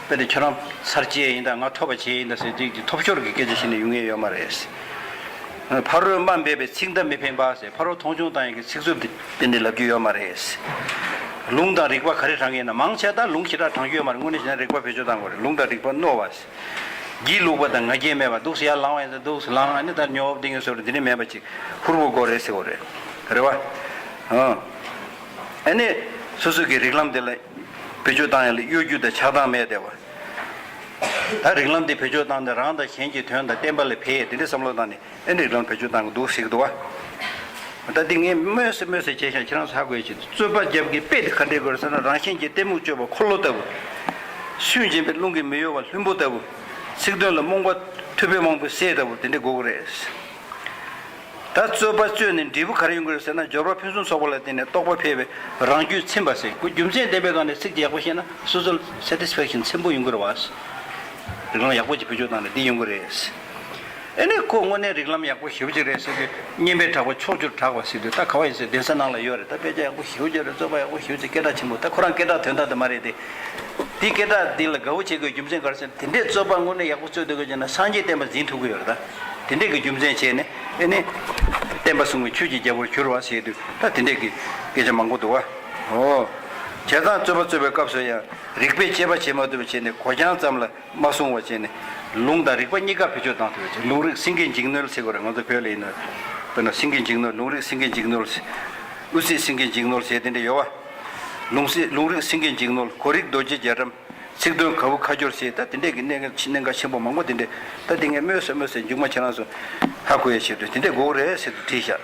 དཔེ་དེ་ཁྱོད་རང་ཚར་བཅད་ཡིན་ད་ང་ཐོབ་པ་བྱས་ཡིན་ད་ཟེར་ཅིག་ཅིག་ཐོབ་ཤོར་གྱི་སྐད་ཆ་བཤད་ནས་ཡོང་ངེས་ཡོད་མ་རེད། ཕ་རོལ་དམའ་འབེབས་པའི་ཚིག་མདའ་མི་འཕེན་པ་ཟེར་ཕ་རོལ་མཐོང་ཆུང་བཏང་ཡག་གི་ཚིག་རྩུབ་དེ་དེ་འདྲས་ལབ་རྒྱུ་ཡོད་མ་རེད། ལུང་དང་རིགས་པ་ག་རེ་དྲངས་ཡིན་ན་མང་ཆེ་ད་ལུང་ཞེ་དྲག་དྲངས་རྒྱུ་ཡོད་མ་རེད། དངོས་གནས་བྱས་ན་རིགས་པ་བེད་སྤྱོད་གཏང་དགོས་རེད། ལུང་དང་རིགས་པ་རྣོ་བ་ཟེར། སྒྱིད་ལུག་པ་དང་ང་རྒྱལ་མེད་པ་འདུག་སེ་ཡར་ལངས་པ་ཡིན་ཙང་འདུག་སེ་ལངས་ཨ་ནི་ད་ཉོབ་ཏིང་ངེ་སོ་རེ་འདི་ནི་མེད་པ་ཅིག་ཧུར་པོ་དགོས་རེད་ཟེར་བ་རེད། རེད་བ། ཨང་། ཨ་ནི་སོ་སོ་གི་རིགས་ལམ་དེ་ལ་བེད་སྤྱོད་བཏང་ཡ་ལ་གཡོ་སྒྱུ་དང་ཆགས་སྡང་མེད་བསྡད་པ། ད་རིགས་ལམ་དེ་བེད་སྤྱོད་བཏང་སྟེ་རང་དང་གཞན་གྱི་དོན་དང་བསྟན་པ་ལ་ཕན་ཡས་དེ་འདྲའི་བསམ་བློ་བཏང་ནས། ཨེ་འདྲའི་ལམ་བེད་སྤྱོད་བཏང་གི་འདུག་ཟེར་གི་འདུག་བ། ད་འདི་ངས་སྨོས་སུ་སྨོས་སུ་བྱས་ཤིང་ཁྱེད་རང་ཚོ་ཧ་གོ་ཡ་ཆེད་དུ་རྩོད་པ་རྒྱབ་ཀྱི་དཔེ་དེ་ག་འདྲས་དགོས་རེད་ཟེར་ན་རང་གཞན་གྱི་གཏི་མུག་གཅོད་པ་འཁོར་ལོ་ལྟ་བུ། སུན་འབྱིན་པའི་རླུང་གིས་མི་གཡོ་བ་ལྷུན་པོ་ལྟ་བུ། ཚིག་དོན་ལ་རྨོངས་པ་ཐུབ་པའི་དབང་པོའི་སྲས་ལྟ་བུ་དེ་འདྲས་དགོས་ཀྱི་རེད། ད་རྩོད་པ་རྩོད་ནས་འབྲས་བུ་ག་རེ་ཡོང་གི་རེད་ཟེར་ན་འབྱོར་པ་ཕུན་སུམ་ཚོགས་པ་ལ་བརྟེན་ནས་རྟོགས་པ་འཕེལ་བའི་རང་རྒྱུད་ཚིམ་པ་ཟེར་ཁོ་རྒྱུ་མཚན་ལྡན་པའི་སྒང་ནས་ཚིག་ཅིག་ཡག་པོ་བཤད་ན་སོ་སོར་སེ་ཊི་སི་ཕེག་ཤན་ཆེན་པོ་ཡོང་གི་རེད་བ། རིགས་ལམ་ཡག་པོ་ཅིག་བེད་སྤྱོད་བཏང་ནས་འདི་ཡོང་གི་རེད། ཨེ་ནས་ཁོ་དངོས་གནས་རིགས་ལམ་ཡག་པོ་ཞེ་པོ་ཅིག་རེད་ཟེར་དུས་སྙན་པའི་གྲགས་པ་ཕྱོགས་བཅུར་གྲགས་པ་ཟེར་དུས་ད་ག་བ་ཡིན་ཟེར་གདན་ས་ནང་ལ་ཡོད་རེད། ད་དཔེ་ཆ་ཡག་པོ་ཞེ་པོ་ཅིག་རེད། རྩོད་པ་ཡག་པོ་ཞེ་པོ་ཅིག་སྐད་གྲགས་ཆེན་པོ་ད་ཁོ་རང་སྐད་གྲགས་དོན་དག་དེ་མ་རེད་དེ། དེ་སྐད་གྲགས་འདི་ལ་དགའ་བོ་བྱེད་དགོས་རྒྱུ་མཚན་ག་རེ་ཟེར་ན་དེ་འདྲས་རྩོད་པ་དངོས་གནས་ཡག་པོ་རྩོད་སྡོད་དགོས་ཀྱི་ན་སངས་རྒྱས་བསྟན་པ་འཛིན་ཐུབ་ཀྱི་ཡོད་རེད་ད། དེ་འདྲས་ཀྱི་རྒྱུ་མཚན་བྱས་ནས་ཨེ་ནས། བསྟན་པ་སྲུང་བའི་ཆོས་ཀྱི་རྒྱལ་པོར་གྱུར་བ་ཟེར་དུས་ད་དེ་འདྲས་ཀྱི་སྐད་ཆ་མང་པོ་འདུག་བ། ཨོ། བྱས་ཙང་རྩོད་པ་རྩོད་པའི་སྐབས་སུ་ཡང་རིགས་པས་དཔྱད་པ་བྱེད་མ་ཐུབ་པ་བྱས་ནས་གོ་རྐྱང་ཙམ་ལ་མ་སོང་བ་བྱས་ནས་ལུང་དང་རིགས་པ་གཉིས་ཀ་བེད་སྤྱོད་བཏང་ཐུབ་པ་བྱས་ལུང་རིགས་སེང་གེ་འཇིགས་གནོན་ཟེར་དགོས་རེད། ང་ཚོ་བོད་ལ་ཡིན་ན་དཔེར་ན་སེང་གེ་འཇིགས་གནོན་ལུང་རིགས་སེང་གེ་འཇིགས་གནོན་དབུ་རྩེ་སེང་གེ་འཇིགས་གནོན་ཟེར་དེ་འདྲ་ཡོད་བ། ལུང་སེ་ལུང་རིགས་སེང་གེ་འཇིགས་གནོན་གོ་རིགས་རྡོ་རྗེ་རྒྱ་གྲམ། ཚིག་དོན་ག་བུ་ཁ་སྦྱོར་ཟེར་ད་དེ་འདྲས་ཀྱི་གནད་གནད་འགག་ཆེན་པོ་མང་པོ་དེ་འདྲས་ད་དེ་ངས་སྨོས་སུ་སྨོས་སུ་མཇུག་མ་ཁྱེད་རང་ཚོ་ཧ་གོ་ཡ་ཆེད་དུ་དེ་འདྲས་དགོས་རེད་ཟེར་དུ་བྲིས་ཤག་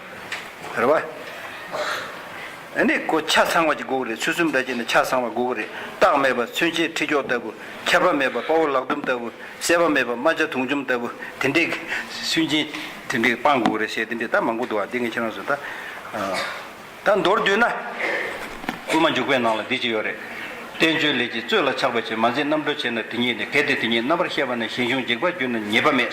རེད་བ། ཨ་ནི་ཁོ་ཆ་ཚང་བ་ཅིག་དགོས་རེད། ཚུལ་གསུམ་དང་བཅས་ནས་ཆ་ཚང་བ་དགོས་རེད། རྟགས་མེད་པ་མཚོན་ཆའི་ཁྲི་སྐྱོགས་ལྟ་བུ། ཁྱབ་པ་མེད་པ་དཔའ་བོ་ལག་རྡུམ་ལྟ་བུ། གསལ་པ་མེད་པ་རྨ་བྱ་དུང་ཅུམ་ལྟ་བུ་དེ་འདྲས་ཀྱི་སུན་འབྱིན་དེ་འདྲས་སྤང་དགོས་རེད་ཟེར་དེ་འདྲས་ད་མང་པོ་འདུག་བ། དེ་ངས་ཁྱེད་རང་ཚོ་ད། ད་མདོར་བསྡུས་ན། དབུ་མ་འཇུག་པའི་ནང་ལ་འདི་ཅི་ཡོད་རེད། བསྟན་བཅོས་ལས་ཀྱི་རྩོད་ལ་ཆགས་པ་ཅན་མ་མཛད་རྣམ་གྲོལ་ཆེ་ན་དེ་ཉིད་ནི་གལ་ཏེ་དེ་ཉིད་རྣམ་པར་ཤེས་པ་ན་ཞིང་གཞུང་འཇིག་པར་གྱུར་ན་ཉེས་པ་མེད།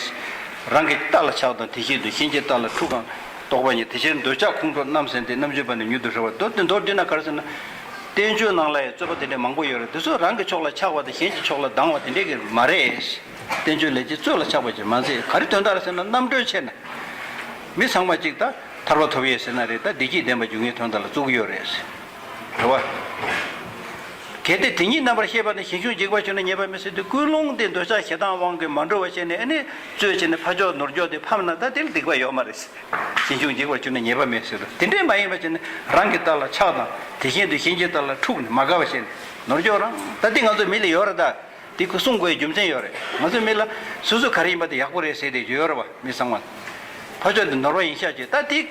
རང་གི་ལྟ་ལ་ཆགས་དང་དེ་བཞིན་དུ་གཞན་གྱི་ལྟ་ལ་འཁྲུག་གང་རྟོག་པ་ཉིད་དེ་ཕྱིར་འདོད་ཆགས་ཁོང་ཁྲོ་རྣམ་སེམས་ཏེ་རྣམ་དཔྱོད་པ་ནི་མྱུར་དུ་ཧྲིལ་བ་མདོར་བསྡུས་མདོར་བསྡུས་ན་ག་རེ་ཟེར་ན། བསྟན་བཅོས་ནང་ལ་ཡང་རྩོད་པ་དེ་འདྲ་མང་པོ་ཡོད་རེད། དེ་ཚོ་རང་གི་ཕྱོགས་ལ་ཆགས་པ་དང་གཞན་གྱི་ཕྱོགས་ལ་སྡང་བ་དེ་འདྲས་ཀྱི་མ་རེད། བསྟན་བཅོས་ལས་ཀྱི་རྩོད་ལ་ཆགས་པ་ཅན་མ་མཛད་ག་རེ་དོན་དག་རེད་ཟེར་ན་རྣམ་གྲོལ་ཆེ་ན། མི་ཚང་མ་གཅིག་ད། ཐར་པ་ཐོབ་ཡས་ཟེར་ན་རེད། ད་བདེ་སྐྱིད་ལྡན་པ་འབྱུང་ཡས་དོན་དག་ལ་བཙུགས་ཀྱི་ཡོད་རེད། རེད་བ། གལ་ཏེ་དེ་ཉིད་རྣམ་པར་ཤེས་པ་ནི། ཞིང་སྐྱོང་འཇིག་པར་གྱུར་ན་ཉེས་པ་མེད་ཟེར་དུས། ཀུན་སློང་དེ་འདོད་ཆགས་ཞེ་སྡང་དབང་གིས་མ་འགྲོ་བ་བྱས་ནས། ཨ་ནི་རྩོད་བྱས་ནས་ཕ་ཕྱོགས་ནོར་ཕྱོགས་དེ་ཕམ་ན། ད་དེ་ལ་སྡིག་པ་ཡོད་མ་རེད། ཞིང་སྐྱོང་འཇིག་པར་གྱུར་ན་ཉེས་པ་མེད་ཟེར་དུས། དེ་འདྲས་མ་ཡིན་པ་བྱས་ནས་རང་གི་རྟ་ལ་ཆགས་དང་། དེ་བཞིན་དུ་གཞན་གྱི་རྟ་ལ་འཁྲུག་ནས་མ་དགའ་བ་བྱས་ནས། ནོར་ཕྱོགས་རང་ད་དེ་ང་ཚོ་མི་ལ་ཡོད་རེད་ད། དེ་ཁོ་གསུང་དགོས་རྒྱུ་མཚན་ཡོད་རེད། ང་ཚོ་མི་ལ་སོ་སོ་ག་རེ་ཡིན་པ་དེ་ཡག་པོ་རེད་ཟེར་དེ་ཡོད་རེད་བ། མི་ཚང་མ། ཕ་ཕྱོགས་དེ་ནོར་བ་ཡིན་ཤག་ཅེས། ད་དེ་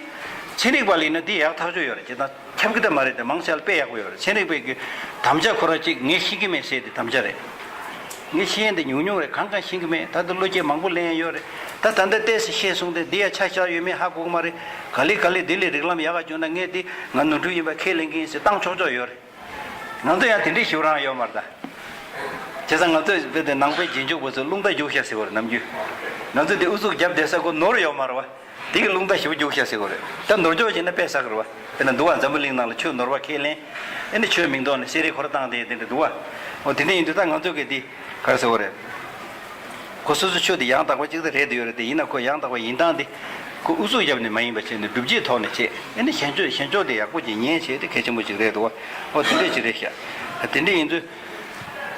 ཚན་རིག་པ་ལ་ཡིན་ན་དེ་ཡག་ཐག་ཆོད་ཡོད་རེད། ཅེས་དང་ཁྱབ་ཀྱི་ད་མ་རེད་དེ། མང་ཆེ་ལ་དཔེ་ཡག་པོ་ཡོད་རེད། ཚན་རིག་པའི་གི་དམ་བཅའ་ཁོ་རང་གཅིག་ངས་ཤེས་ཀྱི་མེད་ཟེར་དེ་དམ་བཅའ་རེད། ངས་ཤེས་ཡན་དེ་ཉུང་ཉུང་རེད། གང་གང་ཤེས་ཀྱི་མེད། ད་ལྟ་བློ་སྐྱེད་མང་པོ་ལེན་ཡོད་རེད། ད་ད་ལྟ་ཏོག་ཙམ་ཤེས་སོང་སྟེ། འདི་ཡ་ཆ་བཞག་ཡོད་མེད་ཧ་གོ་གི་མ་རེད། ག་ལེ་ག་ལེ་འདི་ལས་རིགས་ལམ་ཡག་ག་བྱུང་ན། ངས་འདི་ང་ནོར་འཁྲུལ་ཡིན་པ་ཁས་ལེན་གྱི་ཡིན་ཟེར་བཏང་ཆོག་ཆོག་ཡོད་རེད། ང་ཚོ་ཡང་དེ་འདྲའི་ཞུ་རང་ཡོད་མ་རེད་ད། བྱས་ཙང་ང་ཚོས་དཔེ་དེ་ནང་པའི་རྗེས་འཇུག་པ་ཚོས་རླུང་རྟ་རྒྱུག་ཤག་ཟེར་བ་རེད། ནམ་རྒྱུན་ང་ཚོས་དེ་ཨུ་ཚུགས་རྒྱབ་བསྡད་ས་ཁོ་ནོར་ཡོད་མ་རེད་བ། དེ་གི་རླུང་རྟ་ཞིབ་རྒྱུག་ཤག་ཟེར་བ་རེད། ད་ནོར་འཇོག་བྱས་ན་དཔེ་བསགས་རེད་བ། དཔེར་ན་འདུག་བ། འཛམ་བུ་གླིང་ནང་ལ་ཆོས་ནོར་བ་ཁས་ལེན། ཨེ་ནི་ཆོས་མིང་ཐོག་ནས་གསེར་རི་ཁོ་ར་བཏང་དེ་དེ་འདྲ་འདུག་བ། འོ་དེ་འདྲ་ཡིན་དུས་ད་ང་ཚོ་གི་དེ་ག་རེ་ཟེར་བ་རེད། ཁོ་སོ་སོ་ཆོས་དེ་ཡང་དག་པ་གཅིག་ད་རེད་དེ་ཡོད་རེད་དེ། ཡིན་ན་ཁོ་ཡང་དག་པ་ཡིན་སྟངས་དེ་ཁོ་ཨུ་ཚུགས་བརྒྱབ་ནས་མ་ཡིན་པ་བྱས་ནས་སྒྲུབ་བྱེད་ཐོག་ནས་བྱས། ཨེ་ནི་གཞན་ཕྱོགས་གཞན་ཕྱོགས་དེ་ཡག་པོ་ཅིག་ཉན་བྱས་དེ་གལ་ཆེན་པོ་ཅིག་རེད་འདུག་བ། ཨོ་དེ་འདྲས་ཅིག་རེད་ཤག། དེ་འདྲས་ཡིན་དུས།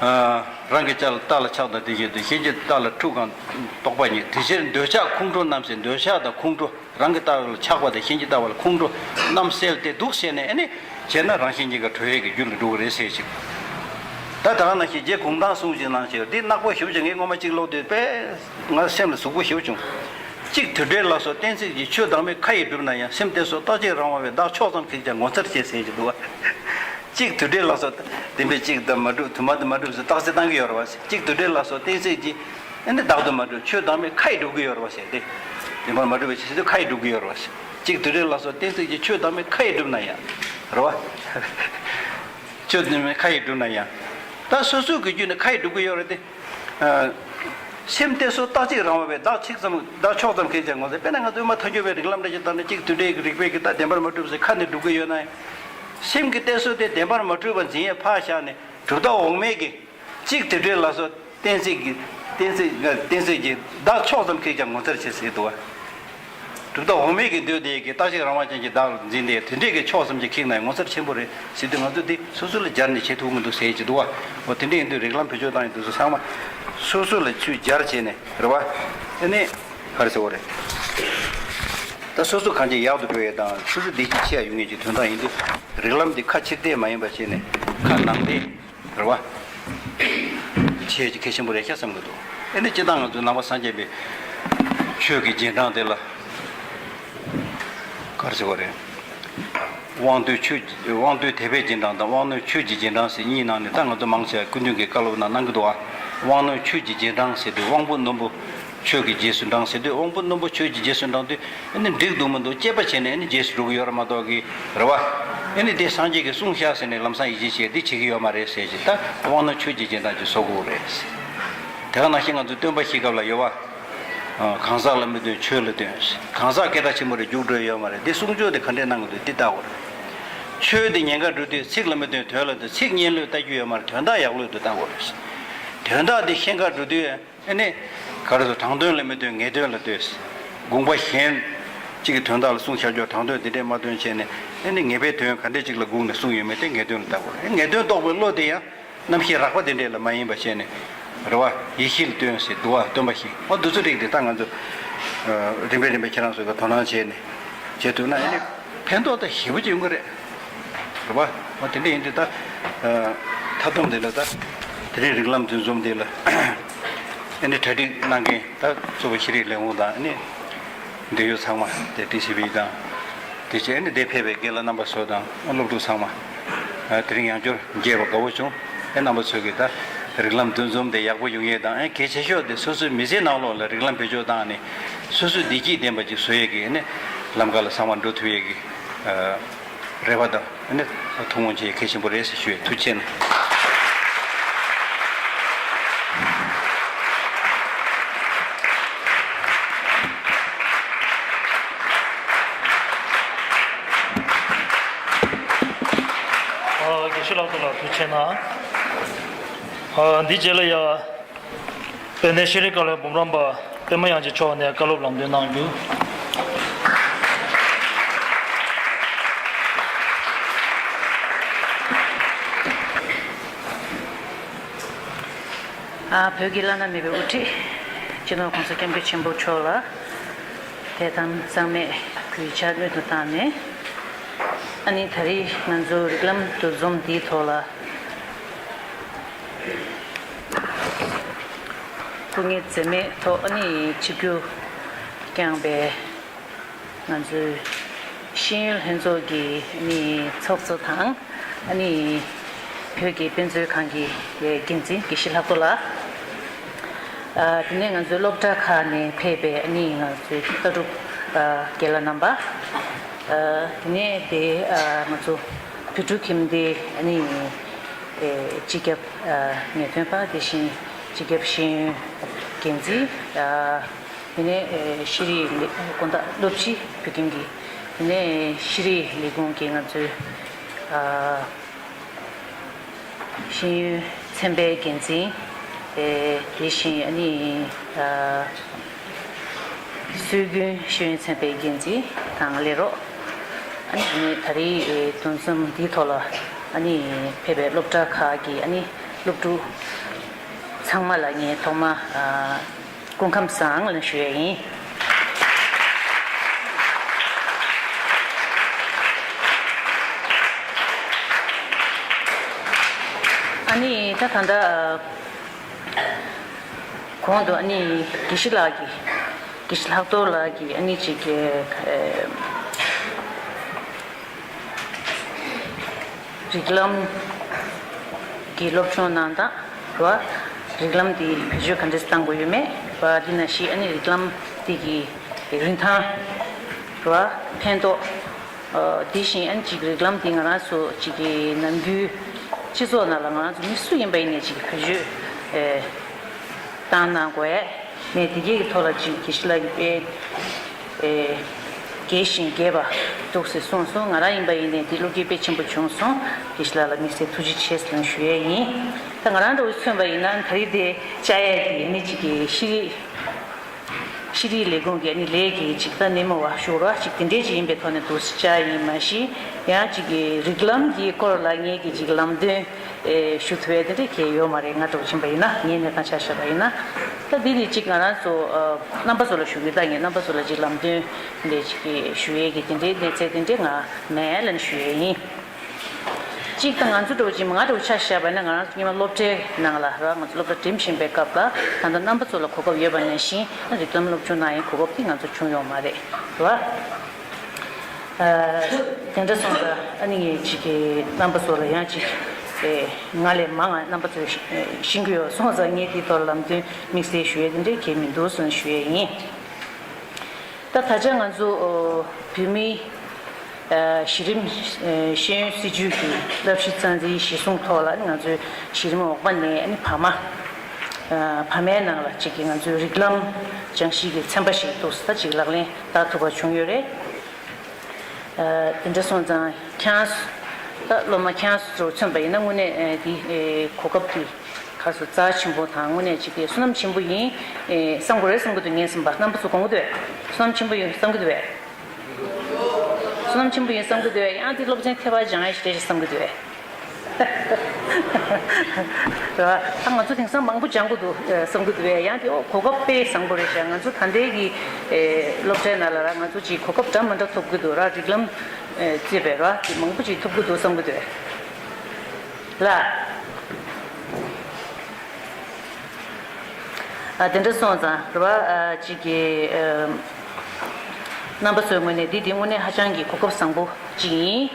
རང་གི་ལྕགས་ལ་རྟ་ལ་ཆགས་དང་། དེ་བཞིན་དུ་གཞན་གྱི་རྟ་ལ་འཁྲུག་གམ་རྟོག་པ་ཉིད། དེ་ཕྱིར་འདོད་ཆགས་ཁོང་ཁྲོ་རྣམས་ཟེར། འདོད་ཆགས་དང་ཁོང་ཁྲོ། རང་གི་རྟ་ལ་ཆགས་པ་དང་གཞན་གྱི་རྟ་ལ་ཁོང་ཁྲོ་རྣམས་བསལ་ཏེ་འདུག་ཟེར་ནས། ཨ་ནི་བྱས་ན་རང་གཞན་གཉིས་ཀ་གྲོལ་ཡས་ཀྱི་རྒྱུ་ལ་འགྲོ་གི་རེད་ཟེར་ཅིག། ད་ད་ག་ནང་བཞིན་རྗེ་གུང་ཐང་གསུང་ཅིག་གནང་བྱས། འདི་ནག་པོ་ཞེ་པོ་ཅིག་ངས་སྔོན་མ་གཅིག་ཀློག་དུས་དཔེ་ང་སེམས་ལ་ཟུག་པོ་ཞེ་པོ་བྱུང་། གཅིག་དུད་འགྲོའི་ལག་སོགས་གཏན་ཚིགས་ཀྱི། ཆོས་བདག་མེད་ཁ་ཡིས་བསྒྲུབས་ན་ཡང་། སེམས་གཏད་སོ་རྟག་གཅིག་རང་དབང་བས། བདག་ཕྱོགས་ཙམ་ཁེགས་ཀྱང་ངོ་མཚར་ཆེ་ཟེར་གྱི་འདུག་བ། གཅིག་དུད་འགྲོའི་ལག་སོགས་བདེན་པའི་གཅིག་དང་མ་གྲུབ། དུ་མ་དང་མ་གྲུབ་ཟེར་རྟགས་གསལ་བཏང་གི་ཡོད་རེད་བ། གཅིག་དུད་འགྲོའི་ལག་སོགས་གཏན་ཚིགས་ཀྱི། ཨ་ནི་བདག་ཏུ་མ་གྲུབ། ཆོས་བདག་མེད་ཁ་ཡིས་སྒྲུབ་ཀྱི་ཡོད་རེད་བ་ཟེར་ཏེ། བདེན་པར་མ་གྲུབ་པའི་ཕྱིར་དུ་ཁ་ཡིས་སྒྲུབ་ཀྱི་ཡོད་རེད་བ་ཟེར། གཅིག་དུད་འགྲོའི་ལག་སོགས་གཏན་ཚིགས་ཀྱི། ཆོས་བདག་མེད་ཁ་ཡིས་བསྒྲུབས་ན་ཡང་། རེད་བ། ཆོས་བདག་མེད་ཁ་ཡིས་བསྒྲུབས་ན་ཡང་། ད་སོ་སོའི་གི་རྒྱུད་ནས་ཁ་ཡིས་སྒྲུབ་ཀྱི་ཡོད་རེད་དེ། ཨ། སེམས་གཏད་སོ་རྟག་གཅིག་རང་དབང་བས། བདག་གཅིག་ཙམ། བདག་ཕྱོགས་ཙམ་ཁེགས་ཀྱང་ངོ་མཚར། དཔེར་ན་ང་ཚོ་དབུ་མ་ཐལ་འགྱུར་བའི་རིགས་ལམ་འདྲ་ཞིག་བཏང་ན། གཅིག་དུད་འགྲོའི་རིགས་པས་ཀྱི་ད་བདེན་པར་མ་གྲུབ་ཟེར་ཁ་ནས་སྒྲུབ་ཀྱི་ཡོད་ན་ཡང་། སེམས་ཀྱི་གཏད་སོ་དེ་བདེན་པར་མ་གྲུབ་པར་འཛིན་ཡས་ཕར་བཞག་ནས། གྲུབ་རྟགས་འོག་མའི་གི། གཅིག་དུད་འགྲོའི་ལག་སོགས་གཏན་ཚིགས་ཀྱི། གཏན་ཚིགས། གཏན་ཚིགས་ཀྱི། བདག་ཕྱོགས་ཙམ་ཁེགས་ཀྱང་ངོ་མཚར་ཆེ་ཟེར་འདུག་བ། གྲུབ་རྟགས་འོག་མའི་གི་འདོད་དེ་གི་རྟག་གཅིག་རང་དབང་ཅན་གྱི་བདག་འཛིན་ཏེ། དེ་འདྲས་ཀྱི་ཕྱོགས་ཙམ་གྱིས་ཁེགས་ན་ངོ་མཚར་ཆེན་པོ་རེད་ཟེར་དུས། ང་ཚོ་འདི་སོ་སོ་ལ་སྦྱར་ནས་བྱེད་ཐུབ་མི་འདུག་ཟེར་གྱི་འདུག་བ། འོ་དེ་འདྲས་ཡིན་དུས་རིགས་ལམ་བེད་སྤྱོད་བཏང་ཡོང་དུས་སུ་ཚང་མ་སོ་སོ་ལ་ཚུར་སྦྱར་བྱས་ནས་རེད་བ། ཨ་ནི་ག་རེ་ཟེར་བ་རེད། ད་སོ་སོ་གང་ཅི་ཡག་ཏུ་འགྲོ་ཡས་དང་། སོ་སོ་བདེ་སྐྱིད་ཆེ་ཡ་ཡོང་ཡས་ཀྱི་དོན་དག་ཡིན་དུས། རིགས་ལམ་འདི་ཁ་ཕྱིར་བལྟས་མ་ཡིན་པ་བྱས་ནས་ཁ་ནང་བལྟས། རེད་བ། བྱས་ཀྱི་གལ་ཆེན་པོ་རེད་ཤག་བསམ་གྱི་འདུག། ཨེ་ནི་སྤྱིར་བཏང་ང་ཚོའི་ནང་པ་སངས་རྒྱས་པའི་ཆོས་ཀྱི་རྗེས་འབྲང་དེ་ལ། ག་རེ་ཟེར་བ་རེད། དབང་རྣོན་ཆོས། དབང་རྣོན་དད་པའི་རྗེས་འབྲང་དང་། དབང་རྣོན་ཆོས་ཀྱི་རྗེས་འབྲང་ཟེར་གཉིས་ནང་ནས། ད་ང་ཚོ་མང་ཆེ་བ་སྐུ་མདུན་གྱི་བཀའ་སློབ་ནང་གནང་གི་འདུག་བ། དབང་རྣོན་ཆོས་ཀྱི་རྗེས་འབྲང་ཟེར་དུས། དབང་པོ་རྣོན་པོ་ཆོས་ཀྱི་རྗེས་སུ་འབྲང་ཟེར་དུས། དབང་པོ་རྣོན་པོ་ཆོས་ཀྱི་རྗེས་སུ་འབྲང་དུས། ཨ་ནི་འགྲིག་འདུག་མི་འདུག་དཔྱད་པ་བྱས་ནས། ཨ་ནི་རྗེས་སུ་འགྲོ་གི་ཡོད་རེད་མ་གཏོགས་ཀྱི། རེད་བ། ཨ་ནི་དེ་སངས་རྒྱས་ཀྱིས་གསུངས་ཤག་ཟེར་ནས་ལམ་སང་ཡིད་ཆེས་བྱས་འདི་བྱེད་ཀྱི་ཡོད་མ་རེད་ཟེར་གྱི། ད་དབང་རྣོན་ཆོས་ཀྱི་རྗེས་འབྲང་ཅིག་བཟོ་དགོས་རེད། དེ་ག་ནང་བཞིན་ང་ཚོ་སྟོན་པ་བཞིའི་སྐབས་ལ་ཡོད་བ། གང་ཟག་ལ་མི་སྟོན་ཆོས་ལ་སྟོན། གང་ཟག་སྐད་གྲགས་ཆེན་པོ་རེད། རྒྱུགས་འགྲོ་ཡོད་མ་རེད། འདི་གསུང་ཆོས་དེ་ག་འདྲས་གནང་གི་འདུག་འདི་ལྟ་དགོས་རེད། ཆོས་དེ་ཉན་གར་འགྲོ་དུས་ཚིག་ལ་མི་སྟོན་དོན་ལ་སྟོན། ཚིག་སྙན་ལོས་ལྟ་རྒྱུ་ཡོད་མ་རེད། དོན་དག་ཡག་ལོས་དུ་ལྟ་དགོས་རེད། དོན་དག་དེ་ཤེས་གར་འགྲོ་དུས། ཨ་ནི་ག་རེ་ཟེར། དྲང་དོན་ལ་མི་སྟོན་ངེས་དོན་ལ་སྟོན། དགོངས་པ་གཞན་གཅིག་གི་དོན་དག་ལ་གསུངས་བཞག་རྒྱུ་དྲང་དོན་དེ་འདྲས་མ་སྟོན་བྱས་ནས། ཨ་ནི་ངེས་པའི་དོན་ག་འདྲས་གཅིག་ལ་སྒུག་ནས་གསུངས་ཡོད་མེད་དེ་ངེས་དོན་ལ་ལྟ་དགོས་རེད། ངེས་དོན་རྟོགས་པའི་བློ་དེ་ཡང་རྣམ་ཤེས་རགས་པ་དེ་འདྲས་ལ་མ་ཡིན་པ་བྱས་ནས། རེད་བ། ཡེ་ཤེས་ལ་སྟོན་ཟེར་འདུག་བ། སྟོན་པ་བཞི། འོ་འདི་ཚོ་རིགས་དེ་ད་ང་ཚོ་རིམ་པས་རིམ་པས་ཁྱེད་རང་ཚོ་གི་དོ་སྣང་བྱས་ནས་བྱེད་ཐུབ་ན། ཨ་ནི་ཕན་ཐོགས་ད་ཞེ་པོ་ཅིག་ཡོང་གི་རེད། རེད་བ། འོ་དེ་འདྲ་ཡིན་དུས་ད། མཐའ་སྡོམ་དེ་ལ་ད། དེ་རིང་རིགས་ལམ་འདུ་འཛོམས་དེ་ལ། ཨ་ནི་གྲ་སྒྲིག་གནང་མཁན་ད་གཙོ་བོ་ཤེས་རིག་ལས་ཁུངས་དང་། ཨ་ནི་འབྲེལ་ཡོད་ཚང་མ་དེ་ཊི་སི་བི་དང་། དེ་བྱས་ཨ་ནི་འདིར་ཕེབས་པའི་རྒན་ལགས་རྣམ་པ་ཚོ་དང་སློབ་ཕྲུག་ཚང་མ། དེ་རིང་ཡང་བསྐྱར་མཇལ་བ་དགའ་བོ་བྱུང་། ཨེ་རྣམ་པ་ཚོས་ཀྱིས་ད་རིགས་ལམ་འདུ་འཛོམས་དེ་ཡག་པོ་ཡོང་ཡས་དང་། ཨེ་གལ་ཆེ་ཤོས་དེ་སོ་སོའི་མི་ཚེའི་ནང་ལོགས་ལ་རིགས་ལམ་བེད་སྤྱོད་བཏང་ནས་སོ་སོའི་བདེ་སྐྱིད་ལྡན་པ་ཅིག་བཟོ་ཡས་ཀྱི་ཨ་ནི་ལམ་ཁ་ལ་ཚང་མ་འགྲོ་ཐུབ་ཡས་ཀྱི་རེ་བ་དང་། ཨ་ནི་ཐུགས་སྨོན་བྱེད་ཡས་གལ་ཆེན་པོ་རེད་ཟེར་ཞུ་ཡས། ཐུགས་རྗེ་ཆེ་གནང་། ཨ། དགེ་བཤེས་ལགས་ཚོ་ལ་ཐུགས་རྗེ་ཆེ་གནང་། ཨ། འདིའི་རྗེས་ལ་ཡ། དཔལ་ལྡན་ཤེས་རིག་བཀའ་བློན་འབུམ་རམས་པ་པད་མ་དབྱངས་ཅན་མཆོག་ནས་བཀའ་སློབ་ལམ་སྟོན་གནང་རྒྱུ། ཨ། བོད་ཀྱི་བླ་ན་མེད་པའི་དབུ་ཁྲིད་སྤྱི་ནོར་༸གོང་ས་༸སྐྱབས་མགོན་ཆེན་པོ་མཆོག་ལ་དད་དམ་གཙང་མས་གུས་ཕྱག་སྔོན་དུ་བཏང་ནས། ཨ་ནི་ད་རེས་ང་ཚོ་རིགས་ལམ་འདུ་འཛོམས་འདིའི་ཐོག་ལ་སྐུ་ངལ་འཛེམས་མེད་ཐོག་ཨ་ནི་ཆིབས་བསྒྱུར་བསྐྱངས་པའི་ང་ཚོའི་ཤེས་ཡོན་ལྷན་ཚོགས་ཀྱི་ཨ་ནི་ཚོགས་གཙོ་དང་། ཨ་ནི་བོད་ཀྱི་དཔེ་མཛོད་ཁང་གི་འགན་འཛིན་དགེ་བཤེས་ལྷག་རྡོར་ལགས། ཨ། དེ་ནས་ང་ཚོའི་སློབ་གྲྭ་ཁག་ནས་ཕེབས་པའི་ཨ་ནི་ང་ཚོའི་ལྟ་གྲུབ་ཨ་རྒན་ལགས་རྣམ་པ། ཨ། དེ་ནས་དེ་ཨ་ང་ཚོ་བོད་ཕྲུག་ཁྱིམ་སྡེའི་ཨ་ནི་ཨེ་སྤྱི་ཁྱབ་ཨ་ངེས་སྟོན་པ། དེ་བཞིན་སྤྱི་ཁྱབ་ཤེས་ཡོན་འགན་འཛིན། ཨ། དེ་ནས་ཨེ་ཤེས་རིག་ལས་དགོན་བདག་སློབ་སྤྱི་བོད་ཁྱིམ་གྱི། དེ་ནས་ཤེས་རིག་ལས་ཁུངས་ཀྱི་ང་ཚོའི་ཨ་ཤེས་ཡོན་ཚན་པའི་འགན་འཛིན། ཨེ་དེ་བཞིན་ཨ་ནི་ཨ་སྲོལ་རྒྱུན་ཤེས་ཡོན་ཚན་པའི་འགན་འཛིན་དང་ལས་རོགས། ཨ་ནི་དེ་ནས་ད་རེས་ཨེ་འདུ་འཛོམས་འདིའི་ཐོག་ལ་ཨ་ནི་ཕེབས་པའི་སློབ་གྲྭ་ཁག་གི་ཨ་ནི་སློབ་ཕྲུག་ཚང་མ་ལ་ངས་ཐོག་མ་ཨ་སྐུ་ཁམས་བཟང་ལ་ཞུ་ཡས་ཡིན། ཨ་ནི་ད་ད་ལྟ་གོང་དུ་ཨ་ནི་དགེ་བཤེས་ལགས་ཀྱིས། དགེ་བཤེས་ལྷག་རྡོར་ལགས་ཀྱིས་ཨ་ནི་ཅིག་གི་ཨེ། རིགས་ལམ་གྱི་སློབ་སྦྱོང་གནང་སྟངས་རེད་བ། རིགས་ལམ་འདི་བེད་སྤྱོད་ག་འདྲས་བཏང་དགོས་ཡོད་མེད་རེད་བ། འདི་ནང་བཞིན་ཨ་ནི་རིགས་ལམ་འདི་གི་རིན་ཐང་རེད་བ། ཕན་ཐོགས། ཨ། དེ་བཞིན་ཨ་ནི་ཅིག་རིགས་ལམ་འདི་ང་རང་ཚོ་ཅིག་གི་ནམ་རྒྱུན་སྤྱི་ཚོགས་ནང་ལ་ང་རང་ཚོ་མི་སུ་ཡིན་པ་ཡིན་ནའི་ཅིག་བེད་སྤྱོད་ཨེ་བཏང་གནང་དགོས་ཡས། ངས་འདི་གའི་ཐོག་ལ་ཅིག་དགེ་བཤེས་ལགས་ཀྱིས་དཔེ་ཨེ་རྒྱས་ཤིང་རྒྱས་པ་འདུག་ཟེར་གསུངས་སོང་། ང་རང་ཡིན་པ་ཡིན་ནའི་འདི་བློ་སྐྱེད་དཔེ་ཆེན་པོ་བྱུང་སོང་། དགེ་བཤེས་ལགས་ལ་དམིགས་བསལ་ཐུགས་རྗེ་ཆེ་ཟེར་ཞུ་ཡས་ཡིན། ད་ང་རང་འདྲ་བོ་མཚོན་པ་ཡིན་ན་ད་རེས་དེ་བཅར་ཡས་དེ་ཨ་ནི་ཅིག་གི་ཤེས་རིག་ཤེས་རིག་ལས་ཁུངས་ཀྱི་ཨ་ནི་ལས་ཀྱི་ཅིག་ད་སྣེ་མོ་བ་ཞུ་ར་ཅིག་དེ་འདྲས་ཅིག་ཡིན་པའི་ཐོག་ནས་འདུག་སེ་བཅར་ཡིན། མ་གཞི་ཡང་ཅིག་གི་རིགས་ལམ་གྱི་སྐོར་ལ་ངས་ཀྱི་ཅིག་ལམ་སྟོན་ཨེ་ཞུ་ཐུབ་ཡས་དེ་འདྲས་གལ་ཡོད་མ་རེད། ང་འདྲ་བོ་ཕྱིན་པ་ཡིན་ན། ངའི་གནས་སྟངས་ཆ་བཞག་པ་ཡིན་ན། ད་འདི་ནི་ཅིག་ང་རང་ཚོ་ཨ་རྣམ་པ་ཚོ་ལ་ཞུ་གི། ད་ངས་རྣམ་པ་ཚོ་ལ་ཅིག་ལམ་སྟོན་འདི་ཅིག་ཞུ་ཡས་ཀྱི་དེ་འདྲའི་གནས་ཚད་དེ་འདྲའི་ང་མེད་ལབ་ནས་ཞུ་ཡས་ཡིན། གཅིག་ད་ང་ཚོ་འདྲ་བོ་ཅིག་ང་འདྲ་བོ་ཆ་བཞག་པ་ཡིན་ན། ང་རང་ཚོ་སྔོན་མ་སློབ་གྲྭའི་ནང་ལ་ར་ང་ཚོ་སློབ་གྲྭ་འགྲིམ་བཞིན་པའི་སྐབས་ལ་ད་ལྟ་རྣམ་པ་ཚོ་ལ་གོ་སྐབས་ཡོད་པ་ནང་བཞིན་རིགས་ལམ་སློབ་སྦྱོང་གནང་ཡའི་གོ་སྐབས་དེ་ང་ཚོ་བྱུང་ཡོད་མ་རེད་བ། ཨ། དེ་འདྲ་སོང་ཙང་ཨ་ནི་ངས་ཅིག་གི་རྣམ་པ་ཚོ་ལ་ཡང་ཅིག་ཨེ་ང་ལས་མང་ང་རྣམ་པ་ཚོས་ཤེས་ཤེས་ཀྱི་ཡོད་སོང་ཙང་། ངས་དེའི་ཐོག་ལ་ལམ་སྟོན་དམིགས་བསལ་ཞུ་ཡས་དེ་འདྲའི་གལ་མི་འདུག་ཟེར་ཞུ་ཡས་ཡིན། ད་ད་ཆ་ང་ཚོ་ཨོ་བོད་མིའི་ཨ་གཞི་རིམ་ཨ་ཤེས་ཡོན་སྲིད་བྱུས་ཀྱི་བསླབ་གཞི་རྩ་འཛིན་གཞིར་བཟུང་ཐོག་ལ་ང་ཚོའི་གཞི་རིམ་འོག་མ་ནས་ཨ་ནི་བར་མ། ཨ་བར་མའི་ནང་ལ་ཅིག་གི་ང་ཚོའི་རིགས་ལམ་སྦྱང་གཞི་གི་ཚན་པ་ཞིག་འདུག་ད་ཅིག་ལག་ལེན་བསྟར་ཐུབ་པ་བྱུང་ཡོད་རེད། ཨ་དེ་འདྲ་སོང་ཙང་ཁྱེད་རང་ཚོ་ད་སློབ་མ་ཁྱེད་རང་ཚོ་མཚོན་པ་ཡིན་ན་དངོས་གནས་ཨ་འདི་ཨེ་གོ་སྐབས་འདི་ག་ཚོད་རྩ་ཆེན་པོ་དང་། དངོས་གནས་ཅིག་གི་བསོད་ནམས་ཆེན་པོ་ཡིན་ཨེ་བསམ་གྱི་རེད་བསམ་གྱི་འདུག་ངས་བསམ་པ། རྣམ་པ་ཚོ་དགོངས་ཀྱི་འདུག་བས། བསོད་ནམས་ཆེན་པོ་ཡིན་བསམ་གྱི་འདུག་བས། བསོད་ནམས་ཆེན་པོ་ཡིན་བསམ་གྱི་འདུག་བས། ཡང་འདི་སློབ་ཚན་ཐེ་བ་སྦྱང་ཡ་ཞིག་རེད་ཅེས་བསམ་གྱི་འདུག་བས། རེད་བ། ད་ང་ཚོ་དེང་སང་མང་པོ་སྦྱང་གི་འདུག་ཨེ་བསམ་གྱི་འདུག་བས། ཡང་དེ་ཨོ་གོ་སྐབས་དཔེ་བཟང་པོ་རེད་ཤག་ང་ཚོ་ད་ལྟའི་གི་ཨེ་སློབ་གྲྭའི་ནང་ལ་ར་ང་ཚོ་ཅིག་གོ་སྐབས་འདྲ་མི་འདྲ་ཐོབ་གི་འདུག་ར། རིགས་ལམ་ཨེ་བརྩིས་པའི་ར་དེ་མང་པོ་ཅིག་ཐོབ་གི་འདུག་བསམ་གྱི་འདུག་བས། ལ། ཨ་དེ་འདྲ་སོང་ཙང་རེད་བ། ཨ་ཅིག་གི་ཨ་རྣམ་པ་ཚོའི་ངོས་ནས་འདི་འདི་དངོས་གནས་ཧ་ཅང་གི་གོ་སྐབས་བཟང་པོ་ཅིག་ཡིན།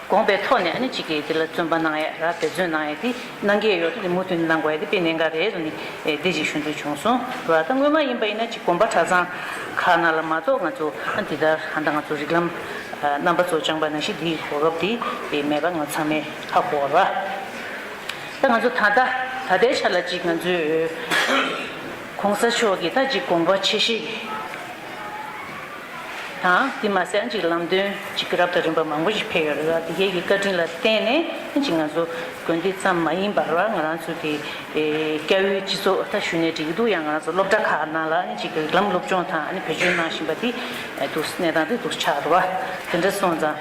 དགོངས་པའི་ཐོག་ནས་ཨ་ནི་ཅིག་གི་འདི་ལ་བརྩོན་པ་གནང་ཡས་ར་འབད་བརྩོན་གནང་ཡས་འདི་གནང་གི་ཡོད་དེ་མུ་མཐུད་གནང་དགོས་ཡས་འདི་དཔེ་གནད་འགག་རེད་ལབ་ནས་ཨེ་འདི་ཅིག་ཞུ་འདོད་བྱུང་སོང་རེད་བ། ད་སྔོན་མ་ཡིན་པ་ཡིན་ན་ཅིག་དགོན་པ་གྲྭ་ཚང་ཁག་ནང་ལ་མ་གཏོགས་ང་ཚོ་ཨ་འདི་ལྟར་ཧ་ད་ང་ཚོ་རིགས་ལམ་ཨ་རྣམ་པ་ཚོ་སྦྱངས་པ་ནང་བཞིན་འདིའི་གོ་སྐབས་འདི་ཨེ་མེད་པ་ང་ཚང་མས་ཧ་གོ་བ་རེད་བ། ད་ང་ཚོ་ད་ལྟ་ད་ལྟའི་ཆ་ལ་ཅིག་ང་ཚོས་༸གོང་ས་མཆོག་གི་ད་ཅིག་དགོངས་པ་ཆེ་བཞེས་དང་། དེ་མ་ཟད་ཅིག་ལམ་སྟོན་ཅིག་རབ་དང་རིམ་པ་མང་པོ་ཞིག་ཕེབས་ཡོད་རེད་བ། དེ་གའི་གི་བཀའ་དྲིན་ལ་བརྟེན་ནས་ཅིག་ང་ཚོ་དགོན་སྡེ་ཙམ་མ་ཡིན་པར་བ་ང་རང་ཚོ་གི་ཨེ་སྐྱ་བོའི་སྤྱི་ཚོགས་ད་ཞུས་ནས་འགྲིག་གི་འདུག་ཡང་ང་རང་ཚོ་སློབ་གྲྭ་ཁག་ནང་ལ་ཅིག་གི་རིགས་ལམ་སློབ་སྦྱོང་དང་ཨ་ནི་བེད་སྤྱོད་གནང་བཞིན་པ་དེ་ཨེ་འདུག་གནས་སྟངས་དེ་འདུག་ཆགས་རེད་བ། དེ་འདྲ་སོང་ཙང་།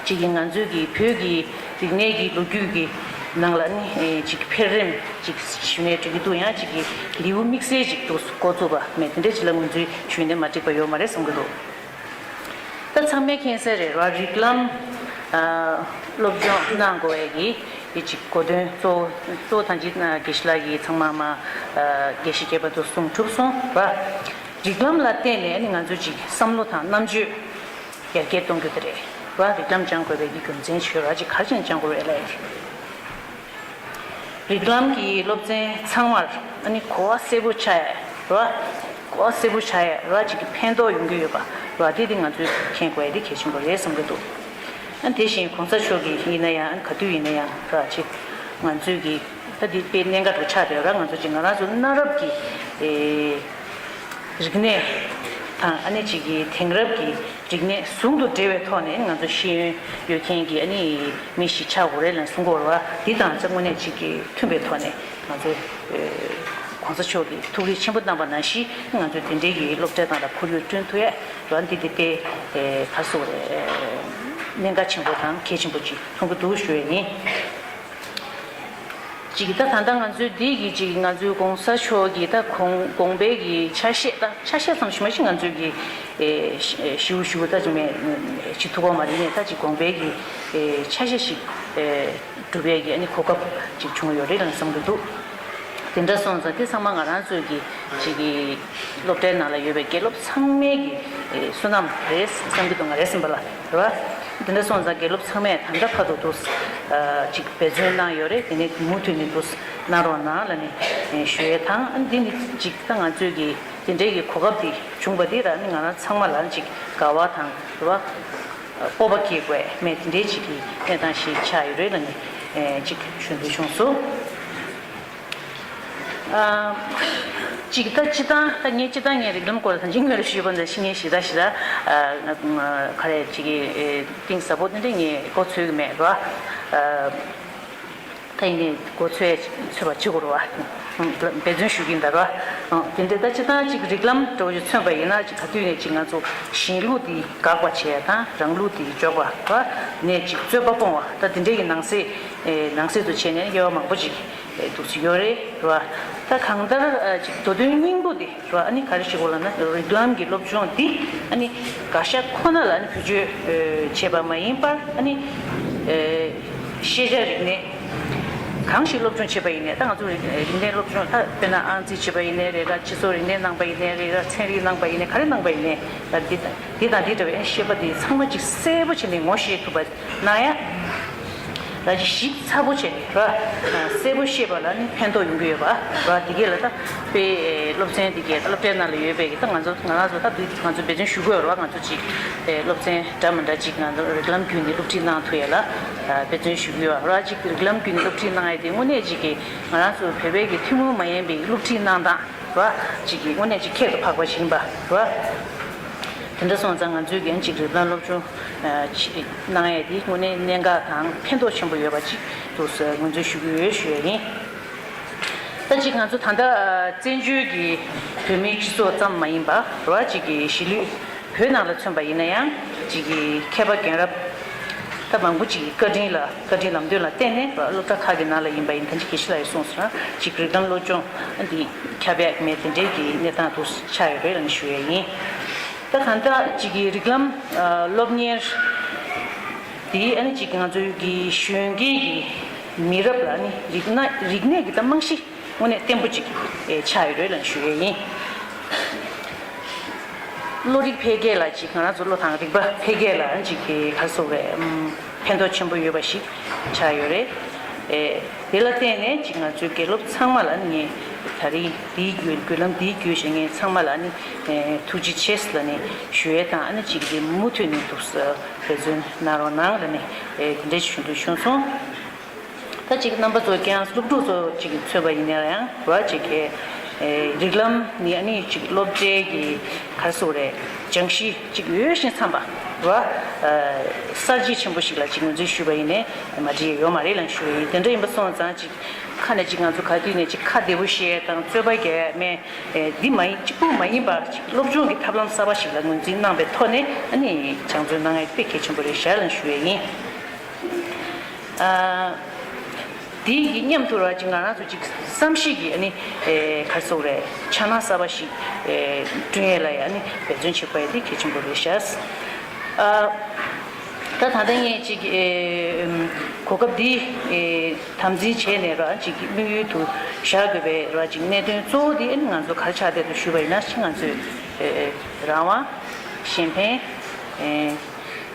གཅིག་གིས་ང་ཚོའི་གི་བོད་ཀྱི་རིག་གནས་ཀྱི་ལོ་རྒྱུས་ཀྱི་ ནང་ལ་ནི་ཅིག་འཕེལ་རིམ་ཅིག་ཞུ་ནས་འགྲིག་གི་འདུག་ཡང་ཅིག་གི་ལེའུ་དམིགས་བསལ་ཅིག་འདུག་འགོ་བཙུགས་པ་མེད་དེ་འདྲ་ཅིག་ལ་ངོས་འཛིན་ཞུས་ནས་མ་འགྲིག་པ་ཡོད་མ་རེད་བསམ་གི་འདུག་ད་ཚང་མས་མཁྱེན་གསལ་རེད་ར། རིགས་ལམ་སློབ་སྦྱོང་གནང་དགོས་ཡས་ཀྱི་ཅིག་གོ་དོན་གཙོ་བོ་གཙོ་བོ་ཐམས་ཅད་དགེ་བཤེས་ལགས་ཀྱིས་ཚང་མ་མ་དགེ་བཤེས་སྐྱེས་པ་ཚོ་གསུངས་གྲུབ་སོང་ར། རིགས་ལམ་ལ་བརྟེན་ནས་ནི་ང་ཚོ་ཅིག་བསམ་བློ་དང་རྣམ་དཔྱོད་ཡར་རྒྱས་གཏོང་རྒྱུ་དེ་རེད་ར། རིགས་ལམ་སྦྱང་དགོས་པའི་གི་རྒྱུ་མཚན་ཆོས་ར་ཅིག་ག་རེ་བྱས་ནས་སྦྱང་དགོས་རེད་ལ། རིགས་ལམ་གྱི་སློབ་ཚན་ཚང་མར་ཨ་ནི་གོ་བ་གསལ་པོ་ཆགས་ཡ་ར། གོ་བ་གསལ་པོ་ཆགས་ཡ་ར་ཅིག་གི་ཕན་ཐོགས་ཡོང་གི་ཡོད་པ་ར། དེ་དེ་ང་ཚོས་མཁྱེན་དགོས་ཡ་དེ་གལ་ཆེན་པོ་རེད་བསམ་གྱི་འདུག་ཨ་དེ་བཞིན་གོང་ས་མཆོག་གིས་ཡིན་ན་ཡང་ག་དུས་ཡིན་ན་ཡང་ར་ཅིག་ང་ཚོས་ཀྱི་ད་འདི་དཔེ་གནད་འགག་ཏུ་ཆགས་བསྡད་ར། ང་ཚོ་ཅིག་ང་རང་ཚོ་གནའ་རབས་ཀྱི་ཨེ་རིག་གནས་དང་ཨ་ནི་ཅིག་གི་དེང་རབས་ཀྱི་རིག་གནས་ཟུང་དུ་འབྲེལ་བའི་ཐོག་ནས་ང་ཚོ་ཤེས་ཡོན་ཡོད་མཁན་གྱི་ཨ་ནི་མི་ཞིག་ཆགས་དགོས་རེད་ལ་གསུང་གི་ཡོད་རེད་བ། འདི་དང་ཅིག་དངོས་གནས་ཅིག་གི་མཐུན་པའི་ཐོག་ནས་ང་ཚོ་ཨེ་གོང་ས་མཆོག་གིས་ཐུགས་རེ་ཆེན་པོ་གནང་པ་ནང་བཞིན་ང་ཚོ་དེ་འདྲའི་གི་སློབ་གྲྭའི་ནང་ལ་ཁོར་ཡུག་བསྐྲུན་ཐུབ་ཡས་ར། འདི་དེ་དཔེ་ཨེ་ག་རེ་ཟེར་དགོས་རེད། ཨེ་གནད་འགག་ཆེན་པོ་དང་གལ་ཆེན་པོ་ཅིག་མཐོང་གི་འདུག་ཞུ་ཡས་ཡིན། ཅིག་ད་ད་ལྟ་ང་ཚོའི་འདི་གི་ཅིག་ང་ཚོའི་གོང་ས་མཆོག་གི་ད་གོང་དགོངས་པའི་གི་ཆ་ཤས། ད་ཆ་ཤས་ཙམ་ཞིག་མ་གཞི་ང་ཚོའི་གི་ཨེ་ཞི་ཞིའུ་ཞིའུ་ད་ཅིག་མེད་ཅིག་ཐུག་གོ་མ་རེད་ནས། ད་ཅིག་དགོངས་པའི་གི་ཨེ་ཆ་ཤས་ཤིག་ཨེ་སྒྲུབ་པའི་གི་ཨ་ནི་གོ་སྐབས་ཅིག་བྱུང་ཡོད་རེད་ལ་བསམ་གི་འདུག་དེ་འདྲ་སོང་ཙང་དེ་ཚང་མ་ང་རང་ཚོའི་གི་ཅིག་གི་སློབ་གྲྭའི་ནང་ལ་ཡོད་པའི་དགེ་སློབ་ཚང་མའི་གི་ཨེ་བསོད་ནམས་རེད་བསམ་གི་འདུག་ང་རའི་སེམས་པ་ལ་རེད་བ། དེ་འདྲ་སོང་ཙང་དགེ་སློབ་ཚང་མས་ད་ལྟ་བར་དུ་འདུག་ཨ་ཅིག་འབད་བརྩོན་གནང་ཡོད་རེད། དེ་ནས་མུ་མཐུད་ནས་འདུག་གནང་རོགས་གནང་ལ་ནི་ཨེ་ཞུ་ཡས་དང་། ཨ་འདི་ནི་ཅིག་ད་ང་ཚོའི་གི་དེ་འདྲའི་གི་གོ་སྐབས་དེ་བྱུང་པ་དེ་ར་ནི་ང་རང་ཚང་མ་ལ་ཅིག་དགའ་བ་དང་རེད་བ། སྤོབས་པ་སྐྱེ་དགོས་མེད་དེ་འདྲའི་ཅིག་གི་གནས་སྟངས་ཤིག་ཆགས་ཡོད་རེད་ལ་ནི་ཨེ་ཅིག་ཞུ་འདོད་བྱུང་སོང་། ཨ་ཅིག་ད་སྤྱི་བཏང་ད་ངས་སྤྱི་བཏང་ངས་རིགས་ལམ་སྐོར་ལ་ད་ཅིག་ངོས་ལ་ཞུས་པ་འདྲ་ཞིག་ངས་ཞེ་དྲག་ཞེ་དྲག་ཨ་ག་རེ་ཅིག་གི་ཨེ་གཏིང་ཟབ་པོ་དེ་འདྲ་ངས་མགོ་ཚོས་གི་མེད་རོ། ཨ་ད་ཡིན་ནའི་མགོ་ཚོས་ཚོས་པ་བྱེད་དགོས་རོ། ཨ་འབད་བརྩོན་ཞུ་གི་ཡིན་ད་རོ། ཨ་དེ་འདྲ་ད་སྤྱི་བཏང་ཅིག་རིགས་ལམ་འདྲ་བོ་ཅིག་མཚོན་པ་ཡིན་ན་ཅིག་ག་དུས་ནས་ཅིག་ང་ཚོ་གཞན་ལུགས་དེ་དགག་པ་བྱས་དང་རང་ལུགས་དེ་འཇོག་པ་རོ། ནས་ཅིག་རྩོད་པ་སྤོང་བ་ད་དེ་འདྲའི་གི་ནང་གསེས་ཨེ་ནང་གསེས་དུ་བྱས་ནས་དབྱེ་བ་མང་པོ་ཅིག་ཨེ་འདུག་ཅིག་ཡོད་རེད་རོ། ད་གང་ལྟར་ཨ་ཅིག་མདོ་དོན་སྙིང་པོ་དེ་རོ། ཨ་ནི་ག་རེ་ཞིག་གོ་ལ་ན་རིགས་ལམ་གྱི་སློབ་སྦྱོང་འདི་ཨ་ནི་དགག་བཞག་ཁོ་ན་ལ་ཨ་ནི་བེད་སྤྱོད་ཨེ་བྱེད་པ་མ་ཡིན་པར་ཨ་ནི་ཨེ་ཤེས་བྱ་རིག་གནས་གང་ཞིག་སློབ་སྦྱོང་བྱེད་པ་ཡིན་ནའི། ད་ང་ཚོ་རིག་རིག་གནས་སློབ་སྦྱོང་ད་དཔེར་ན་ཨང་རྩིས་བྱེད་པ་ཡིན་ནའི་རེད་ར། སྤྱི་ཚོགས་རིག་གནས་གནང་པ་ཡིན་ནའི་རེད་ར། ཚན་རིག་གནང་པ་ཡིན་ནའི་ག་རེ་གནང་པ་ཡིན་ནའི་ད་འདི་དང་འདི་དང་འདི་འདྲ་བའི་ཤེས་པ་འདི་ཚང་མ་ཅིག་གསལ་པོ་བྱས་ནས་ངོ་ཤེས་ཐུབ་པ། གནང་ཡ། ད་ཅིག་ཞིབ་ཚགས་པོ་བྱས་ནས་ར། གསལ་པོ་ཤེས་པ་ལ་ནི་ཕན་ཐོགས་ཡོང་གི་ཡོད་པ་ར། དེ་གས་ལ་ད་དཔེ་སློབ་ཚན་དེ་གས་ད་སློབ་གྲྭའི་ནང་ལ་ཡོད་པའི་གི་ད་ང་ཚོ་ང་རང་ཚོ་ད་འདི་ང་ཚོ་འབད་བརྩོན་ཞུ་དགོས་ར། ང་ཚོ་ཅིག་སློབ་ཚན་འདྲ་མི་འདྲ་ཅིག་ང་ཚོ་རིགས་ལམ་བརྒྱུད་ནས་སློབ་ཁྲིད་གནང་ཐུབ་ཡ་ལ་འབད་བརྩོན་ཞུ་གི་ཡོད་ར། ཅིག་རིགས་ལམ་བརྒྱུད་ནས་སློབ་ཁྲིད་གནང་ཡ་དེ་དངོས་གནས་ཅིག་གི་ང་རང་ཚོ་བོད་པའི་གི་ཐུན་མོང་མ་ཡིན་པའི་སློབ་ཁྲིད་གནང་སྟངས་ར། ཅིག་གི་དངོས་གནས་ཅིག་ཁྱད་དུ་འཕགས་པ་ཞིག་ཡིན་པ་ར། དེ་འདྲ་སོང་ཙང་ང་ཚོས་ཀྱང་ཅིག་རིགས་ལམ་སློབ་སྦྱོང་ཨ་ཅིག་གནང་ཡས་དེ་དངོས་གནས་གནད་འགག་དང་ཕན་ཐོགས་ཆེན་པོ་ཡོད་པ་ཅིག་ཏུ་ངོས་འཛིན་ཞུ་གི་ཡོད་ཞུ་ཡས་ཡིན། ད་ཅིག་ང་ཚོ་ད་ལྟ་ཨ་བཙན་བྱོལ་གྱི་བོད་མིའི་སྤྱི་ཚོགས་ཙམ་མ་ཡིན་པ་ར་ཅིག་གི་གཞིས་ལུས་བོད་ནང་ལ་མཚོན་པ་ཡིན་ན་ཡང་ཅིག་གི་མཁས་པ་རྒན་རབས་ད་མང་པོ་ཅིག་གི་བཀའ་དྲིན་ལ་བཀའ་དྲིན་ལམ་སྟོན་ལ་བརྟེན་ནས་ར་སློབ་གྲྭ་ཁག་གི་ནང་ལ་ཡིན་པ་ཡིན་ད་ཅིག་དགེ་བཤེས་ལགས་ཀྱིས་གསུངས་སོང་ར་ཅིག་རིགས་ལམ་སློབ་སྦྱོང་འདི་ཁྱབ་ཡག་མེད་དེ་འདྲའི་གི་གནས་སྟངས་དུ་ཆགས་ཡོད་རེད་ལ་ཞུ་ཡས་ཡིན། ད་གང་ལྟར་ཅིག་གི་རིགས་ལམ་ཨ་སློབ་གཉེར་འདི་ཨ་ནི་ཅིག་ང་ཚོའི་གི་གཞོན་སྐྱེས་ཀྱི་མི་རབས་ལ་ཨ་ནི་རིག་གནས་རིག་གནས་ཀྱི་ད་རྨང་གཞི་དངོས་གནས་བརྟན་པོ་ཅིག་ཨེ་ཆགས་ཡོད་རེད་ལ་ཞུ་ཡས་ཡིན། བློ་རིག་འཕེལ་རྒྱས་ལ་ཅིག་ང་རང་ཚོ་བློ་དང་རིག་པ་འཕེལ་རྒྱས་ལ་ཅིག་གི་ག་རེ་ཟེར་དགོས་རེད། ཕན་ཐོགས་ཆེན་པོ་ཡོད་པ་ཞིག་ཆགས་ཡོད་རེད། ཨེ་དེ་ལ་བརྟེན་ནས་ཅིག་ང་ཚོའི་དགེ་སློབ་ཚང་མ་ལ་ངས་ད་རིང་འདིའི་བརྒྱུད་བརྒྱུད་ལམ་འདིའི་བརྒྱུད་བྱས་ངས་ཚང་མ་ལ་ནི་ཨེ་ཐུགས་རྗེ་ཆེ་ལ་ནི་ཞུ་ཡས་དང་ཨ་ནི་ཅིག་འདི་མུ་མཐུད་ནས་འདུག་ས་འབད་བརྩོན་གནང་རོགས་གནང་ལ་ནི་ཨེ་དེ་འདྲ་ཞུ་འདོད་བྱུང་སོང་། ད་ཅིག་རྣམ་པ་ཚོ་ཀྱང་སློབ་ཕྲུག་ཚོ་ཅིག་མཚོན་པ་ཡིན་ན་ཡང་ར་ཅིག་གི་ཨེ་རིགས་ལམ་ནི་ཨ་ནི་ཅིག་སློབ་གྲྭའི་གི་ག་རེ་ཟེར་དགོས་རེད། སྦྱང་གཞི་ཅིག་ཡོད་བཞིན་འཚམས་པ་ར་ཨ་གསར་བརྗེ་ཆེན་པོ་ཞིག་ལ་ཅིག་ངོས་འཛིན་ཞུས་པ་ཡིན་ནའི་མ་འགྲིག་ཡོད་མ་རེད་ལབ་ཞུ་ཡ་ཡིན། དེ་འདྲ་ཡིན་པ་སོང་ཙང་ཅིག་ཁ་ནས་ཅིག་ང་ཚོ་ག་དུས་ནས་ཅིག་ཁ་བདེ་པོ་བཤད་དང་རྩོད་པ་རྒྱག་མེད་ཨེ་འདི་མ་ཡིན་གཅིག་པུ་མ་ཡིན་པར་ཅིག་སློབ་སྦྱོང་གི་ཐབས་ལམ་གསར་པ་ཞིག་ལ་ངོས་འཛིན་གནང་པའི་ཐོག་ནས་ཨ་ནི་སྦྱང་བརྩོན་གནང་ཡ་དཔེ་གལ་ཆེན་པོ་རེད་ཤག་ལབ་ཞུ་ཡ་ཡིན། ཨ། དེ་གི་མཉམ་དུ་ར་ཅིག་ང་རང་ཚོ་ཅིག་བསམ་གཞིག་གི་ཨ་ནི་ཨེ་ག་རེ་ཟེར་དགོས་རེད། འཆར་སྣང་གསར་པ་ཞིག་ཨེ་བསྐྲུན་ཡས་ལ་ཡ་ཨ་ནི་འབད་བརྩོན་བྱེད་དགོས་ཡ་དེ་གལ་ཆེན་པོ་རེད་ཤག་ཨ། ད་ད་ལྟ་ངས་ཅིག་ཨེ་གོ་སྐབས་འདི་ཨེ་དམ་འཛིན་བྱས་ནས་ར་ཅིག་དམིགས་ཡུལ་དུ་བཞག་དགོས་པའི་ར་ཅིག་གནད་དོན་གཙོ་བོ་དེ་ཨ་ནི་ང་ཚོ་ག་རེ་ཆགས་བསྡད་འདུག་ཞུས་པ་ཡིན་ན་ཅིག་ང་ཚོས་ཨེ་རང་དབང་། གཞན་ཕན། ཨེ་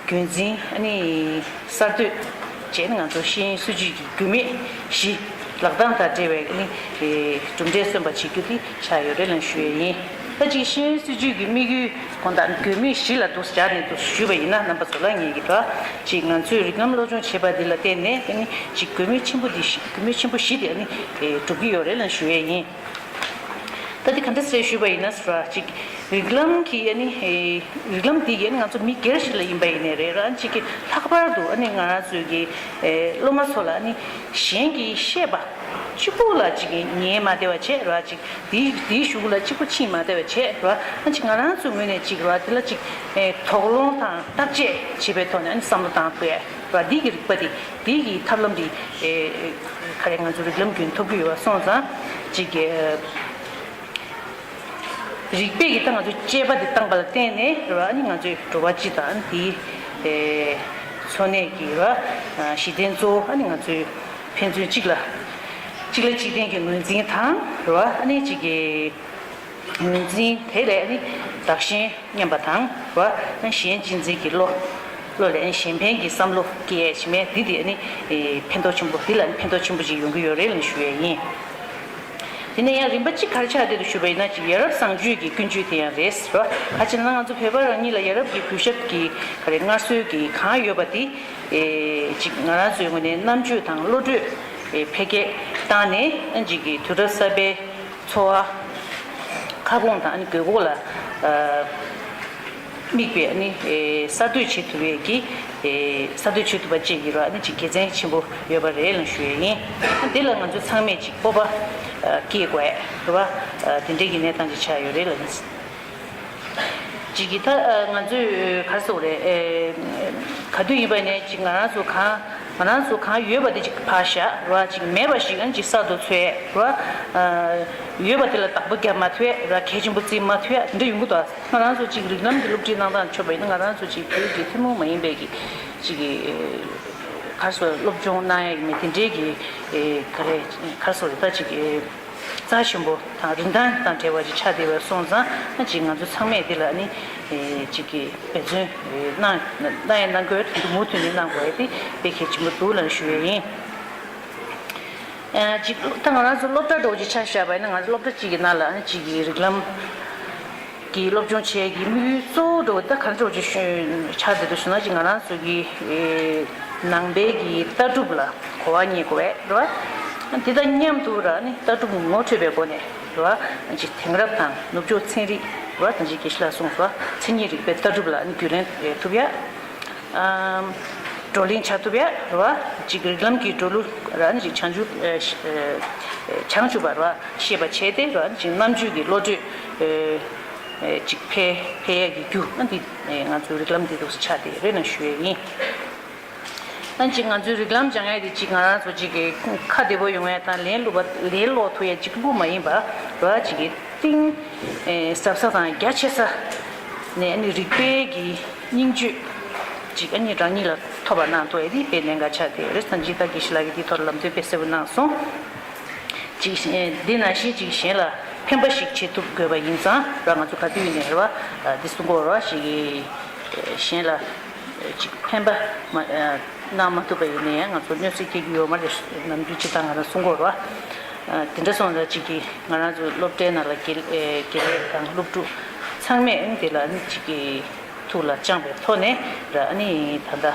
རྒྱུན་འཛིན། ཨ་ནི་གསར་གཏོད་བཅས་ནི་ང་ཚོ་ཤེས་ཡོན་སྲིད་ཇུས་ཀྱི་རྒྱུས་མེད་བཞི་ལག་གདང་དང་འབྲེལ་བའི་ཨ་ནི་ཨེ་གྲུབ་འབྲས་སོན་པ་བྱེད་རྒྱུ་དེ་ཆགས་ཡོད་རེད་ལབ་ཞུ་ཡས་ཡིན། ད་ཅིག་ཤེས་ཡོན་སྲིད་ཇུས་ཀྱི་དམིགས་ཡུལ་དགོངས་དག་རྒྱུས་མེད་བཞི་ལ་འདུག་སྦྱར་ནས་འདུག་ཞུས་པ་ཡིན་ན་རྣམ་པ་ཚོ་ལ་ངེད་ཀྱི་གྲོགས་ཅིག་ང་ཚོས་རིགས་ལམ་སློབ་སྦྱོང་བྱེད་པ་འདི་ལ་བརྟེན་ནས་ཨ་ནི་ཅིག་དགོས་མེད་ཆེན་པོ་འདི་བཞི་དགོས་མེད་ཆེན་པོ་བཞི་དེ་ཨ་ནི་ཨེ་འགྲུབ་ཀྱི་ཡོད་རེད་ལབ་ཞུ་ཡས་ཡིན། ད་འདི་ག་འདྲ་ཟེར་ཞུས་པ་ཡིན་ན་ཟེར་བ་ཅིག་རིགས་ལམ་གྱི་ཨ་ནི་ཨེ་རིགས་ལམ་འདི་ཡིན་ང་ཚོ་མི་སྒེར་ཞིག་ལ་ཡིན་པ་ཡིན་ནའི་རེད་ར་ཅིག་གི་ལྷག་པར་དུ་ཨ་ནི་ང་རང་ཚོའི་གི་ཨེ་སློབ་མ་ཚོ་ལ་ཨ་ནི་གཞན་གྱིས་བཤད་པ་གཅིག་པུ་ལ་ཅིག་གི་ཉན་མ་བདེ་བ་བྱས་ར་ཅིག་དེའི་དེའི་གཞུག་ལ་གཅིག་པུ་ཕྱིན་མ་བདེ་བ་བྱས་ར་ཨ་ཅིག་ང་རང་ཚོའི་ངོས་ནས་ཅིག་ར་དེ་ལ་ཅིག་ཨེ་དོགས་སློང་དང་བརྟག་དཔྱད་བྱེད་པའི་ཐོག་ནས་ཨ་ནི་བསམ་བློ་བཏང་དགོས་ར་འདི་གི་རིག་པ་དེ། དེ་གི་ཐབས་ལམ་དེ་ཨེ་ག་རེ་ང་ཚོ་རིགས་ལམ་བརྒྱུད་ཐོབ་ཀྱི་ཡོད་པ་སོང་ཙང་ཅིག་གི་རིགས་པས་ཀྱི་ད་ང་ཚོ་དཔྱད་པ་དེ་བཏང་པ་ལ་བརྟེན་ནས་རེད་བ། ཨ་ནི་ང་ཚོའི་འགྲོ་བ་སྤྱི་དང་དེའི་ཨེ་འཚོ་གནས་ཀྱི་རེད་བ། གཞི་རྟེན་གཙོ་བོ་ཨ་ནི་ང་ཚོའི་ཕན་ཚུན་གཅིག་ལ་གཅིག་ལ་གཅིག་བརྟེན་གྱི་ངོས་འཛིན་དང་རེད་བ། ཨ་ནི་ཅིག་གི་ངོས་འཛིན་དེ་ལས་ནི་བདག་གཞན་མཉམ་པ་དང་བ་གཞན་གཅེས་འཛིན་གྱི་བློ། བློ་ལས་ནི་གཞན་ཕན་གྱི་བསམ་བློ་སྐྱེ་ཡས་ཕྱི་མའི་འདི་དེ་ནི་ཕན་ཐོགས་ཆེན་པོ་འདི་ལ་ནི་ཕན་ཐོགས་ཆེན་པོ་ཅིག་ཡོང་གི་ཡོད་རེད་ལ་ཞུ་ཡས་ཡིན། དེ་ནས་ཡང་རིམ་པ་གཅིག་ག་རེ་ཆགས་བསྡད་འདུག་ཞུས་པ་ཡིན་ན་ཅིག་ཡ་རབས་བཟང་སྤྱོད་ཀྱི་ཀུན་སྤྱོད་དེ་ཡང་རེད་ཟེར་བ། ག་ཅི་ན་ང་ཚོ་བོད་པ་རང་ཉིད་ལ་ཡ་རབས་ཀྱི་གུས་ཞབས་ཀྱི་ག་རེ་སྔར་སྲོལ་གྱི་གང་ཡོད་པ་དེ་ཅིག་ང་རང་ཚོའི་ངོས་ནས་རྣམ་དཔྱོད་དང་བློ་གྲོས་འཕེལ་རྒྱས་བཏང་ནས་ཅིག་གི་དུས་རབས་གསར་པའི་འཚོ་བ། ཁ་སྐོང་དང་ཨ་ནི་དགོས་མཁོ་ལ་ཨ་དམིགས་པའི་ཨ་ནི་ཨེ་གསར་གཏོད་བྱེད་ཐུབ་པའི་གི་ཨེ་གསར་གཏོད་བྱེད་ཐུབ་པ་བཅས་ཀྱི་ར་ཨ་ནི་ཅིག་དགེ་མཚན་ཆེན་པོ་ཡོད་པ་རེད་ལ་ཞུ་ཡས་ཡིན། ཨ་འདི་ལ་ང་ཚོ་ཚང་མས་ཅིག་སྤོབས་པ་ཨ་སྐྱེ་དགོས་རེད་བ། ཨ་དེ་འདྲའི་གི་གནས་སྟངས་ཅིག་ཆགས་ཡོད་རེད་ལ་ཡིན། ཅིག་གི་ད་ང་ཚོས་ག་རེ་ཟེར་དགོས་རེད། ཨེ་ག་དུས་ཡིན་པ་ནས་ཅིག་ང་རང་ཚོ་གང་ང་རང་ཚོ་གང་ཡོད་པ་དེ་ཅིག་ཕར་བཞག་ར། ཅིག་མེད་པ་ཞིག་ཨ་ཅིག་གསར་དུ་འཚོལ་ར། ཨ་ཡོད་པ་དེ་ལ་བདག་པོ་རྒྱབ་མ་ཐུབ་ར། གལ་ཆེན་པོ་བརྩི་མ་ཐུབ་དེ་འདྲ་ཡོང་གི་འདུག་ང་རང་ཚོ་ཅིག་རིགས་ལམ་གྱི་སློབ་ཁྲིད་གནང་སྟངས་ཆོག་པ་ཡིན་ན་ང་རང་ཚོ་ཅིག་བོད་ཀྱི་ཐུན་མོང་མ་ཡིན་པའི་གི་ཅིག་གི་ག་རེ་ཟེར་སློབ་སྦྱོང་གནང་ཡ་ཡིན་མིན་དེ་འདྲའི་གི་ག་རེ་ག་རེ་ཟེར་དགོས་རེད། ད་ཅིག་གི་རྩ་ཆེན་པོ་དང་རིན་ཐང་དང་འབྲེལ་བ་ཅིག་ཆགས་བསྡད་པ་སོང་ཙང་ཅིག་ང་ཚོ་ཚང་མས་འདི་ལ་ནི་ཅིག་གི་འབད་བརྩོན་གནང་གནང་ཡ་གནང་དགོས་དོན་དུ་མུ་མཐུད་ནས་གནང་དགོས་ཡ་དེ་དཔེ་གལ་ཆེན་པོ་འདུག་ལ་ཞུ་ཡ་ཡིན། ཅིག་ད་ང་རང་ཚོ་སློབ་གྲྭ་འདྲ་བོ་ཅིག་ཆ་བཞག་པ་ཡིན་ན་ང་ཚོ་སློབ་གྲྭ་གཅིག་གི་ནང་ལ་ཅིག་གི་རིགས་ལམ་གྱི་སློབ་སྦྱོང་བྱེད་ཡ་གི་དམིགས་ཡུལ་གཙོ་བོ་འདྲ་བོ་ད་ག་འདྲ་བོ་ཅིག་ཆགས་བསྡད་འདུག་ཞུ་ན་ཅིག་ང་རང་ཚོ་གི་ནང་པའི་གི་ལྟ་གྲུབ་ལ་གོ་བ་རྙེད་དགོས་རེད་བ། དེ་དང་མཉམ་དུ་ར་ནི་ལྟ་གྲུབ་ངོ་འཕྲོད་པའི་སྒོ་ནས་ར་ཅིག་དེང་རབས་དང་ནུབ་ཕྱོགས་ཚན་རིག་ར་དང་ཅིག་དགེ་བཤེས་ལགས་གསུངས་སོ། མཚན་ཉིད་རིག་པའི་ལྟ་གྲུབ་ལ་ནི་རྒྱུས་ལོན་ཐུབ་ཡ། བགྲོ་གླེང་བྱ་ཐུབ་ཡ་ར་བ། ཅིག་རིགས་ལམ་གྱི་འགྲོ་ལུགས་ར་ནི་ཅིག་བྱང་ཆུབ་ཨ་བྱང་ཆུབ་པ་ར་ཤེས་པ་བྱས་ཏེ་ར་ཅིག་རྣམ་དཔྱོད་ཀྱི་བློ་གྲོས་ཅིག་འཕེལ་འཕེལ་ཡ་གི་རྒྱུ་ཨ་འདི་ང་ཚོའི་རིགས་ལམ་འདི་འདུག་སེ་ཆགས་ཏེ་རེད་ན་ཞུ་ཡ་ཡིན། ཨ་ཅིག་ང་ཚོའི་རིགས་ལམ་སྦྱང་ཡ་དེ་ཅིག་ང་རང་ཚོ་ཅིག་གི་ཁ་བདེ་པོ་ཡོང་ཡ་དང་ལན་སློག་པ་ལན་སློག་ཐུབ་ཡ་ཅིག་པུ་མ་ཡིན་པ་ར་ཅིག་གི་གཏིང་ཟབ་ས་དང་རྒྱ་ཆེ་ས་ནས་ཨ་ནི་རིག་པའི་གི་སྙིང་བཅུད་ཅིག་ཨ་ནི་རང་ཉིད་ལ་ཐོབ་པ་གནང་ཐུབ་ཡ་དེ་དཔེ་གནད་འགག་ཆགས་ཏེ་རེད། སངས་རྒྱས་ད་དགེ་བཤེས་ལགས་ཀྱིས་དེའི་ཐོག་ལ་ལམ་སྟོན་དཔེ་གསལ་པོ་གནང་སོང་། ཅིག་འདི་ནང་བཞིན་ཅིག་གཞན་ལ་ཕན་པ་ཞིག་བྱེད་ཐུབ་དགོས་པ་ཡིན་ཙང་ར་ང་ཚོ་ག་དུས་ཡིན་ནའི་རེད་བ། འདི་གསུང་གི་ཡོད་རེད་བ། ཞིག་གཞན་ལ་ཅིག་ཕན་པ་མ་གནང་མ་ཐུབ་པ་ཡིན་ནའི་ང་ཚོ་གནོད་འཚེ་སྐྱེལ་གྱི་ཡོད་མ་རེད། ནམ་རྒྱུན་ཅིག་ད་ང་རང་གསུང་གི་ཡོད་རེད་བ། དེ་འདྲ་སོང་ཙང་ཅིག་གིས་ང་རང་ཚོ་སློབ་གྲྭའི་ནང་ལ་དགེ་དགེ་ལས་དང་སློབ་ཕྲུག་ཚང་མས་དེ་ལ་ཅིག་གིས། ཐུགས་ལ་བཅངས་པའི་ཐོག་ནས་ར་ཨ་ནི་ད་ལྟ་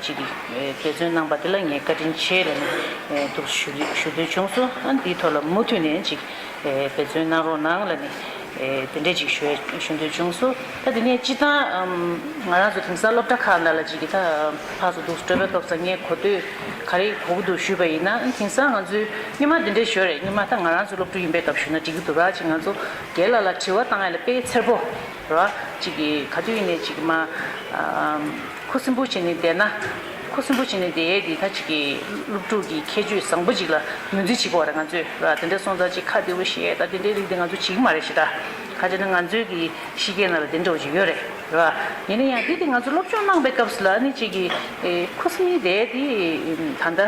ཅིག་གི་འབད་བརྩོན་གནང་པ་དེ་ལ་ངས་བཀའ་དྲིན་ཆེ་ལ་ནི་འདུག་ཞུ་ཞུ་འདོད་བྱུང་སོང་། ཨ་ནི་དེའི་ཐོག་ལ་མུ་མཐུད་ནས་ཅིག་འབད་བརྩོན་གནང་རོགས་གནང་ལ་ནི་དེ་འདྲས་ཅིག་ཞུ་ཞུ་འདོད་བྱུང་སོང་། ད་དེ་ནས་སྤྱི་བཏང་ང་རང་ཚོ་དེང་སང་སློབ་གྲྭ་ཁག་ནང་ལ་ཅིག་གི་ད་ཕར་ཚུར་འདུག་སྤྲོད་པའི་སྐབས་སུ་ངས་གོ་ཐོས་ག་རེ་གོ་གི་འདུག་ཞུས་པ་ཡིན་ན། ཨ་ནི་དེང་སང་ང་ཚོའི་སྔོན་མ་དེ་འདྲས་ཞུ་རེད། སྔོན་མ་ད་ང་རང་ཚོ་སློབ་ཕྲུག་ཡིན་པའི་སྐབས་ཞུས་ན་འགྲིག་གི་འདུག་ར། ཅིག་ང་ཚོ་རྒན་ལགས་ལ་དྲི་བ་བཏང་ཡ་ལ་དཔེ་འཚེར་པོ། ར། ཅིག་གི་ག་དུས་ཡིན་ནའི་ཅིག་མ། ཨམ། ཁུ་སིམ་པོ་བྱས་ནས་བསྡད་ན། ཁུ་སིམ་པོ་བྱས་ནས་བསྡད་ཡས་དེ་ད་ཅིག་གི་སློབ་ཕྲུག་གི་ཁྱད་ཆོས་བཟང་པོ་ཅིག་ལ་ངོས་འཛིན་བྱེད་དགོས་རེད་ང་ཚོས་ར། དེ་འདྲ་སོང་ཙང་ཅིག་ཁ་བདེ་པོ་བཤད་ད་དེ་འདྲའི་རིགས་དེ་ང་ཚོ་བྱེད་ཀྱི་མ་རེད་ཤི་ད། ག་ཅི་ན་ང་ཚོའི་གི་ཤི་སྐད་ནང་ལ་དེ་འདྲ་བོ་ཅིག་ཡོད་རེད་ར། ཡིན་ན་ཡང་དེ་དེ་ང་ཚོ་སློབ་སྦྱོང་གནང་བའི་སྐབས་སུ་ལ་ཨ་ནི་ཅིག་གི་ཨེ་ཁུ་སིམ་བསྡད་དེ་ད་ལྟ་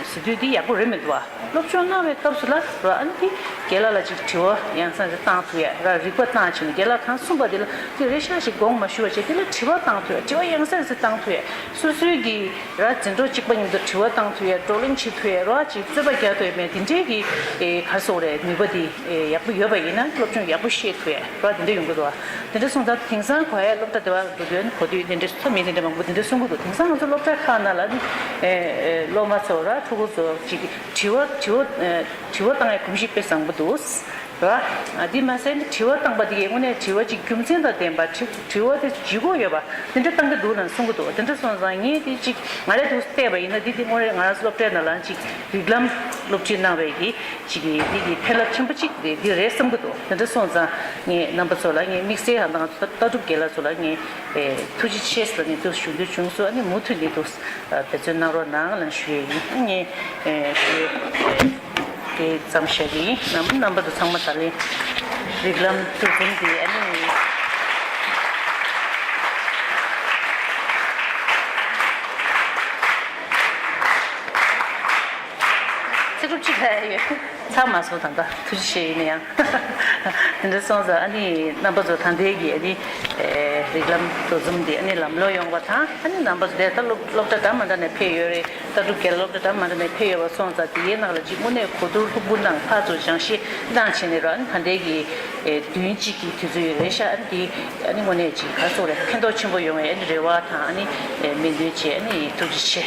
ཟེར་དུས་དེ་ཡག་པོ་རེད་མི་འདུག་བ། སློབ་སྦྱོང་གནང་བའི་སྐབས་སུ་ལ་ར་ཨ་ནི་དེ་རྒན་ལགས་ལ་ཅིག་དྲི་བ་ཡང་སེ་བཏང་ཐུབ་ཡ་ར། རིག་པ་བཏང་བྱས་ནས་རྒན་ལགས་གང་གསུངས་པ་དེ་ལ་དེ་རེ་ཤ་ཞིག་དགོངས་མ་ཞུ་བ་བྱས་དེ་ལ་དྲི་བ་བཏང་ཐུབ་ཡ། དྲི་བ་ཡང་སེ་རེ་བཏང་ཐུབ་ཡ། སོ་སོའི་གི་ར་འཛིན་གྲོགས་གཅིག་པ་མཉམ་དུ་དྲི་བ་བཏང་ཐུབ་ཡ། བགྲོ་གླེང་བྱེད་ཐུབ་ཡ་ར། ཅིག་རྩོད་པ་རྒྱག་ཐུབ་ཡ་མེད་དེ་འདྲའི་གི་ཨེ་ག་རེ་ཟེར་དགོས་རེད། ནུས་པ་དེ་ཨེ་ཡག་པོ་ཡོད་པ་ཡིན་ན་སློབ་སྦྱོང་ཡག་པོ་ཤེས་ཐུབ་ཡ་ར། དེ་འདྲ་ཡོང་གི་འདུག་བ། དེ་འདྲ་སོང་ཙང་དེང་སང་གོ་ཡ་སློབ་གྲྭ་དེ་བ་འགྲོ་དུས་གོ་དུས་དེ་འདྲ་ཚོ་མི་དེ་འདྲ་མང་པོ་དེ་འདྲ་གསུང་གི་འདུག་དེང་སང་ང་ཚོ་སློབ་གྲྭ་ཁག་ནང་ལ་ནི་ཨེ་ཨེ་སློབ་མ་ཚོ་ར་ཕྲུ་གུ་ཚོ་ཅིག་དྲི་བ་དྲི་བ་ཨེ་དྲི་བ་བཏང་ཡ་གོམས་གཤིས་དཔེ་བཟང་པོ་འདུག་ར། ཨ་དེ་མ་ཟད་ནི་དྲི་བ་བཏང་པ་དེ་གའི་དངོས་གནས་དྲི་བ་ཅིག་རྒྱུ་མཚན་དང་ལྡན་པ་དྲི་དྲི་བ་དེ་ལྗིད་ཁོག་ཡོད་པ་དེ་འདྲ་བཏང་གི་འདུག་ལབ་གསུང་གི་འདུག་དེ་འདྲ་སོང་ཙང་ངས་དེ་ཅིག་ང་རས་འདུག་བལྟས་པ་ཡིན་ན་དེ་དེ་དངོས་གནས་ང་རང་ཚོ་སློབ་གྲྭའི་ནང་ལ་ཅིག་རིགས་ལམ་སློབ་ཁྲིད་གནང་བའི་གི་ཅིག་གི་དེ་གི་ཕན་རླབས་ཆེན་པོ་ཅིག་དེ་དེ་རེད་བསམ་གི་འདུག་དེ་འདྲ་སོང་ཙང་ངས་རྣམ་པ་ཚོ་ལ་ངས་དམིགས་བསལ་ཧ་ལྟ་ང་ཚོ་ལྟ་གྲུབ་རྒན་ལགས་ཚོ་ལ་ངས་ཨེ་ཐུགས་རྗེ་ཆེ་ཟེར་ནས་འདུག་ཞུ་འདོད་བྱུང་སོང་། ཨ་ནི་མུ་མཐུད་ནས་འདུག་འབད་བརྩོན་གནང་རོགས་གནང་ལབ་ཞུ་ཡས་ཡིན། ངས་ཨེ་ཞུ་དེ་ཙམ་བཤད་ཀྱི་ཡིན། རྣམ་རྣམ་པ་ཚོ་ཚང་མ་ད་ལན་རིགས་ལམ་དུས་འཛིན་དེ་ཨ་ནི་ཚེ་སྒྲུབ་ཅིག་ལ་ཡོད། ཚར་མ་སོང་ད་ལྟ་ཐུགས་རྗེ་ཆེ། ཡིན་ན་ཡང་དེ་འདྲ་སོང་ཙང་ཨ་ནི་རྣམ་པ་ཚོ་ད་ལྟའི་གི་ཨ་ནི་ཨེ་རིགས་ལམ་དུས་འཛིན་དེ་ཨ་ནི་ལམ་ལྷོང་ཡོང་བ་དང་ཨ་ནི་རྣམ་པ་ཚོ་དེ་ལྟ་སློབ་སློབ་གྲྭ་འདྲ་མ་འདྲ་ནས་ཕེབས་ཡོད་རེད། ལྟ་གྲུབ་རྒན་སློབ་གྲྭ་འདྲ་མ་འདྲ་ནས་ཕེབས་ཡོད་པ་སོང་ཙང་དེའི་ནང་ལ་ཅིག་དངོས་གནས་གོ་བསྡུར་ལྷུག་པོ་གནང་ཕར་ཚུར་སྦྱང་བཤད་གནང་བྱས་ནས་ར་ཨ་ནི་ད་ལྟའི་གི་ཨེ་བདུན་གཅིག་གི་དུས་ཚོད་ཡོད་རེད་ཤག་ཨ་ནི་དེ་ཨ་ནི་དངོས་གནས་ཅིག་ག་རེ་ཟེར་དགོས་རེད། ཕན་ཐོགས་ཆེན་པོ་ཡོང་བའི་ཨ་ནི་རེ་བ་དང་ཨ་ནི་ཨེ་སྨོན་འདུན་བྱས་ཨ་ནི་ཐུགས་རྗེ་ཆེ།